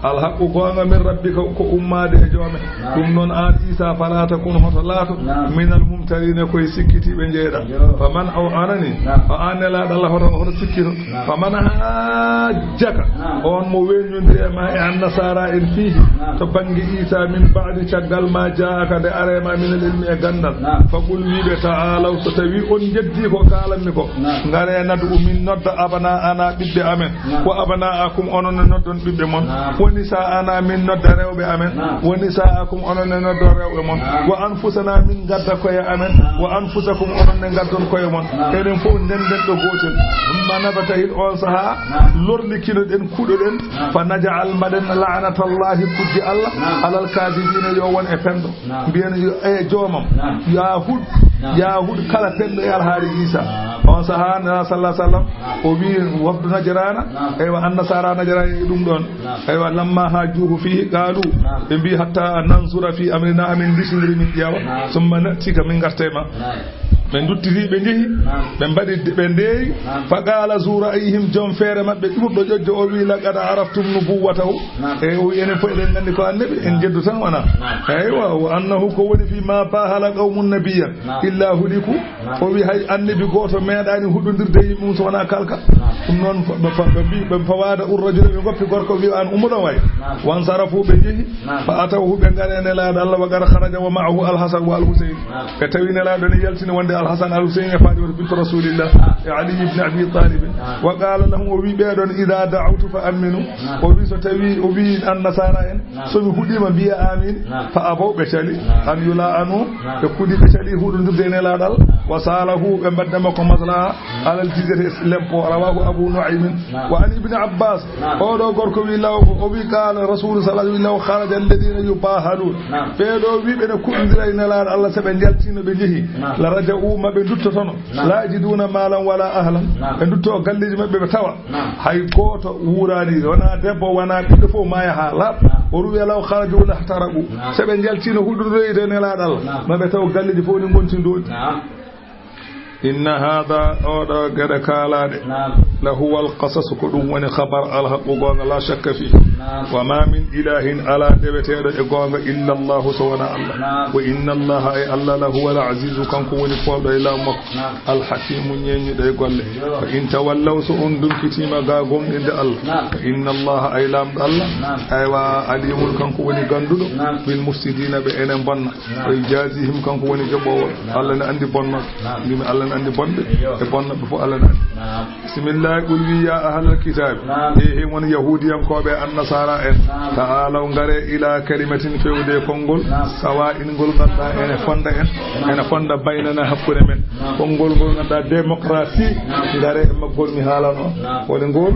Alhaqqu, goonga, min rabbika, ko ummaade e joome. Ɗum noon aan Isa, fala takun, hoto laato, minal mumtarina, koye sikkitiiɓe njeeɗa. Faman, o anani, o aan Nelaaɗo Allah, hoto, hoto sikkito. Faman hajjaka, on mo weññondiri e ma e Annasaara en fiihi, to bannge Isa, min ba'di, caggal ma jaaka, nde arema, minal ilmi, e ganndal. Faqul, wiɓe, ta'alaw, so tawi on njeddi ko kaalanmi ko, ngare, nad'u, min nodda, abna'ana, ɓiɓɓe amen, wa abna'akum, onon ne noddon ɓiɓɓe mon, wa nisa'ana, min nodda rewɓe amen, wa nisa'akum, onon ne noddon rewɓe mon, wa anfusana, min ngadda koye amen, wa anfusakum, onon ne ngaddon koye mon. Enen fof ndenden ɗo gootel. Thumma nabtahil, on sahaa, lorlikinoɗen, kuɗoɗen, fa naj'al, mbaɗen, la'natallahi, kujje Allah, alal kaadibina, yo won e penɗo. Mbiyen yo, e joomam, yo a huɗ, yo a huɗ kala penɗo e alhaali Isa. On sahaa, Nela sallallahu alaihi wasallam, o wi wafdu Najrana, eywa, Annasaara Najrana e ɗum ɗon. Eywa, lamma hajjuhu fihi, qalu, ɓe mbi, hatta nanzura fi amrina, amin ndisindiri min ƴeewa, summa na'tika, min ngarta e ma. Ɓe nduttiti, ɓe njehi, ɓe mbaɗi, ɓe ndeeyi. Fa qala zu ra'yihim, joom feere maɓɓe ɓurɗo ƴoƴjo o wi, laqad araftum nubuwwatahu. E o wi, enen fof eɗen nganndi ko annabi, en jeddu tan wona. Eywa, wa annahu, ko woni fi ma bahala qawmun nabiyyan illa huliku. O wi, hay annabi gooto meeɗaani huɗondirde e yimɓe mum so wonaa kalka. Ɗum noon, ɓe, ɓe, ɓe mbi, ɓe fawada ur rajula, ɓe ngoppi gorko, wi, an ummo ɗon way. Wansarafu, ɓe njehi. Fa atawhu, ɓe ngari e Nelaaɗo Allah, wa qad kharaja wa ma'ahu al-Hasan wa al-Husayn. Ɓe tawi Nelaaɗo ne yaltini wonde al-Hasan al-Husayn e Fatimatu bintu Rasulillah e Ali ibn Abi Talib. Wa qala lahum, o wi ɓe ɗon, idha da'awtu fa aminu. O wi so tawi, o wi Annasaara en, so mi huɗima mbiya amin. Fa abaw, ɓe cali. An yula'anu, ɓe kuɗi, ɓe cali huɗondirde e Nelaaɗo Allah. Wa salahu, ɓe mbadda makko maslaha alal jizyati, lempo. Rawahu Abu Nu'aymin. Wa an Ibn Abbas, oɗo gorko wi law, o wi qala Rasul sallallahu alaihi wasallam, law kharaja alladhina yubahalun. Ɓeɗo wi ɓe ne kuɗondira e Nelaaɗo Allah, so ɓe njaltino ɓe njehi. La raja'u, ma ɓe nduttotono. La yajiduna malan wala ahlan. Ɓe ndutto galleji maɓɓe ɓe tawa. Hay gooto wuuraani, wonaa debbo, wonaa ɓiɗɗo, fof maaya haa laaɓa. O ruwi law kharaju lahtaraku. So ɓe njaltino huɗondirde e Nelaaɗo Allah, ma ɓe taw galleji fof ne ngonti ndooɗi. Inna hadha, oɗo geɗe kaalaaɗe, la huwa al qasas, ko ɗum woni khabar al haqqu, goonga, la shakka fi. Wa ma min ilahin, alaa deweteeɗo e goonga, illa Allahu, so wonaa Allah. Wa inna Allaha, e Allah, la huwa al azizu, kanko woni poolɗo e laamu makko. Al hakimu, ñeeñuɗo e golle. Fa in tawallaw, so on dunkitiima ga gomɗinde Allah, fa inna Allaha, ay Laamɗo Allah, aywa, alimun, kanko woni gannduɗo, bil mufsidina, ɓe ene bonna. Wa yujazihim, kanko woni joɓoowo. Allah ne anndi bonnooɓe. Mbimi Allah Anndi bonɓe e bonnoɓe fof Allah nani. Bismillah, qul wi ya ahlal kitabi. E he mon yahudiyankooɓe, annasara en. Ta'alaw, ngare ila kalimatin, fewde konngol. Sawa in, ngol ngannduɗaa ene fonda en, ene fonda baynana, hakkunde men. Konngol ngol ngannduɗaa démocratie, ngare e maggol mi haalano. Woni ngol,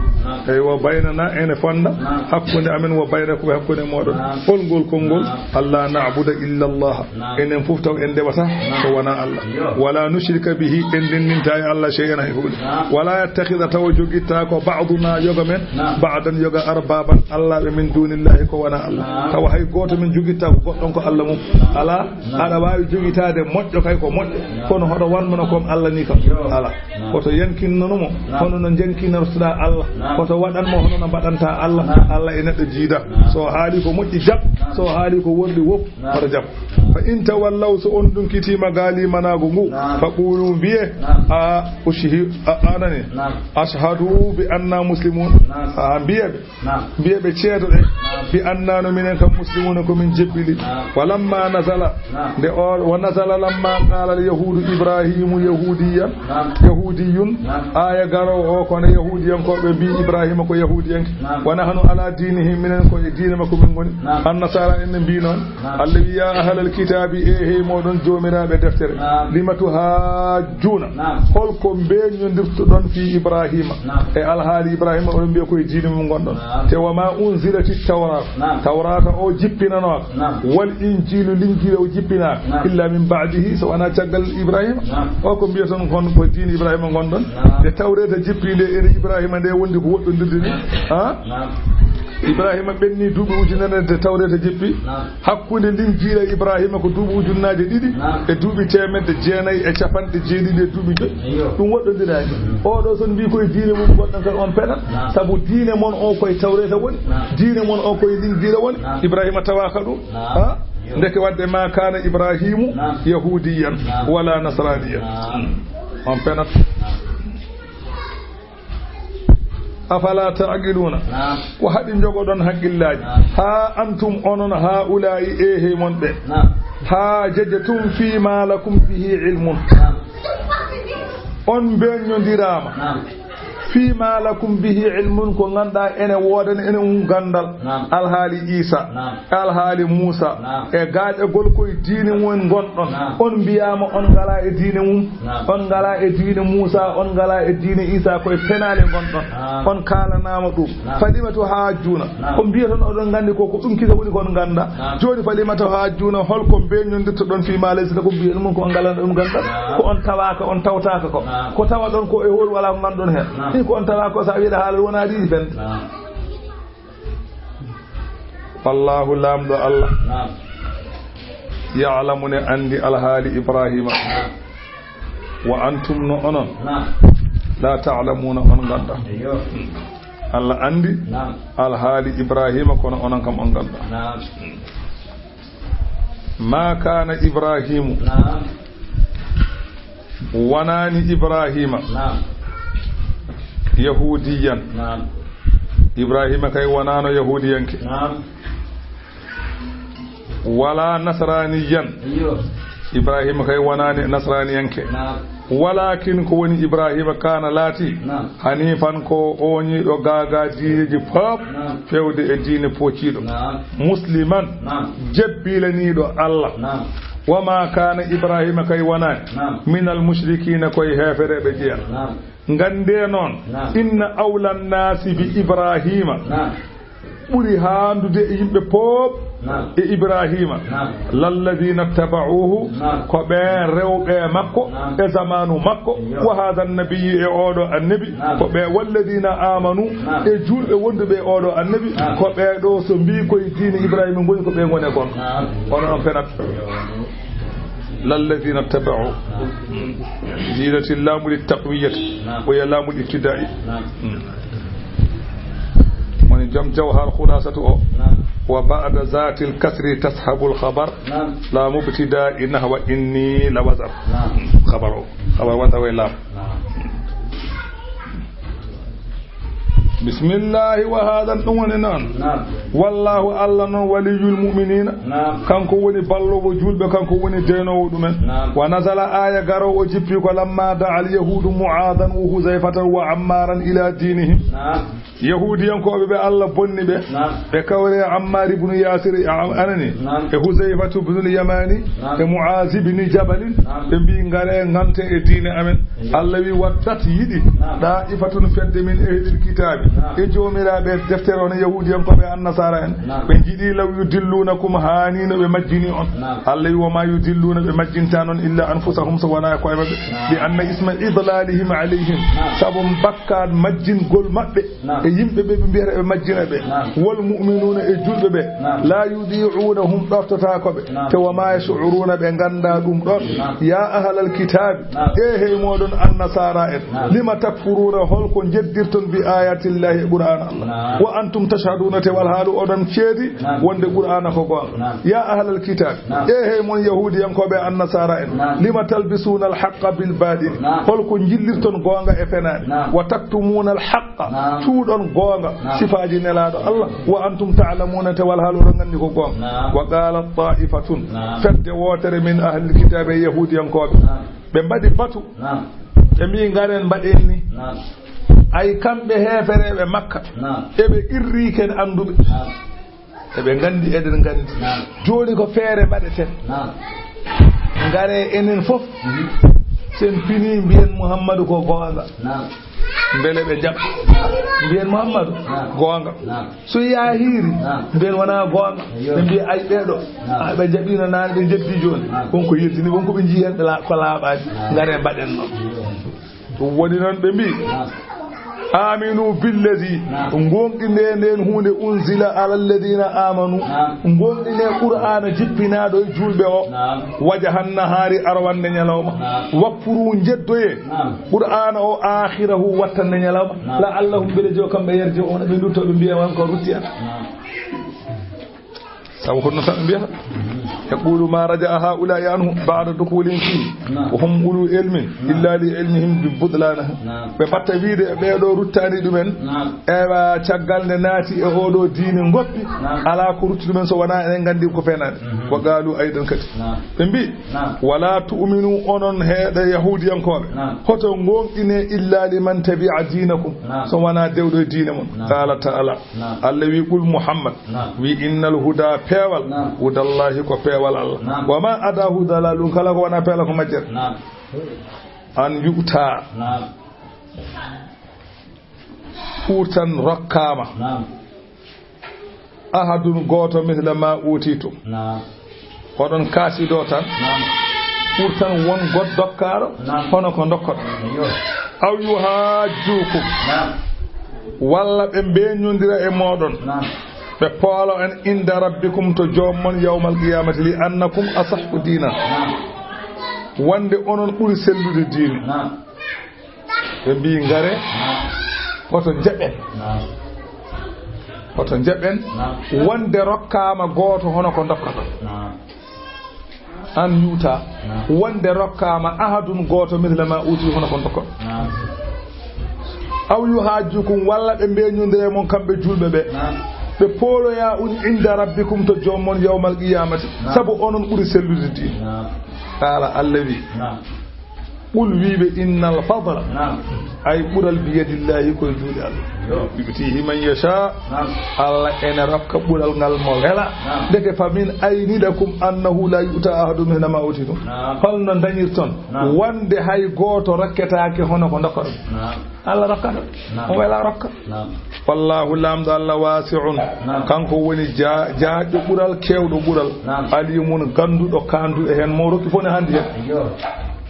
eywa, baynana ene fonda hakkunde amen, wa baynakum, hakkunde moɗon. Hol ngol konngol? Alla na'buda illa Allah. Enen fof taw en ndewata ko wona Allah. Wala nushrika bihi, en ndenninta e Allah shay'an, hay huunde. Wala yattakhidha, tawa jogitta ko ba'duna, yoga men, ba'dan, yoga, arbaban, Allah ɓe, min dunillahi, ko wona Allah. Tawa hay gooto men jogitta ko goɗɗon ko Allah mum. Ala, aɗa waawi jogitaade moƴƴo kay ko moƴƴo, kono hoɗo wanmana kon Allah ni kam. Ala. Koto yankinnano mo hono no jankinortoɗaa Allah. Koto waɗan mo hono no mbaɗanta Allah. Allah e neɗɗo jiida. So haali ko moƴƴi, jaɓ. So haali ko worɗi, wop. Hoto jaɓ. Fa in tawallaw, so on dunkitiima gaali manaago ngu, fa qulu, mbiye, a ushhi-, a, anani, ashhadu bi anna muslimun. A mbiye ɓe, mbiye ɓe, ceedo ɗe, bi anna, no minen kam, muslimuna, ko min jebbili. Wa lamma nazala, nde o, wa nazala lamma qala al yahudu Ibrahimu yahudiyan, yahudiyun. Aya garowo o, kono yahudiyankooɓe mbi Ibrahima ko yahudiyanke. Wa nahnu ala dinihi, minen ko e diine makko min ngoni. Annasara en ne mbi noon. Allah wi, ya ahlal kitabi, e hey moɗon joomiraaɓe deftere, lima tuhajjuna, hol ko mbeññondirtoɗon fi Ibrahima, e alhaali Ibrahima, oɗon mbiya ko e diine mum ngonɗon. Te wa ma unzilati tawrat, tawrata o jippinanoaka, wal injilu, linjiila o jippinaaka, illa min ba'dihi, so wona caggal Ibrahima. O ko mbiyaton kon ko diine Ibrahima ngonɗon. Nde tawreta jippinde ene Ibrahima nde wondi ko woɗɗondirde ni. Ha? Ibrahima ɓenni duuɓi ujunere nde tawreta jippi. Hakkunde Linjiila Ibrahima ko duuɓi ujunnaaje ɗiɗi e duuɓi teemedde jeenayi e capanɗe jeeɗiɗi e duuɓi joyi. Ɗum woɗɗondiraani. Oɗo son mbi koye diine mum gonɗon, kadi on penat. Sabu diine mon o koye tawreta woni. Diine mon o koye Linjiila woni. Ibrahima tawaaka ɗum. Ha? Ndeke wadde ma kana Ibrahimu yahudiyan wala nasraniyan. On penat. Afala ta'qiluna? Ko haɗi njogoɗon haqqillaaji? Ha antum onon, haula'i, e hey mon ɓe. Ha jajatum fi ma lakum bihi ilmun. On mbeññondiraama fi ma lakum bihi ilmun, ko ngannduɗaa ene woodani ene um ganndal. Alhaali Isa. Alhaali Muusa, e gaaƴagol koye diine mum ngonɗon. On mbiyaama on ngalaa e diine mum. On ngalaa e diine Muusa, on ngalaa e diine Isa, koye penaale ngonɗon. On kaalanaama ɗum. Falima tuhajjuna? Ko mbiyaton oɗon nganndi ko, ko ɗum kisa woni ko on ngannda. Jooni falima tuhajjuna, hol ko mbeññondirtoɗon fi ma laysa lakum bihi ilmun, ko on ngalaa ɗum ganndal? Ko on tawaaka, on tawtaaka ko. Ko tawaɗon ko e hoore walaa ko ngannduɗon heen. Ɗi ko on tawaaka ko, so a wiɗa haala wonaa ɗi fen. Wallahu, laamɗo Allah, ya'lamu, ne anndi alhaali Ibrahima. Wa antum, no onon, la ta'lamuna, on ngannda. Allah anndi alhaali Ibrahima, kono onon kam on ngannda. Ma kana Ibrahimu, wonani Ibrahima yahudiyan. Ibrahima kay wonano yahudiyanke. Wala nasraniyan. Ibrahima kay wonani nasraniyanke. Walakin, ko woni, Ibrahima kana, laati, hanifan, ko oñiiɗo gaagaa diineeji fof, fewde e diine pootiiɗo. Musliman, jebbilaniiɗo Allah. Wa ma kana Ibrahima, kay wonani, minal mushrikina, koye heefereɓe jeya. Ngannde noon, inna awla nnaasi bi Ibrahima, ɓuri haandude e yimɓe pop e Ibrahima, lalladina tabauhu, ko ɓe rewɓe makko e zamanu makko, wa hada nabiyyu, e oɗo annabi, ko ɓe walladina amanu, e julɓe wonduɓe e oɗo annabi, ko ɓe ɗo so mbi koye diine Ibrahima ngoni, ko ɓe ngoni kon. Ono on fenat. Lalladina tabau. Jiidatil laamu li taqwiyati. Oya laamu ibtidai. Woni joom jawhar khulasatu o. Wa ba'da zatil kasri tashabul khabar. La mubtida nahwa inni la wazar. Khabar o. Khabar wata way lam. Bismillahi wa hadan, ɗum woni noon. Naam. Wallahu, Allah noon, waliyul mu'minina. Naam. Kanko woni balloowo juulɓe, kanko woni deenoowo ɗumen. Naam. Wa nazala, aaya garoowo o jippi ko lamma da'a al yahudu Mu'adan wa Huzayfatan wa Ammaran ila dinihim. Naam. Yahuudiyankooɓe ɓe Allah bonni ɓe, naam, ɓe kawre e Ammaar ibnu Yaasir, a-, anani, naam, e Huzayfatu ibnul Yamani, naam, e Mu'aaz ibni Jabalin, naam, ɓe mbii, "Ngaree ngonten e diine amen." Iyo. Allah wi, "Wattat yiɗi, naam, daa'ifatun fedde min ehlil kitaabi, naam, e joomiraaɓe deftere on, Yahuudiyankooɓe e Annasaara en, naam, ɓe njiɗi law yudilluunakum, haani no ɓe majjini on." Naam. Allah wi, "Wa maa yudilluuna, ɓe majjinta noon, illa anfusahum, so wonaa e koye maɓɓe." Naam. Li anna isma idlalihim alayhim, naam, sabu bakkaat majjingol maɓɓe, naam, e yimɓe ɓe ɓe mbiyata ɓe majjina ɓe. Naam. Wal mu'minuuna, e julɓe ɓe. Naam. Laa yudi'uunahum, ɗoftotaako ɓe. Naam. Te wa maa yash'uruuna, ɓe nganndaa ɗum ɗon. Naam. Yaa ahlal kitaabi, naam, e hey mooɗon annasaara en. Naam. Lima takfuruuna, holko njeddirton bi aayatillahi, e Qur'aana Allah. Naam. Wa antum tashhaduuna, te wal haalu oɗon ceedi, naam, wonde Qur'aana ko goonga. Naam. Yaa ahlal kitaabi, naam, e hey mon yahuudiyankooɓe annasaara en. Naam. Lima talbisuuna al haqqa bil baatili. Naam. Holko njillirton goonga e fenaande. Naam. Wa taktumuuna al haqqa, naam, cuuɗon goonga, naam, sifaaji Nelaaɗo Allah, wa antum ta'lamuuna, te wal haalu oɗon nganndi ko goonga. Naam. Wa qaala taa'ifatun, naam, fedde wootere min ahlil kitaabi, e yahuudiyankooɓe, naam, ɓe mbaɗi batu, naam, ɓe mbii, "Ngaren mbaɗen ni." Naam. Ay kamɓe heefereeɓe Makka, naam, eɓe irri ken annduɓe. Naam. Eɓe nganndi, eɗen nganndi. Naam. Jooni ko feere mbaɗeten. Naam. Ngaree enen fof, mhm, sen pinii mbiyen Muhammadu ko goonga. Naam. Mbele ɓe njaɓa. Naam. Mbiyen Muhammadu, naam, goonga. Naam. So yaahiiri, naam, mbiyen wonaa goonga. Ayyo. Ɓe mbiya, "Ay, ɓee ɗoo, naam, a, ɓe njaɓiino naane, ɓe njeddii jooni." Naam. Won ko yeddini, won ko ɓe njii heen ɓe la-, ko laaɓaani. Naam. Ngaree mbaɗen noon. Ayyo. Ɗum woni noon ɓe mbii, naam, "Aaminu billadi," naam, ngoonɗinee ndeen huunde, "unzila ala alladina aamanu," naam, ngoonɗinee Qur'aana jippinaaɗo e juulɓe o, naam, "wajahan nahaari," arwannde ñalawma, naam, "wakfuru," njeddoyee, naam, Qur'aana o, "aakhirahu," wattannde ñalawma, naam, "la'allahum," mbele jo kamɓe, "yarji'uuna," ɓe ndutto ɓe mbiya, "Wan ko rutti en." Naam. Sabu ko no tan ɓe mbiyata. Yaqulu ma raja'a ha'ula'i anhu ba'da dukhulihim fihi. Naam. Wa hum ulu ilmin, naam, illa li ilmihim bi butlanihi. Naam. Ɓe mbatta wiide e ɓee ɗoo ruttaani ɗumen. Naam. Ewa caggal nde naati e oo ɗoo diine ngoppi. Naam. Alaa ko rutti ɗumen so wonaa enen nganndi ko fenaande. Mhm. Wa qalu aydan kadi. Naam. Ɓe mbii, naam, "Wala tu'minu, onon heeɗe yahuudiyankooɓe. Naam. Hoto ngoonɗinee illa liman tabi'a dinakum." Naam. So wonaa dewɗo e diine mon. Naam. Qala ta'ala. Naam. Allah wi, "Qul Muhammad," naam, wi, "innal huda, peewal, naam, hudallahi, ko peewal Allah. Naam. Wa ma adahu dalalun, kala ko wonaa peewal ko majjere." Naam. An yu'ta. Naam. Ɓurtan rokkaama. Naam. Ahadun, gooto, mithla ma utitum. Naam. Oɗon kaasido tan. Naam. Ɓurtan won goɗɗo dokkaaɗo, naam, hono ko ndokkoɗon. Ayyo. Aw yuhajjukum. Naam. Walla ɓe mbeñondira e mooɗon. Naam. Ɓe poolo en inda rabbikum to joom mon yawmal qiyamati li annakum asahhu diina. Naam. Wonde onon ɓuri sellude diine. Naam. Ɓe mbii, "Ngare, naam, hoto njaɓen. Naam. Hoto njaɓen, naam, wonde rokkaama gooto hono ko ndokkoton." Naam. An yu'ta, naam, wonde rokkaama ahadun gooto mithla ma uti hono ko ndokkoton. Naam. Aw yuhajjukum, walla ɓe mbeñondira e mon kamɓe juulɓe ɓe. Naam. Ɓe pooloya un inda rabbikum to joom mon yawmal qiyamati. Naam. Sabu onon ɓuri sellude diine. Naam. Qala, Allah wi. Naam. Qul, wiiɓe, innal fadla, naam, ay ɓural, biyadillahi, koye juuɗe Allah. Yo. Yu'tihi man yasha. Naam. Allah ene rokka ɓural ngal mo wela. Naam. Ndeke, fa min ayni lakum annahu la yu'ta ahadun mithla ma utitum. Naam. Holno dañirton, naam, wonde hay gooto rokketaake hono ko ndokkoɗon? Naam. Allah rokkata. Naam. O wela rokka. Naam. Wallahu, Laamɗo Allah, wasi'un. Naam. Kanko woni ja-, jaajɗo ɓural, keewɗo ɓural. Naam. Alimun, gannduɗo, kaanduɗo heen, mo rokki fof ne handi heen. Yo.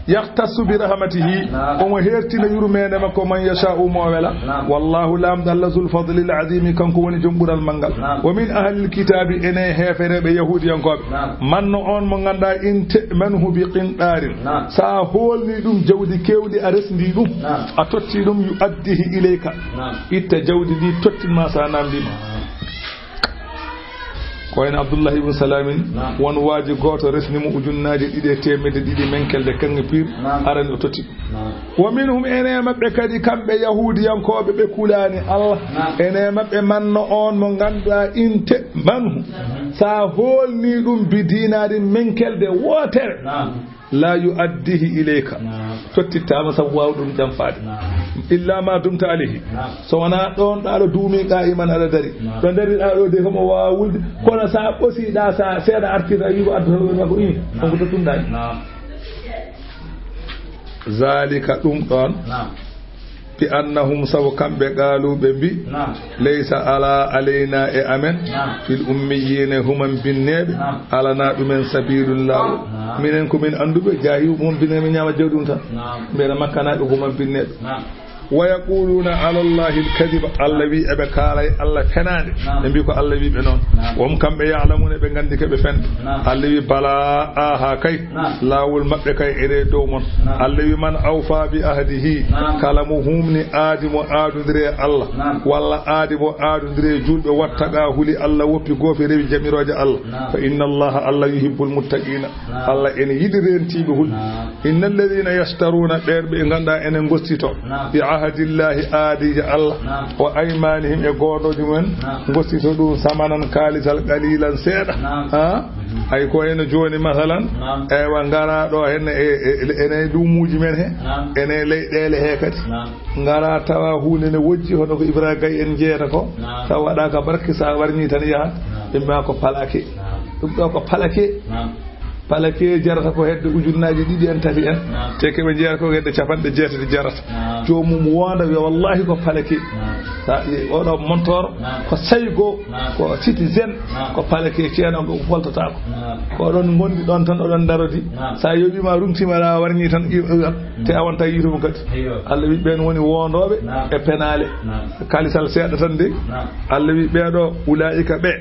Yahtassu bi rahmatihi, naam, omo heertina yurmeende makko, man yasha'u, mo wela. Naam. Wallahu, Laamɗo Allah, zul fadlil azimi, kanko woni joom ɓural manngal. Naam. Wa min ahlil kitaabi, ene heefereɓe yahuudiyankooɓe. Naam. Man no on mo ngannduɗaa, in ta'manhu bi qintarin. Naam. Sa hoolni ɗum jawdi keewɗi, a resndi ɗum, naam, a totti ɗum, yu'addihi ilayka. Naam. Itta jawdi ndi, tottin ma, sa namndi ma. Naam. Ko wayno Abdullah ibn Salamin, won waaji gooto resni mo ujunnaaje ɗiɗi e teemedde ɗiɗi menkelde kaŋŋe piir, arani o totti. Wa minhum, ene maɓɓe kadi, kamɓe Yahuudiyankooɓe ɓe kulaani Allah, ene maɓɓe manno on mo ngannduɗaa inte manhu, so a hoolni ɗum bi dinarin menkelde wootere, la yu'addihi ilayka. Tottittaama sabu waawde ɗum ƴamfaade. Illa ma dumta alayhi. So wonaa ɗoon ɗo aɗa duumi qaa'iman aɗa dari. Ɗo ndariɗaa ɗo de homo waawa wulde. Kono so a ɓosiɗaa, so a seeɗa artirta, a wii ko addoto ɗo ko ii. On ko tottunɗaa. Zalika ɗum ɗoon. Bi annahum, sabu kamɓe, qaalu, ɓe mbi, laysa ala alayna, e amen, fil ummiyina, human binneeɓe, alana ɗumen, sabilun, laawol. Minen ko min annduɓe, jaayi human binneeɓe ñaama jawdi mum tan. Mbiyata makkanaaɓe ko human binneeɓe. Wa yaquluna ala Allahi alkadiba, Allah wi eɓe kaala e Allah fenaande. Ɓe mbi ko Allah wi ɓe noon. Wahum, kamɓe, ya'lamuna, ɓe nganndi ke ɓe fende. Allah wi bala, aha kay. Laawol maɓɓe kay ene dow mon. Allah wi man awfa bi ahdihi, kala mo humni aadi mo aadondiri e Allah, walla aadi mo aadondiri e julɓe, wattaqa, huli Allah, woppi goofi, rewi jamirooje Allah, fa inna Allaha, Allah, yuhibbul muttaqina, Allah ene yiɗi rentiiɓe huli. Inna alladhina yashtaruna, ɓe ɓe ngannduɗaa ene ngostito, bi ahdillahi, aadiije Allah, wa aymanihim, e goodooji mumen, ngostito ɗum samanan, kaalisal, qalilan, seeɗa. Ha? Hay ko ene jooni, masalan, eywa, ngara ɗo henne e, e, e, ene luumuuji men he, ene leyɗeele he kadi. Ngara tawa huunde ne wojji, hono ko Ibrahima Gaye en jeeyata ko, tawa waɗaaka barke, so a warñi tan yaha, ɓe mbiya ko palake. Ɗum ɗo ko palake. Palake jarata ko hedde ujunnaaji ɗiɗi en, tati en. Te ke ɓe jeeyata ko hedde capanɗe jeetati jarata. Joomum wonda wiya, wallahi ko palake. Sa, oɗo montor, ko Saygo, ko Citizen, ko palake ceeno, ko foltata ko. Ko oɗon ngondi ɗon tan, oɗon darodi. Sa yoɓima, runtima, a warñi tan, i-, i-, te a wonta yiitumo kadi. Allah wi ɓen woni wondooɓe e penaale. Kalisal seeɗa tan de. Allah wi ɓeeɗo, ulaa'ika ɓe,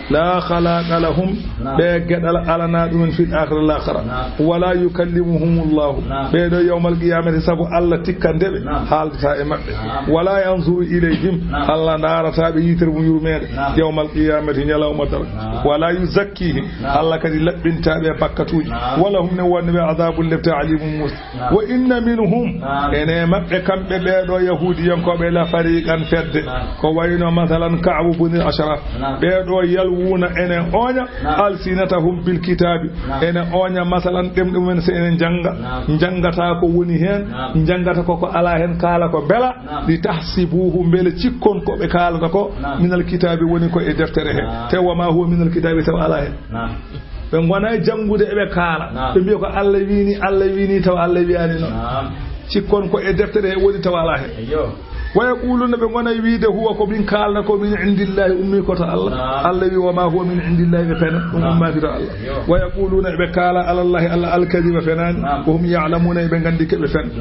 la khalaqa lahum, ɓe geɗal alana ɗumen fil akhirati, laakhara. Wala yukallimuhumullahu. Ɓeeɗo yawmal qiyamati, sabu Allah tikkande ɓe, haaldata e maɓɓe. Wala yanzuru ilayhim, Allah ndaarata ɓe yitere mum yurmeende. Yawmal qiyamati, ñalawma darngal. Wala yuzakkihim, Allah kadi laɓɓinta ɓe bakkatuuji. Wala hum, ne wonde ɓe, adabun, lepte, alimun, mus. Wa inna minhum, ene maɓɓe kamɓe ɓeeɗo Yahuudiyankooɓe, la fariqan, fedde. Ko wayno, masalan, Ka'bu bunil Ashraf. Ɓeeɗo yalwuna, ene ooña, alsinatahum bil kitaabi. Ene ooña, masalan, ɗemɗe mumen, so ene njannga. Njanngata ko woni heen, njanngata ko ko alaa heen, kaala ko mbela, li tahsibuhu, mbele cikkon ko ɓe kaalata ko, minal kitaabi, woni ko e deftere he. Te wa ma huwa minal kitaabi, taw alaa heen. Ɓe ngona e janngude, eɓe kaala. Ɓe mbiya ko Allah wii ni, Allah wii ni, tawa Allah wiyaani noon. Cikkon ko e deftere he woni, tawa alaa heen. Wa yaquluna, ɓe ngona e wiide, huwa, ko min kaalata ko, min indillahi, ummii ko to Allah. Allah wi, wa ma huwa min indillahi, ɓe pena, ɗum ummaaki to Allah. Wa yaquluna, eɓe kaala, alallahi, Allah, alkadiba, fenaani. Wa hum ya'lamuna, eɓe nganndi ke ɓe fen.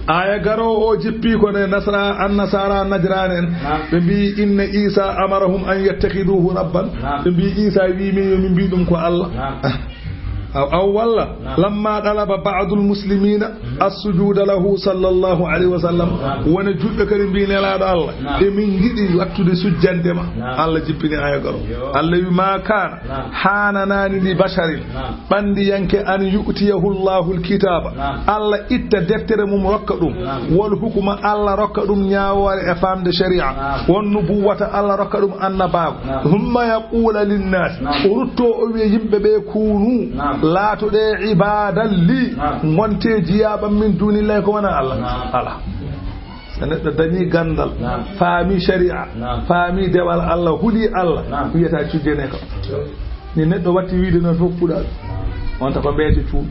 Aya garoowo o jippi ko ne nasara, annasara Najran en. Ɓe mbi, inna Isa amarahum an yattakhiduhu rabban. Ɓe mbi, Isa wi min yo min mbi ɗum ko Allah. Aw, aw walla, lamma dalaba ba'dul muslimina assujuda lahu sallallahu alayhi wa sallam. Wona julɓe kadi mbi, Nelaaɗo Allah, emin ngiɗi wattude sujjande ma. Allah jippini aya garo. Allah wi, ma kana, haananaani li basharin, ɓandiyanke, an yu'tiyahu Allahu alkitaba, Allah itta deftere mum rokka ɗum, wal hukuma, Allah rokka ɗum ñaawoore e faamde shari'a, wan nubuwata, Allah rokka ɗum annabaaku, humma yaqula linnaasi, o rutto o wiya yimɓe ɓe, kunu, laatoɗe, ibadan li, ngonte jiyaaɓam min dunillahi, ko wona Allah. Ala. So neɗɗo dañi ganndal, faami shari'a, faami dewal Allah, huli Allah, wiyata cujjene kam. Ni neɗɗo watti wiide noon fof puɗal. On ta ko mbeejo cuuɗi.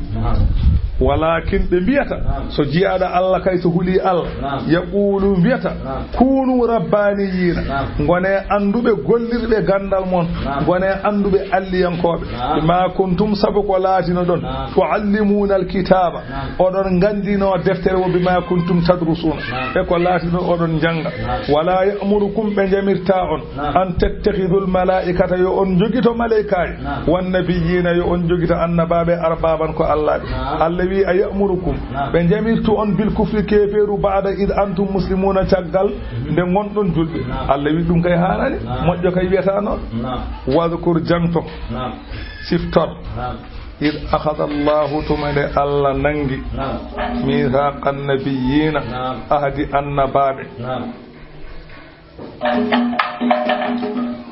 Walakin ɓe mbiyata, so jiyaaɗo Allah kay, so huli Allah, yaqulu, mbiyata, kunu rabbaniyina, ngone annduɓe, gollirɓe ganndal mon, ngone annduɓe, alliyankooɓe, bima kuntum, sabu ko laatinoɗon, tuallimuna alkitaba, oɗon nganndino deftere, wo bima kuntum tadrusuna, e ko laatino oɗon njannga. Wala ya'murukum, ɓe njamirta on, an tattakhidul malaikata, yo on njogito malaikaaji, wan nabiyina, yo on njogito annabaaɓe, arbaban, ko allaaɓe. Allah Wi a ya'murukum, naam, ɓe jamirtu on bil kufri, keefeeru, ba'da id antum muslimuna, caggal, mhm, nde ngonɗon julɓe. Naam. Allah wi ɗum kay haanani, naam, moƴƴo kay wiyata noon. Naam. Wadkur, jangto, naam, siftor. Naam. Id akhadha Allahu, tuma nde Allah nangi, naam, mithaqa nabiyina, naam, ahdi annabaaɓe. Naam.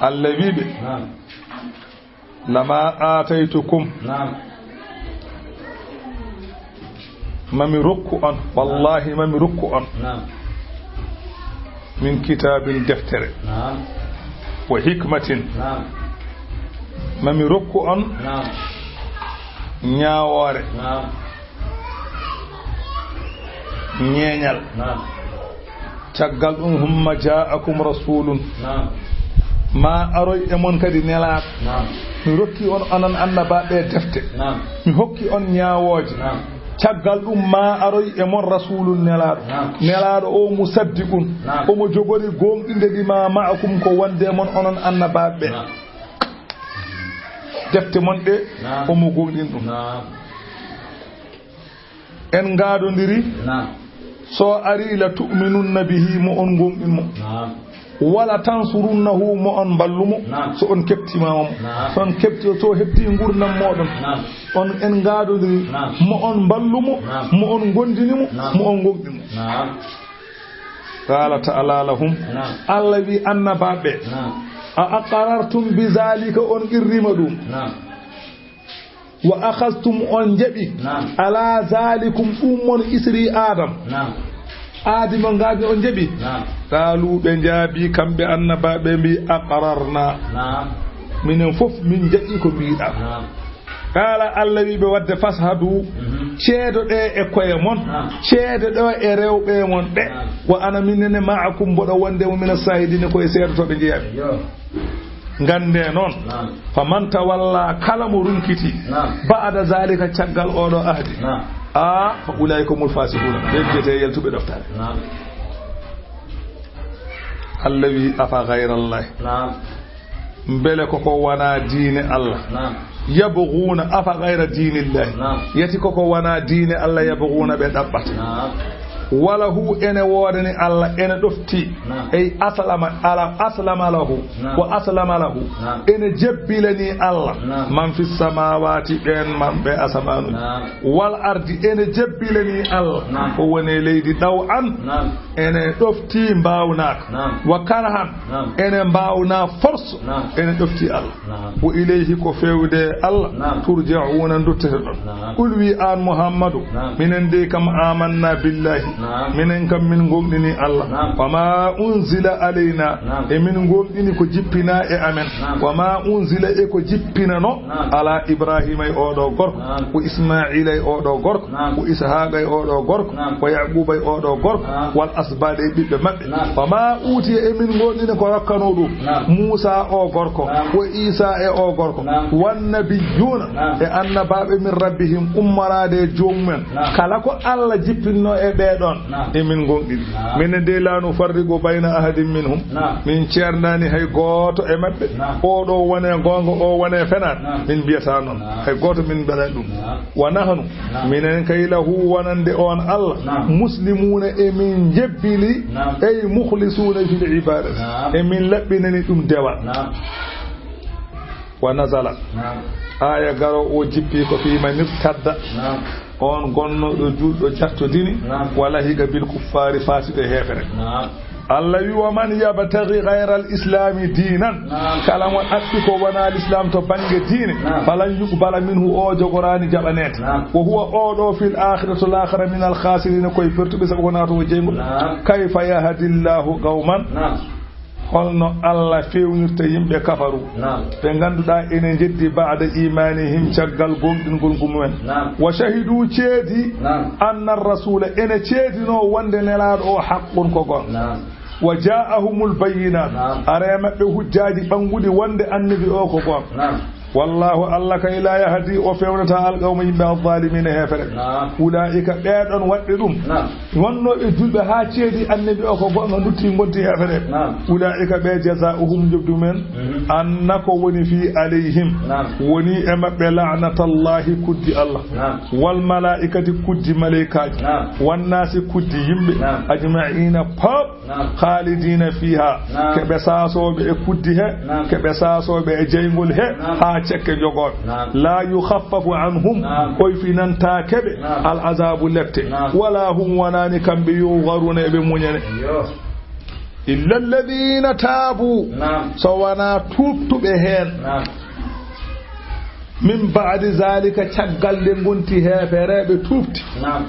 Allah wi ɓe, naam, lama aataytukum. Naam. Mami rokku on, wallahi mami rokku on. Naam. Min kitaabin, deftere. Naam. Wa hikmatin. Naam. Mami rokku on. Naam. Ñaawoore. Naam. Ñeeñal. Naam. Caggal ɗum, humma ja'akum rasulun. Naam. Ma aroy e mon kadi nelaaɗo. Naam. Mi rokki on onon annabaaɓe defte. Naam. Mi hokki on ñaawooje. Naam. Caggal ɗum, ma aroy e mon rasulun, nelaaɗo. Naam. Nelaaɗo o musaddiqun. Naam. Omo jogori gooŋɗinde, lima ma'akum, ko wonde e mon onon annabaaɓe. Naam. Defte mon ɗe, naam, omo gooŋɗin ɗum. Naam. En ngaadondiri. Naam. So ari, la tu'minunna bihi, mo on gooŋɗin mo. Naam. Wala tansurunnahu, mo on mballu mo. Naam. So on keɓtiima mo. Naam. So on keɓti, so heɓti ngurdam mooɗon. Naam. On, en ngaadondiri. Naam. Mo on mballu mo. Naam. Mo on gondini mo. Naam. Mo on gooŋɗin mo. Naam. Qala ta'ala lahum. Naam. Allah wi annabaaɓe. Naam. A aqarartum bi zalika, on qirriima ɗum. Naam. Wa akhadhtum, on jaɓi. Naam. Ala zalikum, ɗum mon isri Adam. Naam. Aadi mo ngaadi, on jaɓi. Naam. Qalu, ɓe jaabi kamɓe annabaaɓe, mbi, aqrarna. Naam. Minen fof min jaɓi ko mbiɗa. Naam. Qala, Allah wi ɓe wadde, fashhadu, mhm, ceedo ɗe e koye mon, naam, ceedo ɗe e rewɓe mon ɓe. Naam. Wa ana, minen ne, ma'akum, mboɗo wonde mo mina shahidina, ko e seedotooɓe njeyami. Yo. Ngannde noon, naam, faman tawalla, kala mo runkiti, naam, ba'da zalika, caggal oɗo ahdi, naam, a, fa ulaika humul fasiquna, ɓe mbiyete yaltuɓe ɗoftaare. Naam. Allah wi, afa ghayra Allah. Naam. Mbele koko wona diine Allah? Naam. Yabghuna, afa ghayra dinillahi. Naam. Yati koko wona diine Allah, yabghuna, ɓe ɗaɓɓata. Naam. Wa lahu, ene woodani Allah, ene ɗofti. Naam. Ey aslama, ala, aslama lahu. Naam. Wa aslama lahu. Naam. Ene jebbilani Allah. Naam. Man fi samawati, ɓeen man ɓe asamanu. Naam. Wal ardi, ene jebbilani Allah. Naam. Ko woni leydi ɗaw an. Naam. Ene ɗofti mbaawnaaka. Naam. Wa karhan. Naam. Ene mbaawna force. Naam. Ene ɗofti Allah. Naam. Wa ilayhi, ko feewde Allah. Naam. Turja'una, ndotteteɗon. Naam. Qul, wi an Muhammadu, naam, minen dey kam amanna billahi. Naam. Minen kam min ngomɗini Allah. Naam. Wa ma unzila alayna. Naam. E min ngomɗini ko jippina e amen. Naam. Wa ma unzila, e ko jippinano, naam, ala Ibrahima e oɗo gorko. Naam. Wa Ismaila e oɗo gorko. Naam. Wa Ishaqa e oɗo gorko. Naam. Wa Yaquba e oɗo gorko. Naam. Wal asbad, e ɓiɓɓe maɓɓe. Naam. Wa ma utiya, e min ngomɗini ko rokkano ɗum. Naam. Musa o gorko. Naam. Wa Isa e o gorko. Naam. Wan nabiyuna, naam, e annabaɓe min rabbihim, ummoraade e jomumen. Naam. Kala ko Allah jippinno e ɓeɗon, naam, e min ngomɗini. Naam. Minen dey la nufarriqu bayna ahadin minhum. Naam. Min ceerndaani hay gooto e maɓɓe. Naam. Oɗo wone goonga, o wone fenaande. Naam. Min mbiyata noon. Naam. Hay gooto min mbaɗa ɗum. Naam. Wa nahnu, naam, minen kay lahu wonande on Allah. Naam. Muslimuna, e min njebbili, naam, ey mukhlisuna fil ibadati. Naam. E min laɓɓinani ɗum dewal. Naam. Wa nazala. Naam. Aya garo o jippi ko fi man irtadda. Naam. On gonnoɗo julɗo jattodini. Naam. Wa lahiqa bil kuffari, faati e heefere. Naam. Allah wi, wa man yabtaghi ghayra al islami dinan. Naam. Kala mo ɗaɓɓi ko wona l'islam to bangge diine. Naam. Falan yuqbala minhu, o jogoraani jaɓaneede. Naam. Wa huwa, oɗo, fil akhirati, to laakhara, min al khasirina, koye pertuɓe, sabu ko naatowo jeyngol. Naam. Kayfa yahdi Allahu qawman. Naam. Holno Allah fewnirta yimɓe kafaru? Naam. Ɓe ngannduɗaa ene njeddi ba'da imanihim, caggal gomɗingol mumen. Naam. Wa shahidu, ceedi, naam, anna rasula, ene ceedino wonde nelaaɗo o haqqun, ko goonga. Naam. Wa ja'ahumul bayyinat, naam, are maɓɓe hujjaaji ɓannguɗi wonde annabi o ko goonga. Naam. Wallahu, Allah kay, la yahdi, o fewnataa, al qawma, yimɓe, al zaalimiina, heefere. Naam. Ulaa'ika, ɓee ɗon waɗɓe ɗum. Naam. Wonnooɓe julɓe haa ceedi annabi o ko goonga, lutti ngonti heefere. Naam. Ulaa'ika ɓe, jazaa'uhum, njoɓdi mumen, mhm, anna ko woni fii alayhim. Naam. Woni e maɓɓe la'natallahi, kuddi Allah. Naam. Wal malaa'ikati, kuddi maleykaaji. Naam. Wan naasi, kuddi yimɓe. Naam. Ajma'iina, pop. Naam. Khaalidiina fiihaa. Naam. Ke ɓe saasooɓe e kuddi he. Naam. Ke ɓe saasooɓe e jeyngol he. Naam. Haa cekke jogooɓe. Naam. Laa yukhaffafu anhum. Naam. Oyfinantaake ɓe. Naam. Al azaabu, lette. Naam. Walaa hum, wonaani kamɓe, yunzaruuna, eɓe muñane. Yo. Illa alladhiina taabu. Naam. So wanaa tuubtuɓe heen. Naam. Min ba'di zaalika, caggal nde ngonti heefereeɓe tuubti. Naam.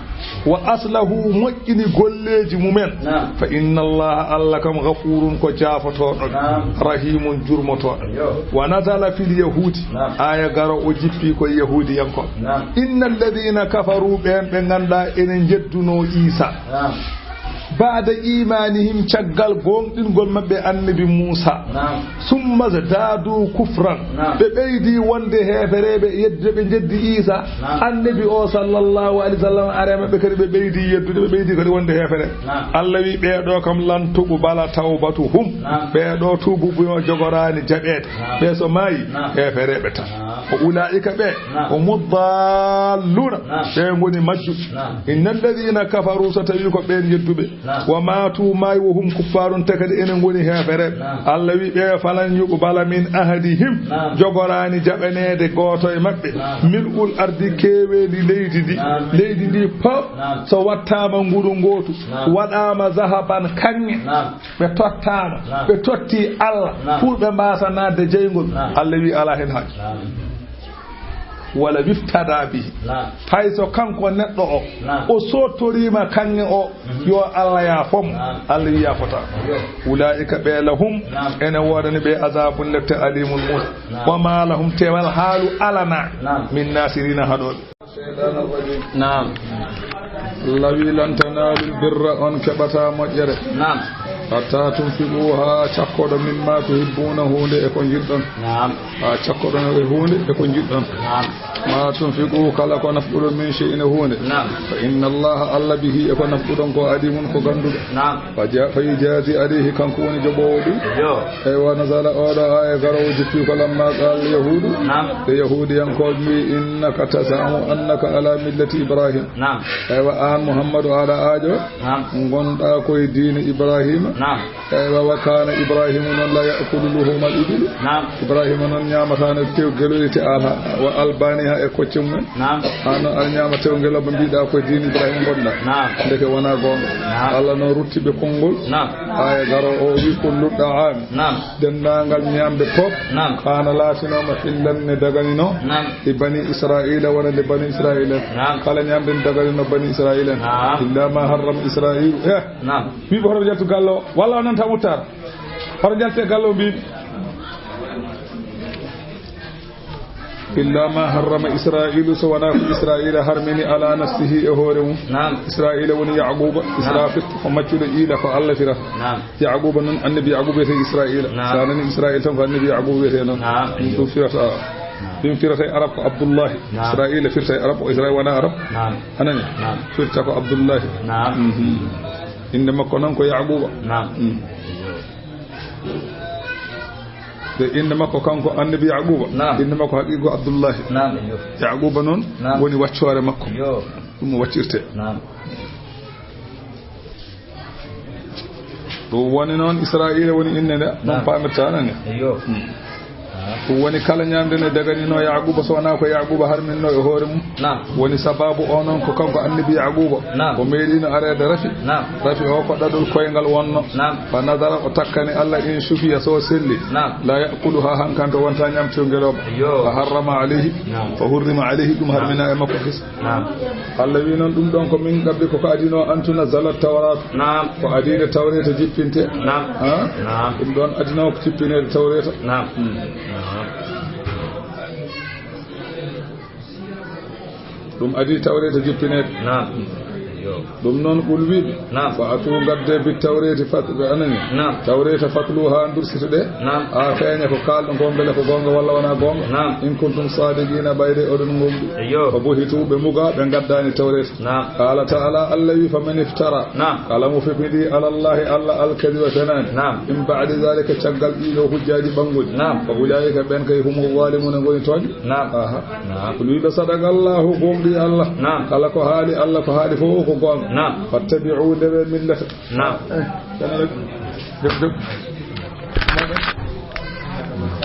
Wa aslahu, moƴƴini golleeji mumen. Naam. Fa inna Allaha, Allah kam, ghafuurun, ko jaafotooɗo. Naam. Rahiimun, jurmotooɗo. Yo. Wa nazala fil yahuudi. Naam. Aaya garo o jippi ko e yahuudiyankooɓe. Naam. Inna alladhiina kafaruu, ɓeen ɓe ngannduɗaa ene njeddunoo Iisa. Naam. Ba'da iimaanihim, caggal gooŋɗingol maɓɓe annabi Muusa. Naam. Summa zdaadu kufran. Naam. Ɓe ɓeydi wonde heefereeɓe, yeddude ɓe njeddi Iisa. Naam. Annabi o, sallallahu alayhi wa sallam, are maɓɓe kadi, ɓe ɓeydi yeddude, ɓe ɓeydi kadi wonde heefere. Naam. Allah wi, ɓee ɗoo kam, lan tuqbala tawbatuhum. Naam. Ɓee ɗoo tuubu buyo jogoraani jaɓeede. Naam. Ɓe so maayi, naam, heefereeɓe tan. Naam. Wa ulaa'ika ɓe, naam, humu ddaalluuna. Naam. Ɓe ngoni majjuɓe. Naam. Inna alladhiina kafaruu, so tawi ko ɓeen yedduɓe. Naam. Wa maatu, maayi, wa hum kuffaarun, te kadi ene ngoni heefere. Naam. Allah wi ɓe, falan yuqbala min ahadihim, naam, jogoraani jaɓaneede gooto e maɓɓe. Naam. Mil'ul ardi, keeweendi leydi ndi. Naam. Leydi ndi pop, naam, so wattaama nguru ngootu, naam, waɗaama zahaban kaŋŋe, naam, ɓe tottaama, naam, ɓe totti Allah, naam, pour ɓe mbaasa naatde jeyngol. Naam. Allah wi alaa heen haaju. Naam. Wala wiftada bihi. Naam. Hay so kanko neɗɗo o, naam, o sootoriima kaŋŋe o, mhm, yo Allah yaafo mo. Naam. Allah wi yaafotaa. Yo. Ulaa'ika ɓe lahum, naam, ene woodani ɓe azaabun lette aliimun muuyɗo. Naam. Wa maa lahum, te wala haalu alanaa, naam, min naasiriina haɗooɓe. Naam. Lawi lan tanaalul birra, on keɓataa moƴƴere. Naam. Hattaa tunfiqu, haa cakkoɗon, mimmaa tuhibbuuna, huunde e ko njiɗɗon. Naam. Haa cakkoɗon e huunde e ko njiɗɗon. Naam. Maa tunfiqu, kala ko nafquɗon, min shay'in, e huunde. Naam. Fa inna Allaha, Allah, bihi, e ko nafquɗon ko, aliimun, ko gannduɗo. Naam. Fa ja-, fa yujaazi alayhi, kanko woni joɓoowo ɗum. Yo. Eywa, nazala, oɗo aaya garoowo jippi ko lamma qaala yahuudu. Naam. Ɓe yahuudiyankooɓe mbi, innaka tazamu annaka ala millati Ibrahim. Naam. Eywa, aan Muhammadu, aɗa aajo. Naam. Ngonɗaa koye diine Ibrahima. Naam. Eywa, wa kaana Ibrahimu noon la ya'kulu luhumal ibili. Naam. Ibrahima noon ñaamataano tew geloyte ala wa albaniha e kocce mumen. Naam. Aan noon aɗa ñaama tew ngelooba, mbiɗaa koye diine Ibrahima ngonɗaa. Naam. Ndeke wonaa goonga. Naam. Allah noon rutti ɓe konngol. Naam. Aaya garo o wi, kullu ɗaami. Naam. Denndaangal ñaamde fof. Naam. Kaana laatinooma hillan ne daganino. Naam. E bani Israa'iila wonande bani Israa'iila. Naam. Kala ñaamde ne daganino bani Israa'iila. Naam. Illa ma harrama Israa'iilu. Eh. Naam. Mbiɗo hoto jaltu gallo, walla o nanta Muttar. Hoto jalte gallo mbiɗo. Illa ma harrama Israa'iilu, so wonaa ko Israa'iila harmini ala nafsihi e hoore mum. Naam. Israa'iila woni Ya'quuba. Naam. Israa'iila ko maccuɗo iila ko Allah firata. Naam. Ya'quuba noon, annabi Ya'quuba wiyetee Israa'iila. Naam. So a nani Israa'iila tan ko annabi Ya'quuba wiyetee noon. Naam. Ɗum ɗum firata. Naam. Ɗum firata e Arab ko Abdullahi. Naam. Israa'iila firata e Arab ko Israa'iila wonaa Arab. Naam. A nani? Naam. Firata ko Abdullahi. Naam. Mhm. Innde makko noon ko Ya'quuba. Naam. Mm. De innde makko kanko annabi Ya'quuba. Naam. Innde makko haqiiqi ko Abdullahi. Naam. Ya'quuba noon, naam, woni waccoore makko. Yo. Ɗum o waccirtee. Naam. Ɗum woni noon Israa'iila woni innde nde, ɗum, naam, paamirtaa nani? Eyo. Hmm. Ah. Ɗum woni kala ñaamde nde daganino Ya'quuba, so wonaa ko Ya'quuba harminno e hoore mum. Naam. Woni sababu o noon ko kanko annabi Ya'quuba. Naam. O meeɗiino areede rafi. Naam. Rafi o ko ɗaɗol koyngal wonno. Naam. Fa nadara, o takkani Allah, in sufiya, so selli. Naam. La ya'kuluha, hankante wonta ñaamtiyo ngelooba. Eyo. Fa harrama alayhi. Naam. Fa hurrima alayhi, ɗum harmina e makko kis. Naam. Allah wi noon ɗum ɗon ko min qabli, ko ko adino an tunazzalat tawrat. Naam. Ko adii nde tawreeta jippinte. Naam. Ha? Naam. Ɗum ɗon adino ko jippineede tawreeta. Naam. Hmm. Naam. Ɗum adii tawreeta jippineede. Naam. Yo. Ɗum noon, qul, wi'ɓe. Naam. Fa atu, ngadde, bi tawreeti, fat, ɓe anani. Naam. Tawreeta, fatlu, haa ndursite ɗe. Naam. Haa feeña ko kaalɗon ko, mbele ko goonga walla wonaa goonga. Naam. In kuntum saadiqiina, ɓayde oɗon ngomɗi. Eyyo. Fa buhitu, ɓe muga, ɓe ngaddaani tawreeta. Naam. Qaala ta'aala, Allah wi, faman iftara. Naam. Kala mo fefindi, ala Allahi, Allah, alkadiba, fenaande. Naam. Min ba'di zaalika, caggal ɗiɗo hujjaaji ɓannguɗi. Naam. Fa ulaa'ika, ɓen kay, humu zaalimuuna, ngoni tooñɓe. Naam. Aha. Naam. Qul, wi'ɓe, sadaqa Allahu, goongɗi Allah. Naam. Kala ko haali Allah, ko haali fof ko goonga. Naam. Fattabi'u, ndewe millata. Naam. Eh, jam rek. Jam, jam.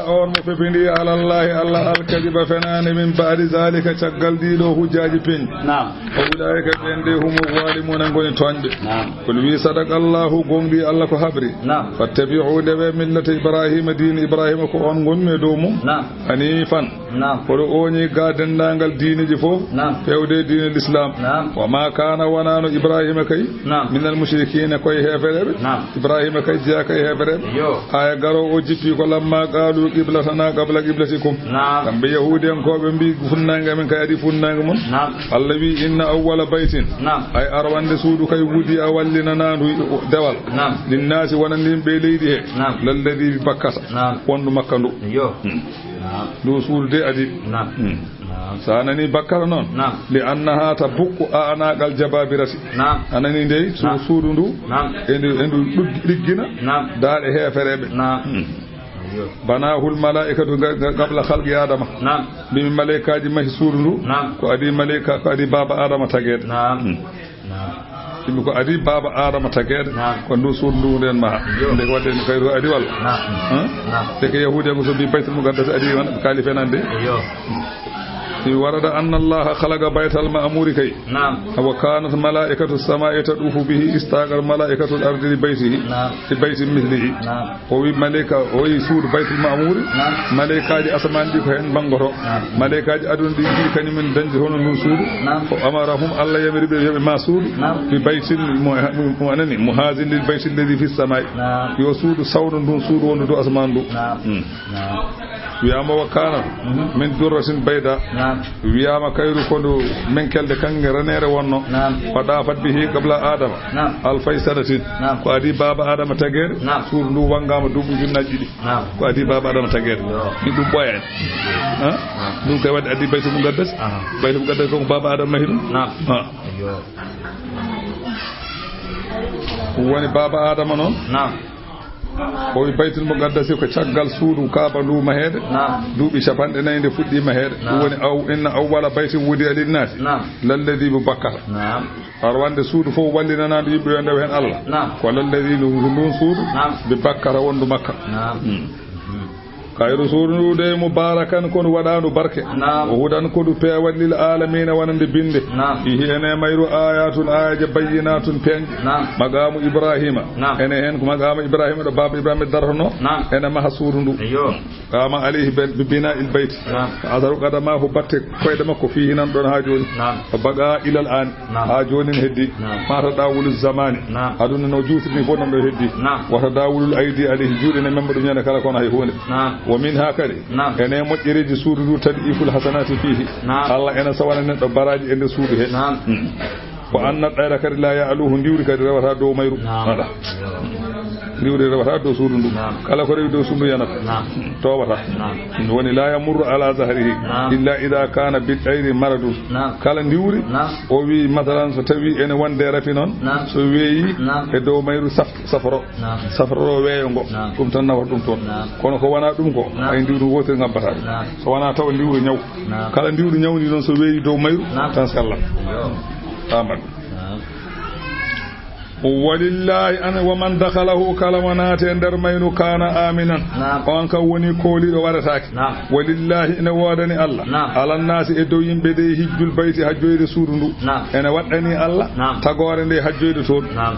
On mo fefindi ala Allahi, Allah, alkadiba, fenaande, min ba'di zaalika, caggal ɗiɗo hujjaaji peeñɗi. Naam. Fa ulaa'ika, ɓen de, humu zaalimuuna, ngoni tooñɓe. Naam. Qul, wi, sadaqa Allahu, goongɗi Allah ko habri. Naam. Fattabi'u, ndewe millata Ibraahiima, diine Ibraahiima ko on ngonmi e dow mum. Naam. Haniifan. Naam. Koɗo ooñi ga denndaangal diineeji fof, naam, feewde diine Lislaam. Naam. Wa maa kaana, wonaano Ibraahiima kay, naam, minal mushrikiina, ko e heefereeɓe. Naam. Ibraahiima kay jeyaaka e heefereeɓe. Yo. Aaya garoowo o jippi ko, lammaa qaalu qiblatanaa qabla qiblatikum. Naam. Kamɓe Yahuudiyankooɓe mbii, funnaange amen kay adii funnaange mon. Naam. Allah wi, inna awwala baytin. Naam. Ay arwande suudu kay, wudi'a, wallinanaandu dewal. Naam. Linnaasi, wonande yimɓe leydi he. Naam. Lalladii bi Bakkata. Naam. Wondu Makka ndu. Yo. Hmm. Naam. Ndu suudu de adi. Naam. Hmm. Naam. So a nani Bakkata noon. Naam. Li annaha tabukku a'naaqal jabaabirati. Naam. A nani ndey su-, naam, suudu ndu. Naam. E ndu, e ndu ɗuggi-, ɗiggina. Naam. Daaɗe heefereeɓe. Naam. Hmm. Yo. Banaahul malaa'ikatu ga-, ga-, qabla khalqi Aadama. Naam. Mbimi maleykaaji mahi suudu ndu. Naam. Ko adi maleyka, ko adi baaba Aadama tageede. Naam. Hmm. Naam. Yimɓe ko adi baaba Aadama tageede, naam, ko ndu suudu ndu nden maha. Yo. Nde ko waɗde ni kayru adi walla? Naam. Hã? Naam. Te ko Yahuudiyanko so mbi Baytul Muqaddas adi, wan kaali fenande. Yo. Mi warada anna Allaha khalaqa Baytal Ma'muri kay. Naam. Wa kanat malaa'ikatu samaa'i tadufu bihi istaqar malaa'ikatul ardi li baytihi. Naam. Li baytin mislihi. Naam. O wi maleyka, o wi suudu Baytul Ma'muri. Naam. Maleykaaji asamaan ɗi ko heen mbanngoto. Naam. Maleykaaji aduna ɗi mbiyi kañum en dañde hono ndun suudu. Naam. Ko amarahum, Allah yamiri ɓe yo ɓe ma suudu. Naam. Bi baytin mo, mo anani, muhazin lil bayti alladhi fi samai. Naam. Yo suudu sawno ndun suudu wondu dow asamaan ndu. Naam. Hmm. Naam. Wiyaama wa kana, mhm, min durratin bayda. Naam. Wiyaama kayru ko ndu menkelde kanŋe reneere wonno. Naam. Wa dafat bihi qabla Adama. Naam. Alfay sanatin. Naam. Ko adi baaba Adama tageede. Naam. Suudu ndu wanngaama duuɓi ujunnaaji ɗiɗi. Naam. Ko adi baaba Adama tageede. Yo. Min ɗum ɓooyaani. Ha? Naam. Ɗum kay waɗi adi Baytul Muqaddas. Aha. Baytul Muqaddas ko baaba Adama mahi ɗum. Naam. Ha. Yo. Woni baaba Adama noon. Naam. O wi Baytul Muqaddasi ko caggal suudu Kaaba ndu maheede. Naam. Duuɓi capanɗe nayi nde fuɗɗi maheede. Naam. Ɗum woni aw, inna awwala baytin wudi'a linnaasi. Naam. Lalladhi bi Bakkata. Naam. Arwande suudu fof wallinanaandu yimɓe yo ndew heen Allah. Naam. Ko lalladhi ndu, ndun suudu. Naam. Bi Bakkata wondu Makka. Naam. Hmm. Kayru suudu ndu de mubarakan ko ndu waɗaandu barke. Naam. Wa hudan ko ndu peewal lil alamina wonande binde. Naam. Fihi ene mayru ayatun ayaje bayyinatun peeñ. Naam. Maqamu Ibrahima. Naam. Ene heen ko maqamu Ibrahima ɗo baaba Ibrahima dartono. Naam. Ene maha suudu ndu. Eyyo. Qama alayhi bi, bi bina'il bayti. Naam. Fa asaru qadamahu batte koyɗe makko fihi nan ɗon ha jooni. Naam. Fa baqa ilal an. Naam. Haa jooni ne heddi. Naam. Ma tadawulu zamani. Naam. Aduna no juutiri ni fof nan ɗo heddi. Naam. Wa tadawulul aydi alayhi, juuɗe ne memba ɗum ñande kala kono hay huunde. Naam. Wa min ha kadi. Naam. Ene moƴƴereeji suudu ndu tadiful hasanati fihi. Naam. Allah ene sawana neɗɗo baraaji e nder suudu he. Naam. Hmm. Wa anna ɗayra kadi la ya'luhu, ndiwri kadi rewata dow mayru. Naam. Voilà. Ndiwri rewata dow suudu ndu. Naam. Kala ko rewi dow suudu ndu yanata. Naam. Towata. Naam. Ɗum woni la yamurru ala zahrihi. Naam. Illa idha kana bi ɗayri maradun. Naam. Kala ndiwri, naam, o wi, masalan, so tawi ene wonde rafi noon, naam, so weeyi, naam, e dow mayru saf-, safro, naam, safro weeyo ngo, naam, ɗum tan nawata ɗum toon. Naam. Kono ko wona ɗum ko, naam, ay ndiwri wootere ngabbata. Naam. So wona taw ndiwri ñaw. Naam. Kala ndiwri ñawndi noon so weeyi dow mayru, naam, tan sellan. Yo. Aman. Naam. Walillahi an wa man dakhalahu, kala mo naati e nder mayru, kana aminan. Naam. On kam woni kooliiɗo waretaake. Naam. Walillahi ene woodani Allah. Naam. Alannaasi e dow yimɓe de hijjul bayti, hajjoyde suudu ndu. Naam. Ene waɗɗani Allah. Naam. Tagoore nde hajjoyde toon. Naam.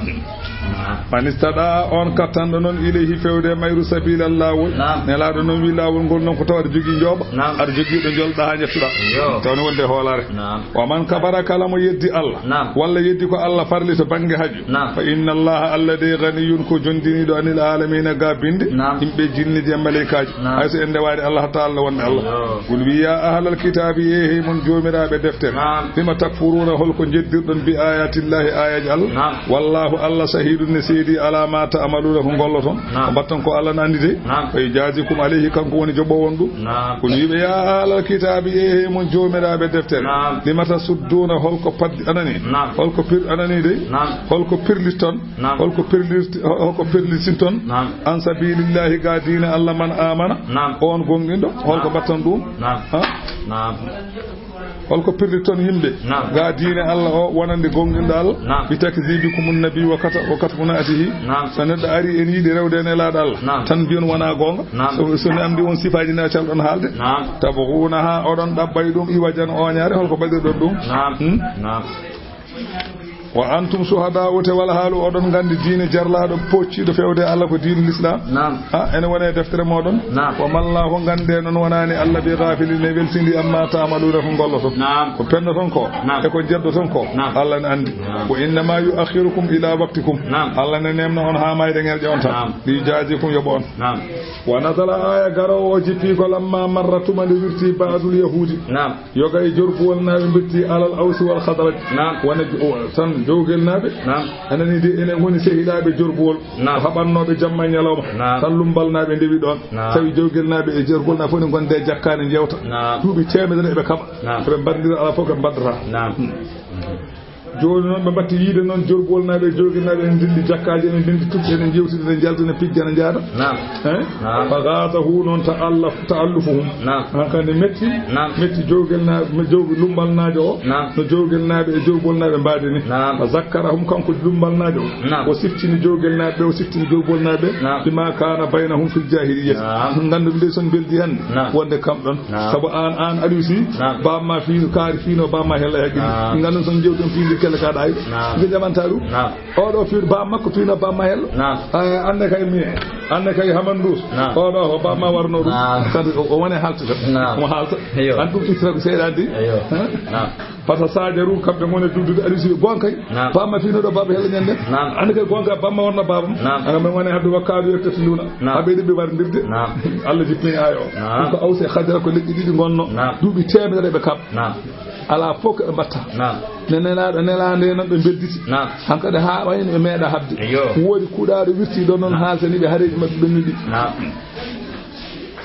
Man istaɗa, on kattanɗo noon, ilayhi, fewde e mayru, sabilan, laawol. Naam. Nelaaɗo noon wi laawol ngol noon ko tawa aɗa jogii njooɓa. Naam. Aɗa jogii ɗo njolɗa haa njettuɗa. Yo. Taw ne wonde hoolaare. Naam. Wa man kafara, kala mo yeddi Allah. Naam. Walla yeddi ko Allah farli to bannge haju. Naam. Fa inna Allaha, Allah de, ganiyun, ko jondiniiɗo, anil alamina, ga binde. Naam. Yimɓe, jinniiji e maleykaaji. Naam. Hay so en ndewaani Allah, hatta Allah wonde Allah. Yo. Qul, wi, ya ahlal kitaabi, e hey mon joomiraaɓe deftere. Naam. Lima takfuruuna, holko njeddirɗon, bi ayatillahi, ayaji Allah? Naam. Wallahu, Allah, shahidun, ne seedi, ala ma ta'maluna, ko ngolloton. Naam. Ko mbatton ko, Allah ne anndi de. Naam. Fa yujazikum alayhi, kanko woni joɓoowo on ɗum. Naam. Qul, wiɓe, ya ahlal kitaabi, e hey mon joomiraaɓe deftere. Naam. Lima tasudduuna, holko paddi anani? Naam. Holko pir anani de? Naam. Holko pirlitton? Naam. Holko pirlirti-, holko pirlitinton? Naam. An sabilillahi, ga diine Allah, man amana? Naam. On gonɗinɗo, holko mbatton ɗum? Naam. Ha? Naam. Holko pirliton yimɓe? Naam. Ga diine Allah o, wonande gonɗinɗo Allah? Naam. Bi takzibikum nabi wa kata-, wa katmunatihi. Naam. So neɗɗo ari en yiɗi rewde e nelaaɗo Allah, naam, tan mbiyon wona goonga. Naam. So, so ne anndi on sifaaji ne calɗon haalde. Naam. Tabghunaha, oɗon ɗaɓɓay ɗum iwajan, ooñaare, holko mbaɗirɗon ɗum? Naam. Hmm? Naam. Wa antum shuhada'u, te wala haalu oɗon nganndi diine jarlaaɗo, pocciiɗo fewde Allah ko diine Lislaam. Naam. Ha, ene wone e deftere moɗon. Naam. Wa mallahu, nganndee noon wonaani Allah bi ghafilin, ne weltindi, amma ta'maluna, ko ngolloton. Naam. Ko pennoton ko, naam, e ko njeddoton ko, naam, Allah ne anndi. Naam. Wa innama yu'akhirukum ila waqtikum. Naam. Allah ne neemna on haa mayde ŋerƴe on tan. Naam. Li yujazikum, yoɓa on. Naam. Wa nazala, aya garoowo o jippi ko lamma marra, tuma nde wirti ba'dul yahudi. Naam. Yoga e jorbuwol naaɓe mbitti alal Awsi wal Khazraj. Naam. Wona jo-, o, tan jowgel naaɓe. Naam. Anani de, enen ngoni sehilaaɓe jorbuwol. Naam. Ko haɓannooɓe jamma e ñalawma. Naam. Tan lumbal naaɓe ndewi ɗoon. Naam. Tawi jowgel naaɓe e jorbuwol naaɓe fof ne ngonde e jakkaane njeewta. Naam. Duuɓi teemedere eɓe kaɓa. Naam. Eɓe mbaɗndira, alaa fof ɓe mbaddata. Naam. Jooni noon ɓe mbatti yiide noon jorbuwol naaɓe e jowgel naaɓe ene ndenndi jakkaaji, ene ndenndi tuɓɓe, ene njeewtida, ene njalta, ene pijja, ene njaada. Naam. Hein? Naam. Fa ghazahu noon ta'allaf-, ta'allufuhum. Naam. Hankadi metti, naam, metti jowgel naa-, jowgel lumbalnaajo o. Naam. No jowgel naaɓe e jorbuwol naaɓe mbaadi ni. Naam. Fa zakkarahum, kanko lumbalnaajo o. Naam. O siftini jowgel naaɓe, o siftini jorbuwol naaɓe. Naam. Bima kana baynahum fil jahiliyyah. Naam. Nganndu nde son beldi hannde. Naam. Wonde kam ɗon. Naam. Sabu aan, aan Aliou Sy, naam, baaba ma fiino kaari, fiino baaba ma hella e haqqille. Naam. Nganndu son jewton fiindi kelle ka ɗaay. Naam. Nde jamanta ɗum. Naam. Oɗo fiino baaba makko, fiino baaba ma hella. Naam. Eh, annde kay mi, annde kay Hamandous. Naam. Oɗo ko baaba ma warno ɗum. Naam. Kadi o, o wone haaltude. Naam. Omo haalta. Eyo. An ɗum ittata ko seyɗa addi. Eyo. Hein? Naam. Fata sajaru, kamɓe ngone duddude, Aliou Sy, goonga kay. Naam. Baaba ma fiino ɗo baaba hella ñande. Naam. Annde kay goonga, baaba ma warno baabam. Naam. Anga men wone hadde wakkaadu yettetinduna. Naam. Habe ɗiɓɓe warndirde. Naam. Allah jippini aya o. Naam. Ɗum ko Awsi e Khazraj ko leƴƴi ɗiɗi ngonno. Naam. Duuɓi teemedere ɓe kaɓ. Naam. Alaa fof ko ɓe mbatta. Naam. Ne nelaaɗo, nelaande noon ɓe mbedditi. Naam. Hankadi haa wayno ɓe meeɗa haɓde. Eyo. Woodi kuuɗaaɗo wirtii ɗo noon, naam, haaltani ɓe hareeji maɓɓe ɓennuɗi. Naam.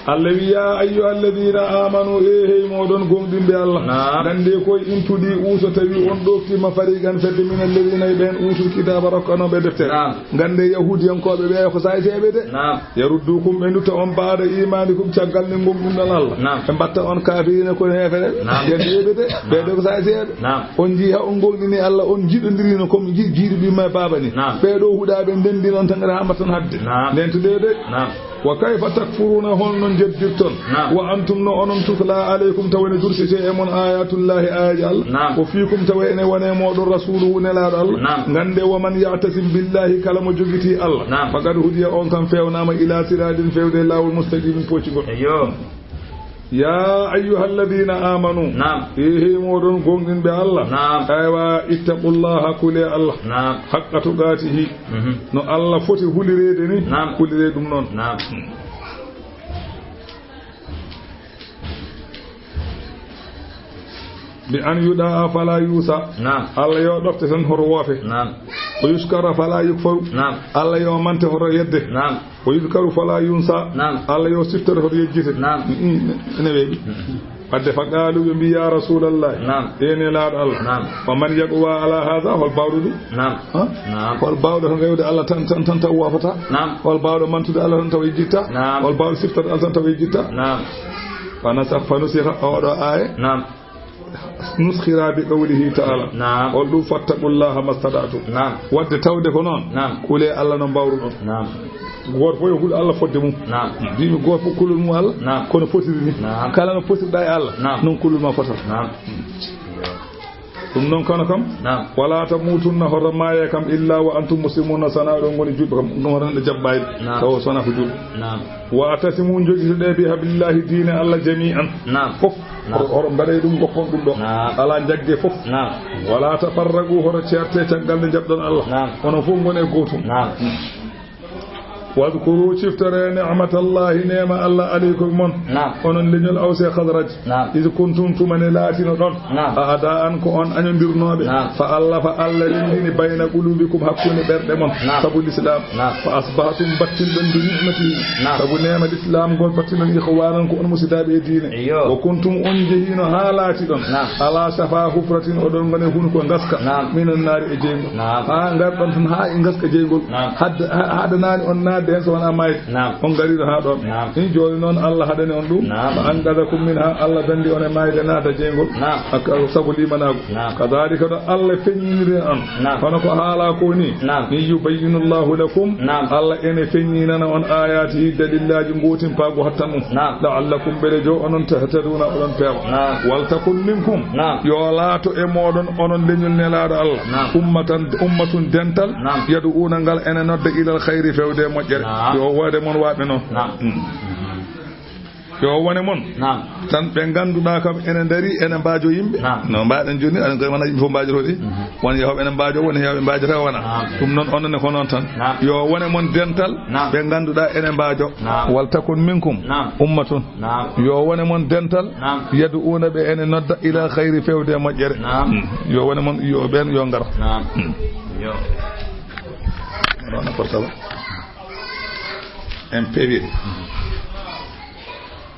Allah wi, ya ayyuha alladina amanu, e hey moɗon gonɗinɓe Allah. Naam. Nganndee koye in tuɗi uuso tawi on ɗoftiima fariqan fedde min alladina e ɓeen uutul kitaaba rokkanooɓe deftere. Naam. Nganndee yahuudiyankooɓe ɓe ko saayseeɓe de. Naam. Yaruddukum, ɓe ndutta on, ba'da imanikum, caggal nde gonɗinɗon Allah. Naam. Ɓe mbatta on kafirina, kono heefereɓe. Naam. Yeddeɓe de, ɓe de ko saayseeɓe. Naam. On njii ha on gonɗini Allah, on njiɗondirino comme ji-, jiiɗo ɓimma e baaba ni. Naam. Ɓe ɗo huɗaɓe ndenndi noon tan, ha mbatton hadde. Naam. Ndentude de. Naam. Wa kayfa takfuruna, holno jeddirton? Naam. Wa antum, no onon, tutla alaykum, tawa ene dursete e mon ayatullahi, ayaji Allah. Naam. Wa fiikum, tawa ene wone moɗon rasuluhu, nelaɗo Allah. Naam. Ngande, wa man ya'tasim billahi, kala mo jogiti Allah. Naam. Faqad hudiya, on kam fewnama, ila siratin, fewde e lawol, mustaqimin, poccugol. Eyo. Ya ayyuhalladina amanu. Naam. E hey moɗon gonɗinɓe Allah. Naam. Aywa, ittaqullaha, kule Allah. Naam. Haqqa tuqatihi. Mhm. No Allah foti hulirede ni, naam, hulire ɗum noon. Naam. Bi an yuɗa fala yusa. Naam. Allah yo ɗofte tan hoto woofe. Naam. O yuskara fala yukfaru. Naam. Allah yo mante hoto yedde. Naam. O yudkaru fala yunsa. Naam. Allah yo siftore hoto yejjite. Naam. Mm, mm, ene weeɓi. Mm. Wadde fa qaalu, ɓe mbi, ya Rasulallah, naam, e nelaaɗo Allah, naam, wa man yaqwa ala hadha, hol baawɗo ɗum? Naam. Ha? Naam. Hol baawɗo tan rewde Allah tan, tan, tan taw woofata? Naam. Hol baawɗo mantude Allah tan taw yejjitta? Naam. Hol baawɗo siftorde Allah tan taw yejjitta? Naam. Fa nasakh, fa nusikha, oɗo aaya. Naam. Nuskhira bi qawlihi ta'ala. Naam. Hol ɗum, fattaqullaha mastata'tum. Naam. Wadde tawde ko noon. Naam. Kule Allah no mbawruɗon. Naam. Gooto fof yo hul Allah fodde mum. Naam. Mbimi gooto fof kulol mum Allah. Naam. Kono fotiri ni. Naam. Kala no potirɗa e Allah. Naam. Noon kulol ma fota. Naam. Ɗum noon kono kam, naam, wala tamutunna, hoto maaye kam, illa wa antum muslimuna, sana oɗon ngoni juulɓe kam, ɗum hoto neɗɗo jaɓɓayde, naam, tawa sona ko juulɓe. Naam. Wa atasimu, jogitoɗe, bi hablillahi, diine Allah, jami'an. Naam. Fof. Naam. Hoto, hoto mbaɗe ɗum, goppon ɗum ɗo. Naam. Ala jagge fof. Naam. Wala tafarraqu, hoto ceerte caggal nde jaɓɗon Allah. Naam. Onon fof ngone gootum. Naam. Wadkuru, ciftore ni'matallahi, neema Allah aleykum mon. Naam. Onon leñol Aws e Khazraj. Naam. Iz kuntum, tuma ne laatino ɗon. Naam. A'da'an, ko on añondirnooɓe. Naam. Fa allafa, Allah renndini, bayna qulubikum, hakkunde ɓerɗe mon. Naam. Sabu l'islam. Naam. Fa asbahtum, battinɗon, bi ni'matihi. Naam. Sabu neema l'islam ngol, battinɗon ikhwanan, ko on musidaaɓe e diine. Iyo. Wa kuntum, on njehiino haa laatiɗon. Naam. Ala shafa hufratin, oɗon ngoni hunuko ngaska. Naam. Minan naari, e jeyngol. Naam. Haa ngarɗon tan haa e ngaska jeyngol. Naam. Hadda-, ha-, haɗanaani on naatde heen so wonaa maayde. Naam. On ngariino haa ɗoon. Naam. Ni jooni noon Allah haɗani on ɗum. Naam. Fa anqadakum minha, Allah danndi on e maayde naata jeyngol. Naam. Ak-, sabu limanaagu. Naam. Kadhalika, no Allah feññiniri on. Naam. Hono ko haalaa ko ni. Naam. Ni yubayyinu Allahu lakum. Naam. Allah ene feññinana on ayatihi, dalillaaji, gootimpaagu hattan mum. Naam. La'allakum, mbele jo onon, tahtaduna, oɗon peewa. Naam. Wal takun minkum. Naam. Yo laato e mooɗon, onon leñol Nelaaɗo Allah. Naam. Ummatan, ummatun, dental. Naam. Yad'una, ngal ene nodda, ilal khayri, fewde e moƴƴere. Naam. Yo wone mon waaɓe noon. Naam. Mm. Yo wone mon. Naam. Tan ɓe ngannduɗaa kam ene ndari, ene mbaajo yimɓe. Naam. No mbaɗen jooni, aɗa koye wona yimɓe fof mbaajoto ɗi. Mhm. Won yahooɓe ene mbaajo, won yahooɓe mbaajata wona. Naam. Ɗum noon, onon ne ko noon tan. Naam. Yo wone mon dental, naam, ɓe ngannduɗaa ene mbaajo. Naam. Wal takun minkum, naam, ummatun. Naam. Yo wone mon dental, naam, yad'una, ɓe ene nodda, ila khayri, fewde e moƴƴere. Naam. Mm. Yo wone mon, yo ɓeen, yo ngar. Naam. Mm. Yo. Ɗon portable. M P V.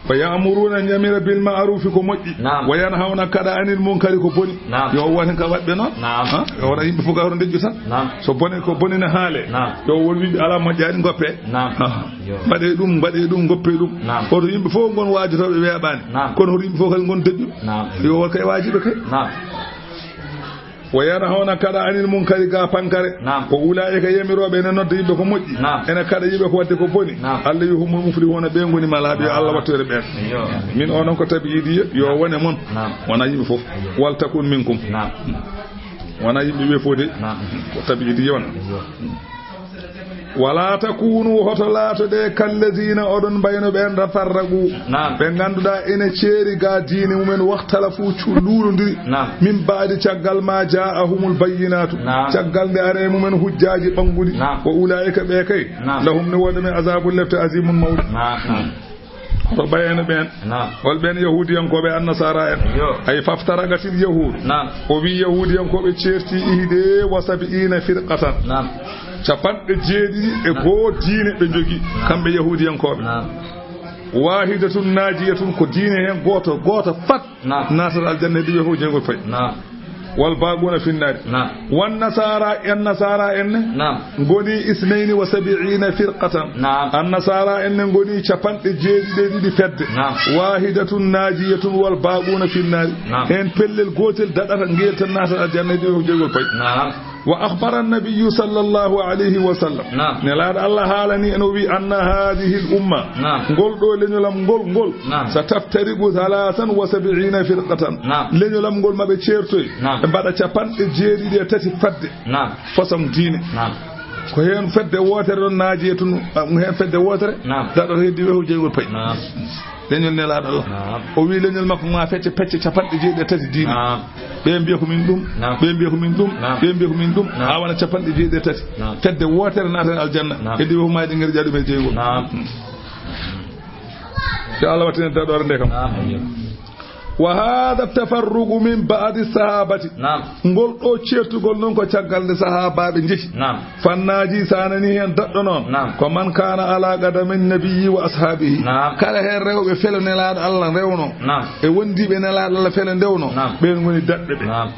Wa ya'muruna, ñamira, bil ma'rufi, ko moƴƴi. Naam. Wa yanhawna, kaɗa, anil munkari, ko boni. Naam. Yo won heen ka waɗɓe noon. Naam. Ha? Yo wona yimɓe fof ka hoto ndejju tan. Naam. So bone, ko boni ne haale. Naam. Yo won yimɓe alaa moƴƴaani, ngoppe. Naam. Ha. Yo. Mbaɗe ɗum, mbaɗe ɗum, ngoppe ɗum. Naam. Hoto yimɓe fof ngon waajotooɓe weeɓaani. Naam. Kono hoto yimɓe fof kadi ngon deƴƴuɓe. Naam. Yo won kay waajiɓe kay. Naam. Wa yanhawna, kaɗa, anil munkari, ga pankare. Naam. Ko ulaa'ika, yamirooɓe ene nodda yimɓe ko moƴƴi. Naam. Ene kaɗa yimɓe ko waɗde ko boni. Naam. Allah wi humul muflihuna, ɓe ngoni malaaɓe, yo Allah wattu en e ɓeen. Yo. Min o noon ko tabi'idiyya, yo wone mon. Naam. Wona yimɓe fof. Yo. Wal takun minkum. Naam. Wona yimɓe ɓe fof de. Naam. Ko tabi'idiyya wona. Yo. Wala takunu, hoto laato de, kallazina, oɗon mbayno ɓeen, tafarraqu. Naam. Ɓe ngannduɗaa ene ceeri ga diine mumen, waxtalafu, cu-, luulondiri. Naam. Min ba'di, caggal ma ja'ahumul bayyinatu. Naam. Caggal nde ari e mumen hujjaaji ɓannguɗi. Naam. Wa ulaa'ika, ɓe kay. Naam. Lahum, ne woni ɓe, azabun, lepte, azimun, mawɗe. Naam. Hoto mbayno ɓeen. Naam. Hol ɓeen? Yahuudiyankooɓe, annasaara en. Yo. Ay, faftaraqatil yahuud. Naam. O wi Yahuudiyankooɓe ceerti ihde wa sab'ina firqatan. Naam. Capanɗe jeeɗiɗi e goo diine ɓe njogi, kamɓe Yahuudiyankooɓe. Naam. Wahidatun najiyatun, ko diine heen gooto, gooto fat. Naam. Naatata aljanna, heddi ɓe fof jeyngol pay. Naam. Wal baquna finnaari. Naam. Wan nasaara, en nasaara en ne? Naam. Ngoni isnayni wa sab'ina firqatan. Naam. An nasaara en ne ngoni capanɗe jeeɗiɗi e ɗiɗi fedde. Naam. Wahidatun najiyatun wal baquna finnaari. Naam. Heen pellel gootel daɗata, ngeel tan naatata aljanna, heddi ɓe fof jeyngol pay. Naam. Wa akhbara an-nabiyyu sallallahu alayhi wa sallam. Naam. Nelaaɗo Allah haalani en, o wi, anna hadhihi al-umma. Naam. Ngol ɗo leñolam ngol, ngol. Naam. Sataftariqu thalathan wa sab'ina firqatan. Naam. Leñolam ngol maɓe ceertoy. Naam. Ɓe mbaɗa capanɗe jeeɗiɗi e tati fadde. Naam. Façon diine. Naam. Ko heen fedde wootere ɗon naaji e tun, ah, heen fedde wootere. Naam. Daɗoto heddi weho jeyngol pay. Naam. Leñol Nelaaɗo Allah. Naam. O wi leñol makko ma fecce pecce capanɗe jeeɗiɗi e tati diine. Naam. Ɓe mbiya ko min ɗum. Naam. Ɓe mbiya ko min ɗum. Naam. Ɓe mbiya ko min ɗum. Naam. Haa wona capanɗe jeeɗiɗi e tati. Naam. Fedde wootere naatan aljanna. Naam. Heddi weho mayde ngari jaɗu men jeyngol. Naam. Yo Allah wattinen daɗoore nde kam. Naam. Wa hada tafarruqu min ba'di sahabati. Naam. Ngol ɗo ceertugol noon ko caggal nde sahaabaaɓe njehi. Naam. Fannaaji sanani heen daɗɗo noon. Naam. Ko man kana ala qadami nabiyyi wa ashaabihi. Naam. Kala heen rewɓe felo Nelaaɗo Allah rewno. Naam. E wondiiɓe Nelaaɗo Allah felo ndewno. Naam. Ɓeen ngoni daɗɓe ɓe. Naam.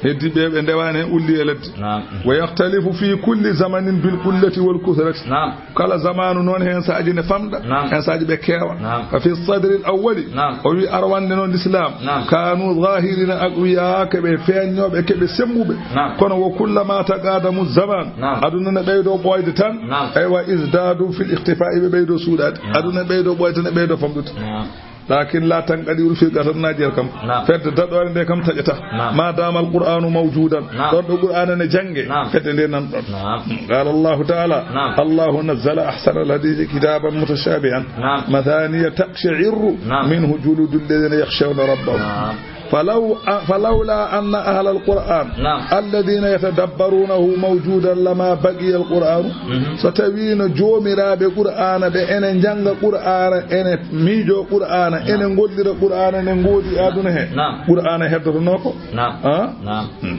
Heddi ɓe, ɓe ndewaani heen ulli e ladde. Naam. Wa yakhtalifu fi kulli zamanin bil qullati wal kuthrati. Naam. Kala zamaanu noon heen saaji ne famɗa, naam, heen saaji ɓe keewa. Naam. Fa fi sadri al awwali, naam, o wi arwande noon l'islam, naam, kanu zahirina aqwiya, ke ɓe feeñnooɓe, ke ɓe sembuɓe. Naam. Kono wa kullama taqadamu zaman, naam, aduna ne ɓeydo ɓooyde tan. Naam. Aywa, izdadu fil ikhtifa'i, ɓe ɓeydo suuɗaade. Naam. Aduna ɓeydo ɓooyde tan, ɓeydo famɗude. Naam. لكن لا تنقضي الفرقة الناجية kam. Naam. Fedde daɗoore nde kam taƴata. Naam. ما دام القرآن موجودا. Naam. Ɗon ɗo Qur'aana ne jannge. Naam. Fedde nde nan ɗon. Naam. قال الله تعالى. Naam. الله نزل أحسن الحديث كتابا متشابها. Naam. مثاني تقشعر. Naam. منه جلود الذين يخشون ربهم. Naam. فلو، فلولا أن أهل القرآن. Naam. الذين يتدبرونه موجودا لما بقي القرآن. Mhm. So tawiino joomiraaɓe Qur'aana ɓe ene njannga Qur'aana, ene miijoo Qur'aana, Naam. Ene ngollira Qur'aana, ene ngoodi aduna he. Naam. Qur'aana heddotonoo ko? Naam. Ah? Naam. Hmm.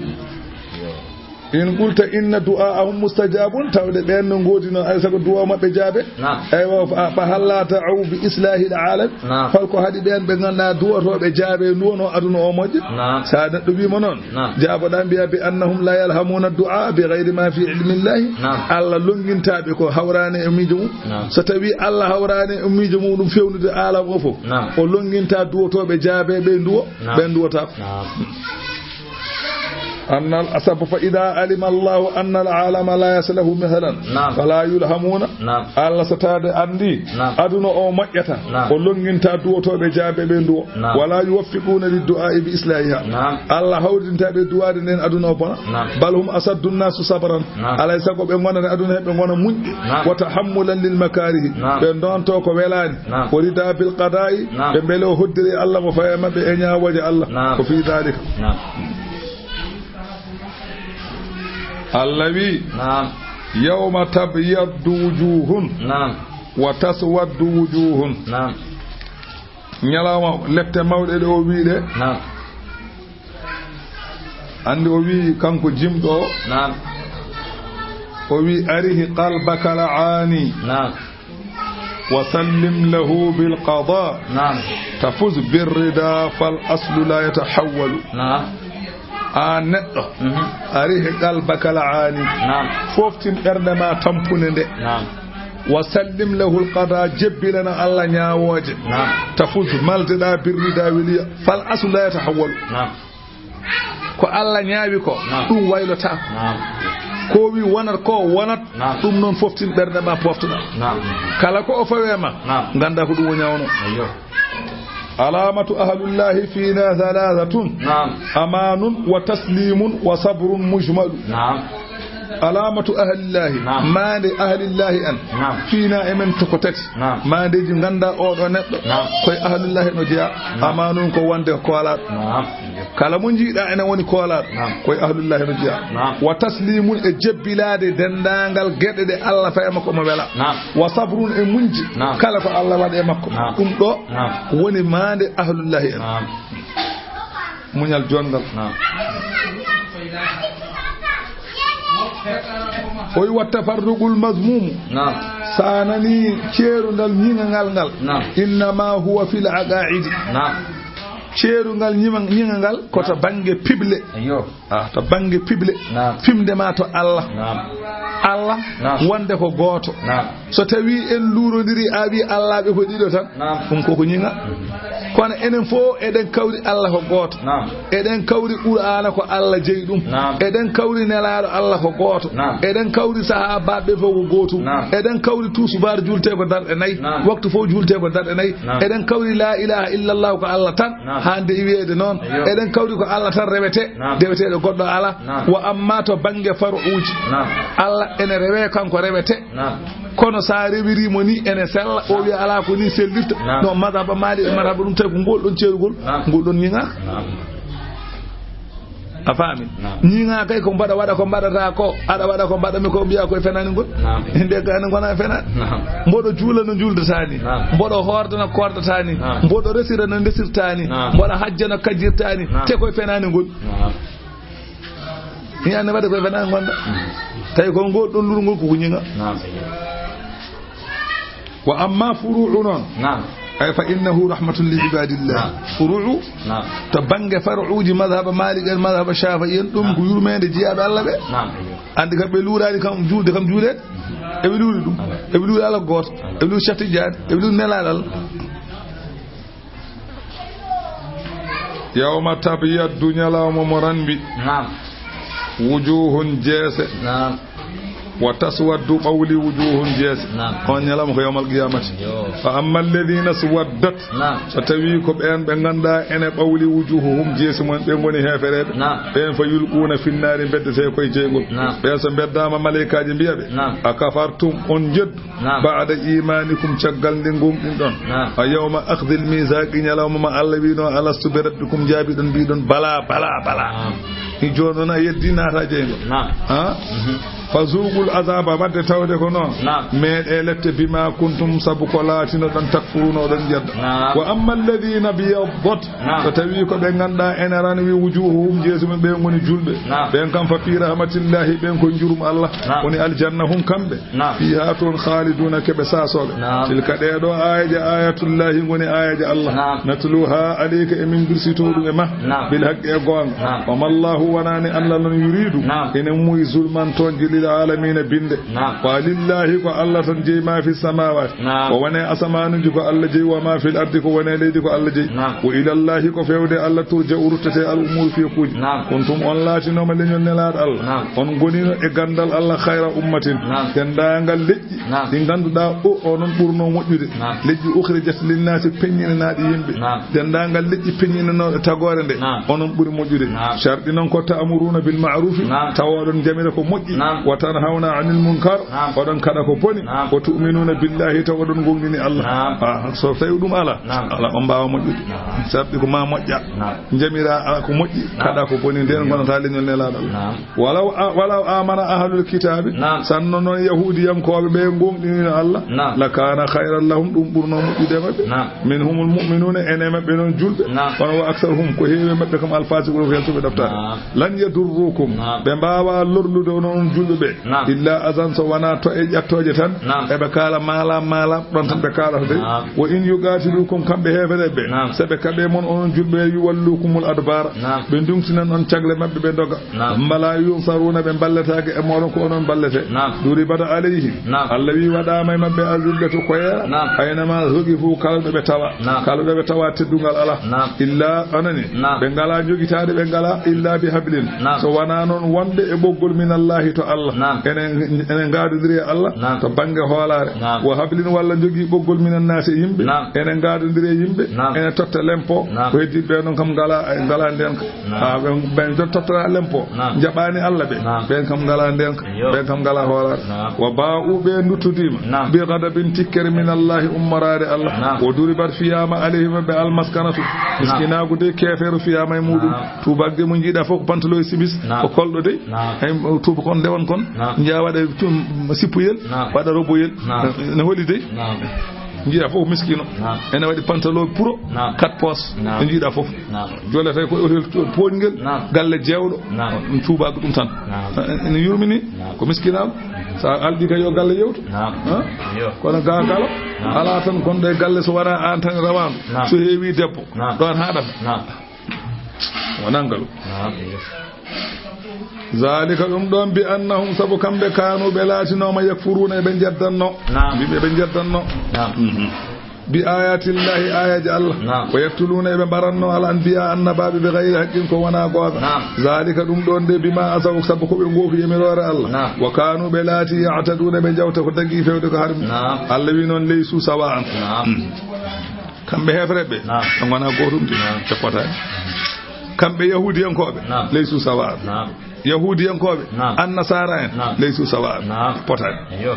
إن قلت إن دعاءهم مستجاب, tawde ɓeen no ngoodi noon, ay sago duwaa maɓɓe jaabe. Naam. Eywa, fa, فهلا دعوا بإصلاح العالم. Naam. Hol ko haɗi ɓeen ɓe ngannduɗaa duwotooɓe jaabe nduwonoo aduna o moƴƴa? Naam. So neɗɗo wiima noon, Naam. Jaaboɗaa mbiyaa: بأنهم لا يلهمون الدعاء بغير ما في علم الله. Naam. Allah lonngintaa ɓe ko hawraani e miijo mum. Naam. So tawii Allah hawraani e miijo mum ɗum fewnude aalam o fof, Naam. O lonngintaa duwotooɓe jaabe ɓe nduwo, Naam. Ɓe nduwotaako. Naam. أن الأسف فإذا علم الله أن العالم لا يصلح مثلا Naam. فلا يلهمون. Naam. Allah so taade anndi Naam. Aduna o moƴƴata, Naam. O lonngintaa duwotooɓe jaabe ɓe nduwo. Naam. ولا يوفقون للدعاء بإصلاحها. Naam. Allah hawrintaa ɓe duwaade nden aduna o bona. Naam. بل هم أشد الناس صبرا. Naam. Alay sago ɓe ngonana aduna he ɓe ngona muñɓe. Naam. وتحملا للمكاره. Naam. Ɓe ndonto ko welaani. Naam. ورضا بالقضاء. Naam. Ɓe mbele o hoddiri Allah mo faye maɓɓe e ñaawooje Allah. Naam. وفي ذلك. Naam. Allah wi, Naam. يوم تبيض وجوه Naam. وتسود وجوه. Naam. Ñalawma lepte mawɗe ɗe o wi ɗe. Naam. Anndi o wi kanko jimɗo o. Naam. O wi: أرح قلبك العاني. Naam. وسلم له بالقضاء. Naam. تفز بالرضا فالأصل لا يتحول. Naam. Aan neɗɗo, Mhm. أرح قلبك العاني. Naam. Fooftin ɓernde ma tampunde nde. Naam. وسلم له القضاء, jebbilana Allah ñaawooje. Naam. تفز, maldeɗaa, بالرضا, weliya. فالأصل لا يتحول. Naam. Ko Allah ñaawi ko, Naam. Ɗum waylotaako. Naam. Ko wi wonat ko wonat, Naam. Ɗum noon fooftin ɓernde ma, pooftoɗaa. Naam. Kala ko o fawe ma, Naam. Nganndaa ko ɗum o ñaawno. Ayyo. علامة أهل الله فينا ثلاثة. Naam. أمان وتسليم وصبر مجمل. Naam. علامة أهل الله. Naam. Maande ahlillahi en. Naam. Fiina e men to ko tati. Naam. Maandeeji nganndaa oɗo neɗɗo. Naam. Koye ahlullahi no jeyaa. Naam. Amanun ko wonde ko koolaaɗo. Naam. Kala mo njiiɗaa ene woni koolaaɗo. Naam. Koye ahlullahi no jeyaa. Naam. وتسليم, e jebbilaade denndaangal geɗe ɗe Allah faye makko mo wela. Naam. وصبر, e muñde. Naam. Kala ko Allah waɗi e makko. Naam. Ɗum ɗo Naam. Woni maande ahlullahi en. Naam. Muñal jonngal. Naam. O wi: والتفرق المذموم. Naam. Sa nani ceerungal ñiŋangal ngal. Naam. إنما هو في العقائد. Naam. Ceerungal ñima-, ñiŋangal ko to Naam. Bannge piɓle. Ayyo. Ah, to bannge piɓle. Naam. Fimde ma to Allah. Naam. Allah Naam. Wonde ko gooto. Naam. So tawii en luurondiri, a wi Allah ɓe ko ɗiɗo tan, Naam. Ɗum koko ñiŋa. Kono enen fof eɗen kawri Allah ko gooto. Naam. Eɗen kawri Qur'aana ko Allah jeyi ɗum. Naam. Eɗen kawri Nelaaɗo Allah ko gooto. Naam. Eɗen kawri sahaabaaɓe fof ko gootum. Naam. Eɗen kawri tuusubaar juultee ko darɗe nayi. Naam. Waktu fof juultee ko darɗe nayi. Naam. Eɗen kawri laa ilaaha illallah ko Allah tan. Naam. Hande e wiyeede noon, Ayyo. Eɗen kawri ko Allah tan rewete, Naam. Deweteeɗo goɗɗo alaa. Naam. Wa amma to bannge faruuji, Naam. Allah ene rewe, kanko rewete. Naam. Kono sa rewiri mo ni ene sella, o wiya alaa ko ni sellirta. Naam. No mazhaba Maalik e mazhaba ɗum tawi ko ngol ɗon ceerugol, Naam. Ngol ɗon ñiŋaaka. Naam. A faami? Naam. Ñiŋa kay ko mbaɗa waɗa ko mbaɗata ko, aɗa waɗa ko mbaɗa mi ko mbiya koye fenaani ngol. Naam. Hinde gani ngona fenaani. Naam. Mboɗo juula no juuldataa ni. Naam. Mboɗo hoorda no koordata ni. Naam. Mboɗo resira no ndesirta ni. Naam. Mboɗo hajja no kajjirta ni. Naam. Te koye fenaani ngol. Naam. Ni anne waɗa koye fenaani ngonɗa. Tawi ko ngol ɗon lurngol ko ko ñiŋa. Naam. Wa amma furu'u noon. Naam. Ay fa innahu rahmatun li ibadillah. Naam. Furu'u. Naam. To bannge faruuji mazhaba Malik en, mazhaba Shafi'i en, ɗum Naam. Ko yurmeende jiyaaɓe Allah ɓe. Naam. Anndi kam ɓe luuraani kam juulde kam juuleede. Eɓe luuri ɗum. Eɓe luuri Allah gooto. Eɓe luuri Cheikh Tidiane. Eɓe luuri Nelaaɗo Allah. Yawma tabyaddu, ñalawma mo ranbi. Naam. Wujuhun, jeese. Naam. Wa taswaddu, ɓawli wujuhun jeese. Naam. On ñalawma ko yawmal qiyamati. Yo. Fa amma alladhina swaddat. Naam. So tawi ko ɓeen ɓe ngannduɗaa ene ɓawli wujuhuhum jeese mum en, ɓe ngoni heefereeɓe. Naam. Ɓeen fa yulquuna finnaari, mbeddetee koye jeyngol. Naam. Ɓeen so mbeddaama, maleykaaji mbiya ɓe. Naam. A kafartum, on njeddu. Naam. Ba'da imanikum, caggal nde ngonɗinɗon. Naam. A yawma akhdhil mithaqi, ñalawma ma Allah wiino alastu bi rabbikum, njaabiɗon mbiɗon bala, bala, bala. Naam. Ni jooni noon a yeddi naata jeyngol. Naam. Ha? Mhm. Fa zuqul azaba, wadde tawde ko noon. Naam. Meeɗe lette bima kuntum, sabu ko laatinoɗon takfuruna oɗon jedda. Naam. Wa amma alladhina biyaddat, naam, so tawi ko ɓe ngannduɗaa ene ranwi wujuhuhum jeese mum, ɓe ngoni julɓe. Naam. Ɓen kam fa fi rahmatillahi, ɓen ko jurum Allah. Naam. Woni aljanna hum kamɓe. Naam. Fiha toon khaliduna, keɓe sasooɓe. Naam. Tilka ɗeeɗo ayaji ayatullahi ngoni ayaji Allah. Naam. Natluha alayka, emin birsito ɗum e ma. Naam. Bil haqqi, e goonga. Naam. Wa mallahu, wonani Allah noon, yuridu, naam, ene muuyi zulman toonji lil alamina binde. Naam. Wa lillahi, ko Allah tan jeyi ma fi samawati. Naam. Ko wone asamaanuuji ko Allah jeyi, wa ma fil ardi, ko wone leydi ko Allah jeyi. Naam. Wa ilallahi, ko fewde Allah turja'u, ruttete al umuru, fiikuuji. Naam. Kuntum, on laatinooma leñol Nelaaɗo Allah. Naam. On ngonino e ganndal Allah khayra ummatin. Naam. Denndaangal leƴƴi, naam, ɗi ngannduɗaa o, onon ɓurnoo moƴƴude. Naam. Leƴƴi ukhrijat linnaasi, peññinanaaɗi yimɓe. Naam. Denndaangal leƴƴi peññinanooɗe tagoore nde, naam, onon ɓuri moƴƴude. Naam. Sharɗi noon ko ta'muruna bil ma'rufi, naam, tawa oɗon njamira ko moƴƴi. Naam. Wa tanhawna anil munkar, naam, oɗon kaɗa ko boni. Naam. Wa tu'minuna billahi, tawa oɗon ngongdini Allah. Naam. Ah, so tawi ɗum ala, naam, ala on mbaawa moƴƴude. Naam. Sarɗi ko ma moƴƴa. Naam. Njamira ala ko moƴƴi, naam, kaɗa ko boni, nden, naam, ngonata leñol Nelaaɗo Allah. Naam. Walaw a-, walaw amana ahlul kitabi, naam, sanno noon yahudiyankooɓe ɓe ngongɗinino Allah, naam, la kana khayran lahum, ɗum ɓurno moƴƴude e maɓɓe. Naam. Minhumul mu'minuna, ene maɓɓe noon julɓe. Naam. Kono wa aktharuhum, ko heewi e maɓɓe kam alfasiquna, ko yaltuɓe ɗoftaade. Naam. Lan yadurrukum, naam, ɓe mbaawa lorlude onon julɓe ɓe. Naam. Illa azan, so wonaa to e ƴattooje tan. Naam. Eɓe kaala maala, maala, ɗon tan ɓe kaalata de. Naam. Wa in yuqatilukum, kamɓe heefereɓe ɓe. Naam. So ɓe kaɓe mon onon julɓe, yuwallukumul adbar. Naam. Ɓe ndumtinan on cagle maɓɓe, ɓe ndoga. Naam. Mbala yunsaruna, ɓe mballetaake e mooɗon, ko onon mballete. Naam. Duribat alayhim. Naam. Allah wi waɗaama e maɓɓe azillatu, koyeera. Naam. Aynama suqifu, kala ɗo ɓe tawa. Naam. Kala ɗo ɓe tawa teddungal ala. Naam. Illa, anani. Naam. Ɓe ngala jogitaade, ɓe ngala illa bi hablin. Naam. So wonaa noon wonde e ɓoggol minallahi to Allah. Naam. Ene, ene ngaadondiri e Allah. Naam. To bannge hoolaare. Naam. Wa hablin, walla jogii ɓoggol minannasi e yimɓe. Naam. Ene ngaadondiri e yimɓe. Naam. Ene totta lempo. Naam. Ko heddi ɓe noon kam ngala, ngala ndenka. Naam. Ha, ɓen, ɓen jottoto lempo. Naam. Jaɓaani Allah ɓe. Naam. Ɓen kam ngala ndenka. Yo. Ɓen kam ngala hoolaare. Naam. Wa baa'u, ɓe nduttodiima. Naam. Bi ghadabin, tikkere, minallahi, ummoraade Allah. Naam. Wa duribat, fiyaama, alayhim, ɓe almaskanatu. Naam. Miskinaagu de, keefeeru fiyaama e muɗum. Naam. Tuubagge mo njiiɗa fof ko pantalon e simis, naam, ko kolɗo de. Naam. Hay tuuba kon, ndewan kon. Naam. Njiya waɗa tum-, sippuyel, naam, waɗa roboyel. Naam. Ne holi de. Naam. Njiya fof miskino. Naam. Ene waɗi pantalon puro, naam, quatre poches. Naam. Ɓe njiiɗa fof. Naam. Jolete ko hotel pooƴngel, naam, galle jeewɗo. Naam. Ɗum tuubaagu ɗum tan. Naam. Ene yurmini, naam, ko miskinaagu. Sa alɗi kay yo galle yewtu. Naam. Ha? Yo. Kono ga kala, naam, ala tan gonɗo e galle so wona aan tan rawaandu. Naam. So heewi debbo. Naam. Ɗon haɗata. Naam. Wonaa ngalu. Naam. Zalika, ɗum ɗon, bi annahum, sabu kamɓe, kanu, ɓe laatinooma, yakfuruna, eɓe njeddanno. Naam. Mbiɓe eɓe njeddanno. Naam. Mhm. Bi ayatillahi, ayaji Allah. Naam. Wa yaktuluna, eɓe mbaranno, al anbiya, annabaaɓe, bi gayri haqqin, ko wonaa goonga. Naam. Zalika, ɗum ɗon de, bima asaw, sabu ko ɓe ngoofi yamiroore Allah. Naam. Wa kanu, ɓe laati, ya'taduna, ɓe jawta ko dagi fewde ko harmi. Naam. Allah wi noon, laysu sawa'an. Naam. Mm. Kamɓe heefereɓe ɓe, naam, ɓe ngonaa gootum de. Naam. Ɓe potaani. Kamɓe yahuudiyankooɓe, naam, laysu sawa'an. Naam. Yahuudiyankooɓe, naam, annasaara en, naam, laysu sawa'an. Naam. Ɓe potaani. Iyo.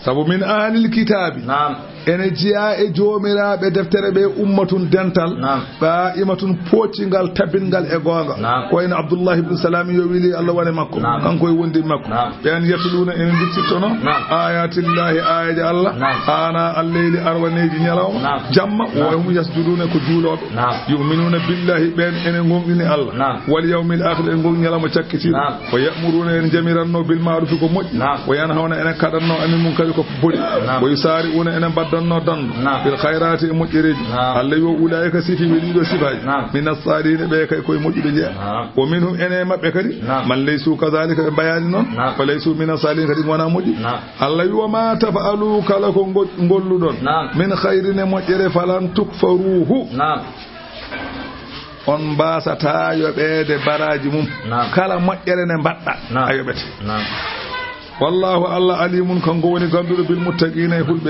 Sabu min ahlil kitaabi, naam, ene jeyaa e joomiraaɓe deftere ɓe, ummatun, dental, naam, qa'imatun, poocingal, tabingal e goonga. Naam. Ko wayno Abdullahi ibn Salam, yo weli Allah wone makko. Naam. Kanko e wondi makko. Naam. Ɓen yatluna, ene nduttittono, naam, ayatillahi, ayaji Allah, naam, ana alleyli, arwaneeji ñalawma, naam, jamma, naam, wa hum yasjuduna, ko juulooɓe. Naam. Yu'minuna billahi, ɓen ene ngongɗini Allah. Naam. Wal yawmil akhir, e ngol ñalawma cakkitiiɗo. Naam. Wa ya'muruna, ene jamiranno, bil ma'rufi, ko moƴƴi. Naam. Wa yanhawna, ene kaɗanno, anil munkari, ko boni. Naam. Wa yusari'una, ene mbaddanno dando. Naam. Bil khayrati, e moƴƴereeji. Naam. Allah yo ulaika, sifi ɓe ɗiɗo sifaaji. Naam. Minas salihin, ɓe kay koye moƴƴuɓe jeyaa. Naam. Wa minhum, ene maɓɓe kadi, naam, man laysu kadhalika, ɓe mbayaani noon. Naam. Fa laysu minas salihin, kadi wonaa moƴƴi. Naam. Allah wi, wa ma taf'alu, kala ko ngo-, ngolluɗon, naam, min khayrin, e moƴƴere, falan tukfaruhu. Naam. On mbaasataa yoɓeede baraaji mum. Naam. Kala moƴƴere nde mbaɗɗa, naam, a yoɓete. Naam. Wallahu, Allah, alimun, kanko woni ganduɗo, bil muttaqina, e fulɓe.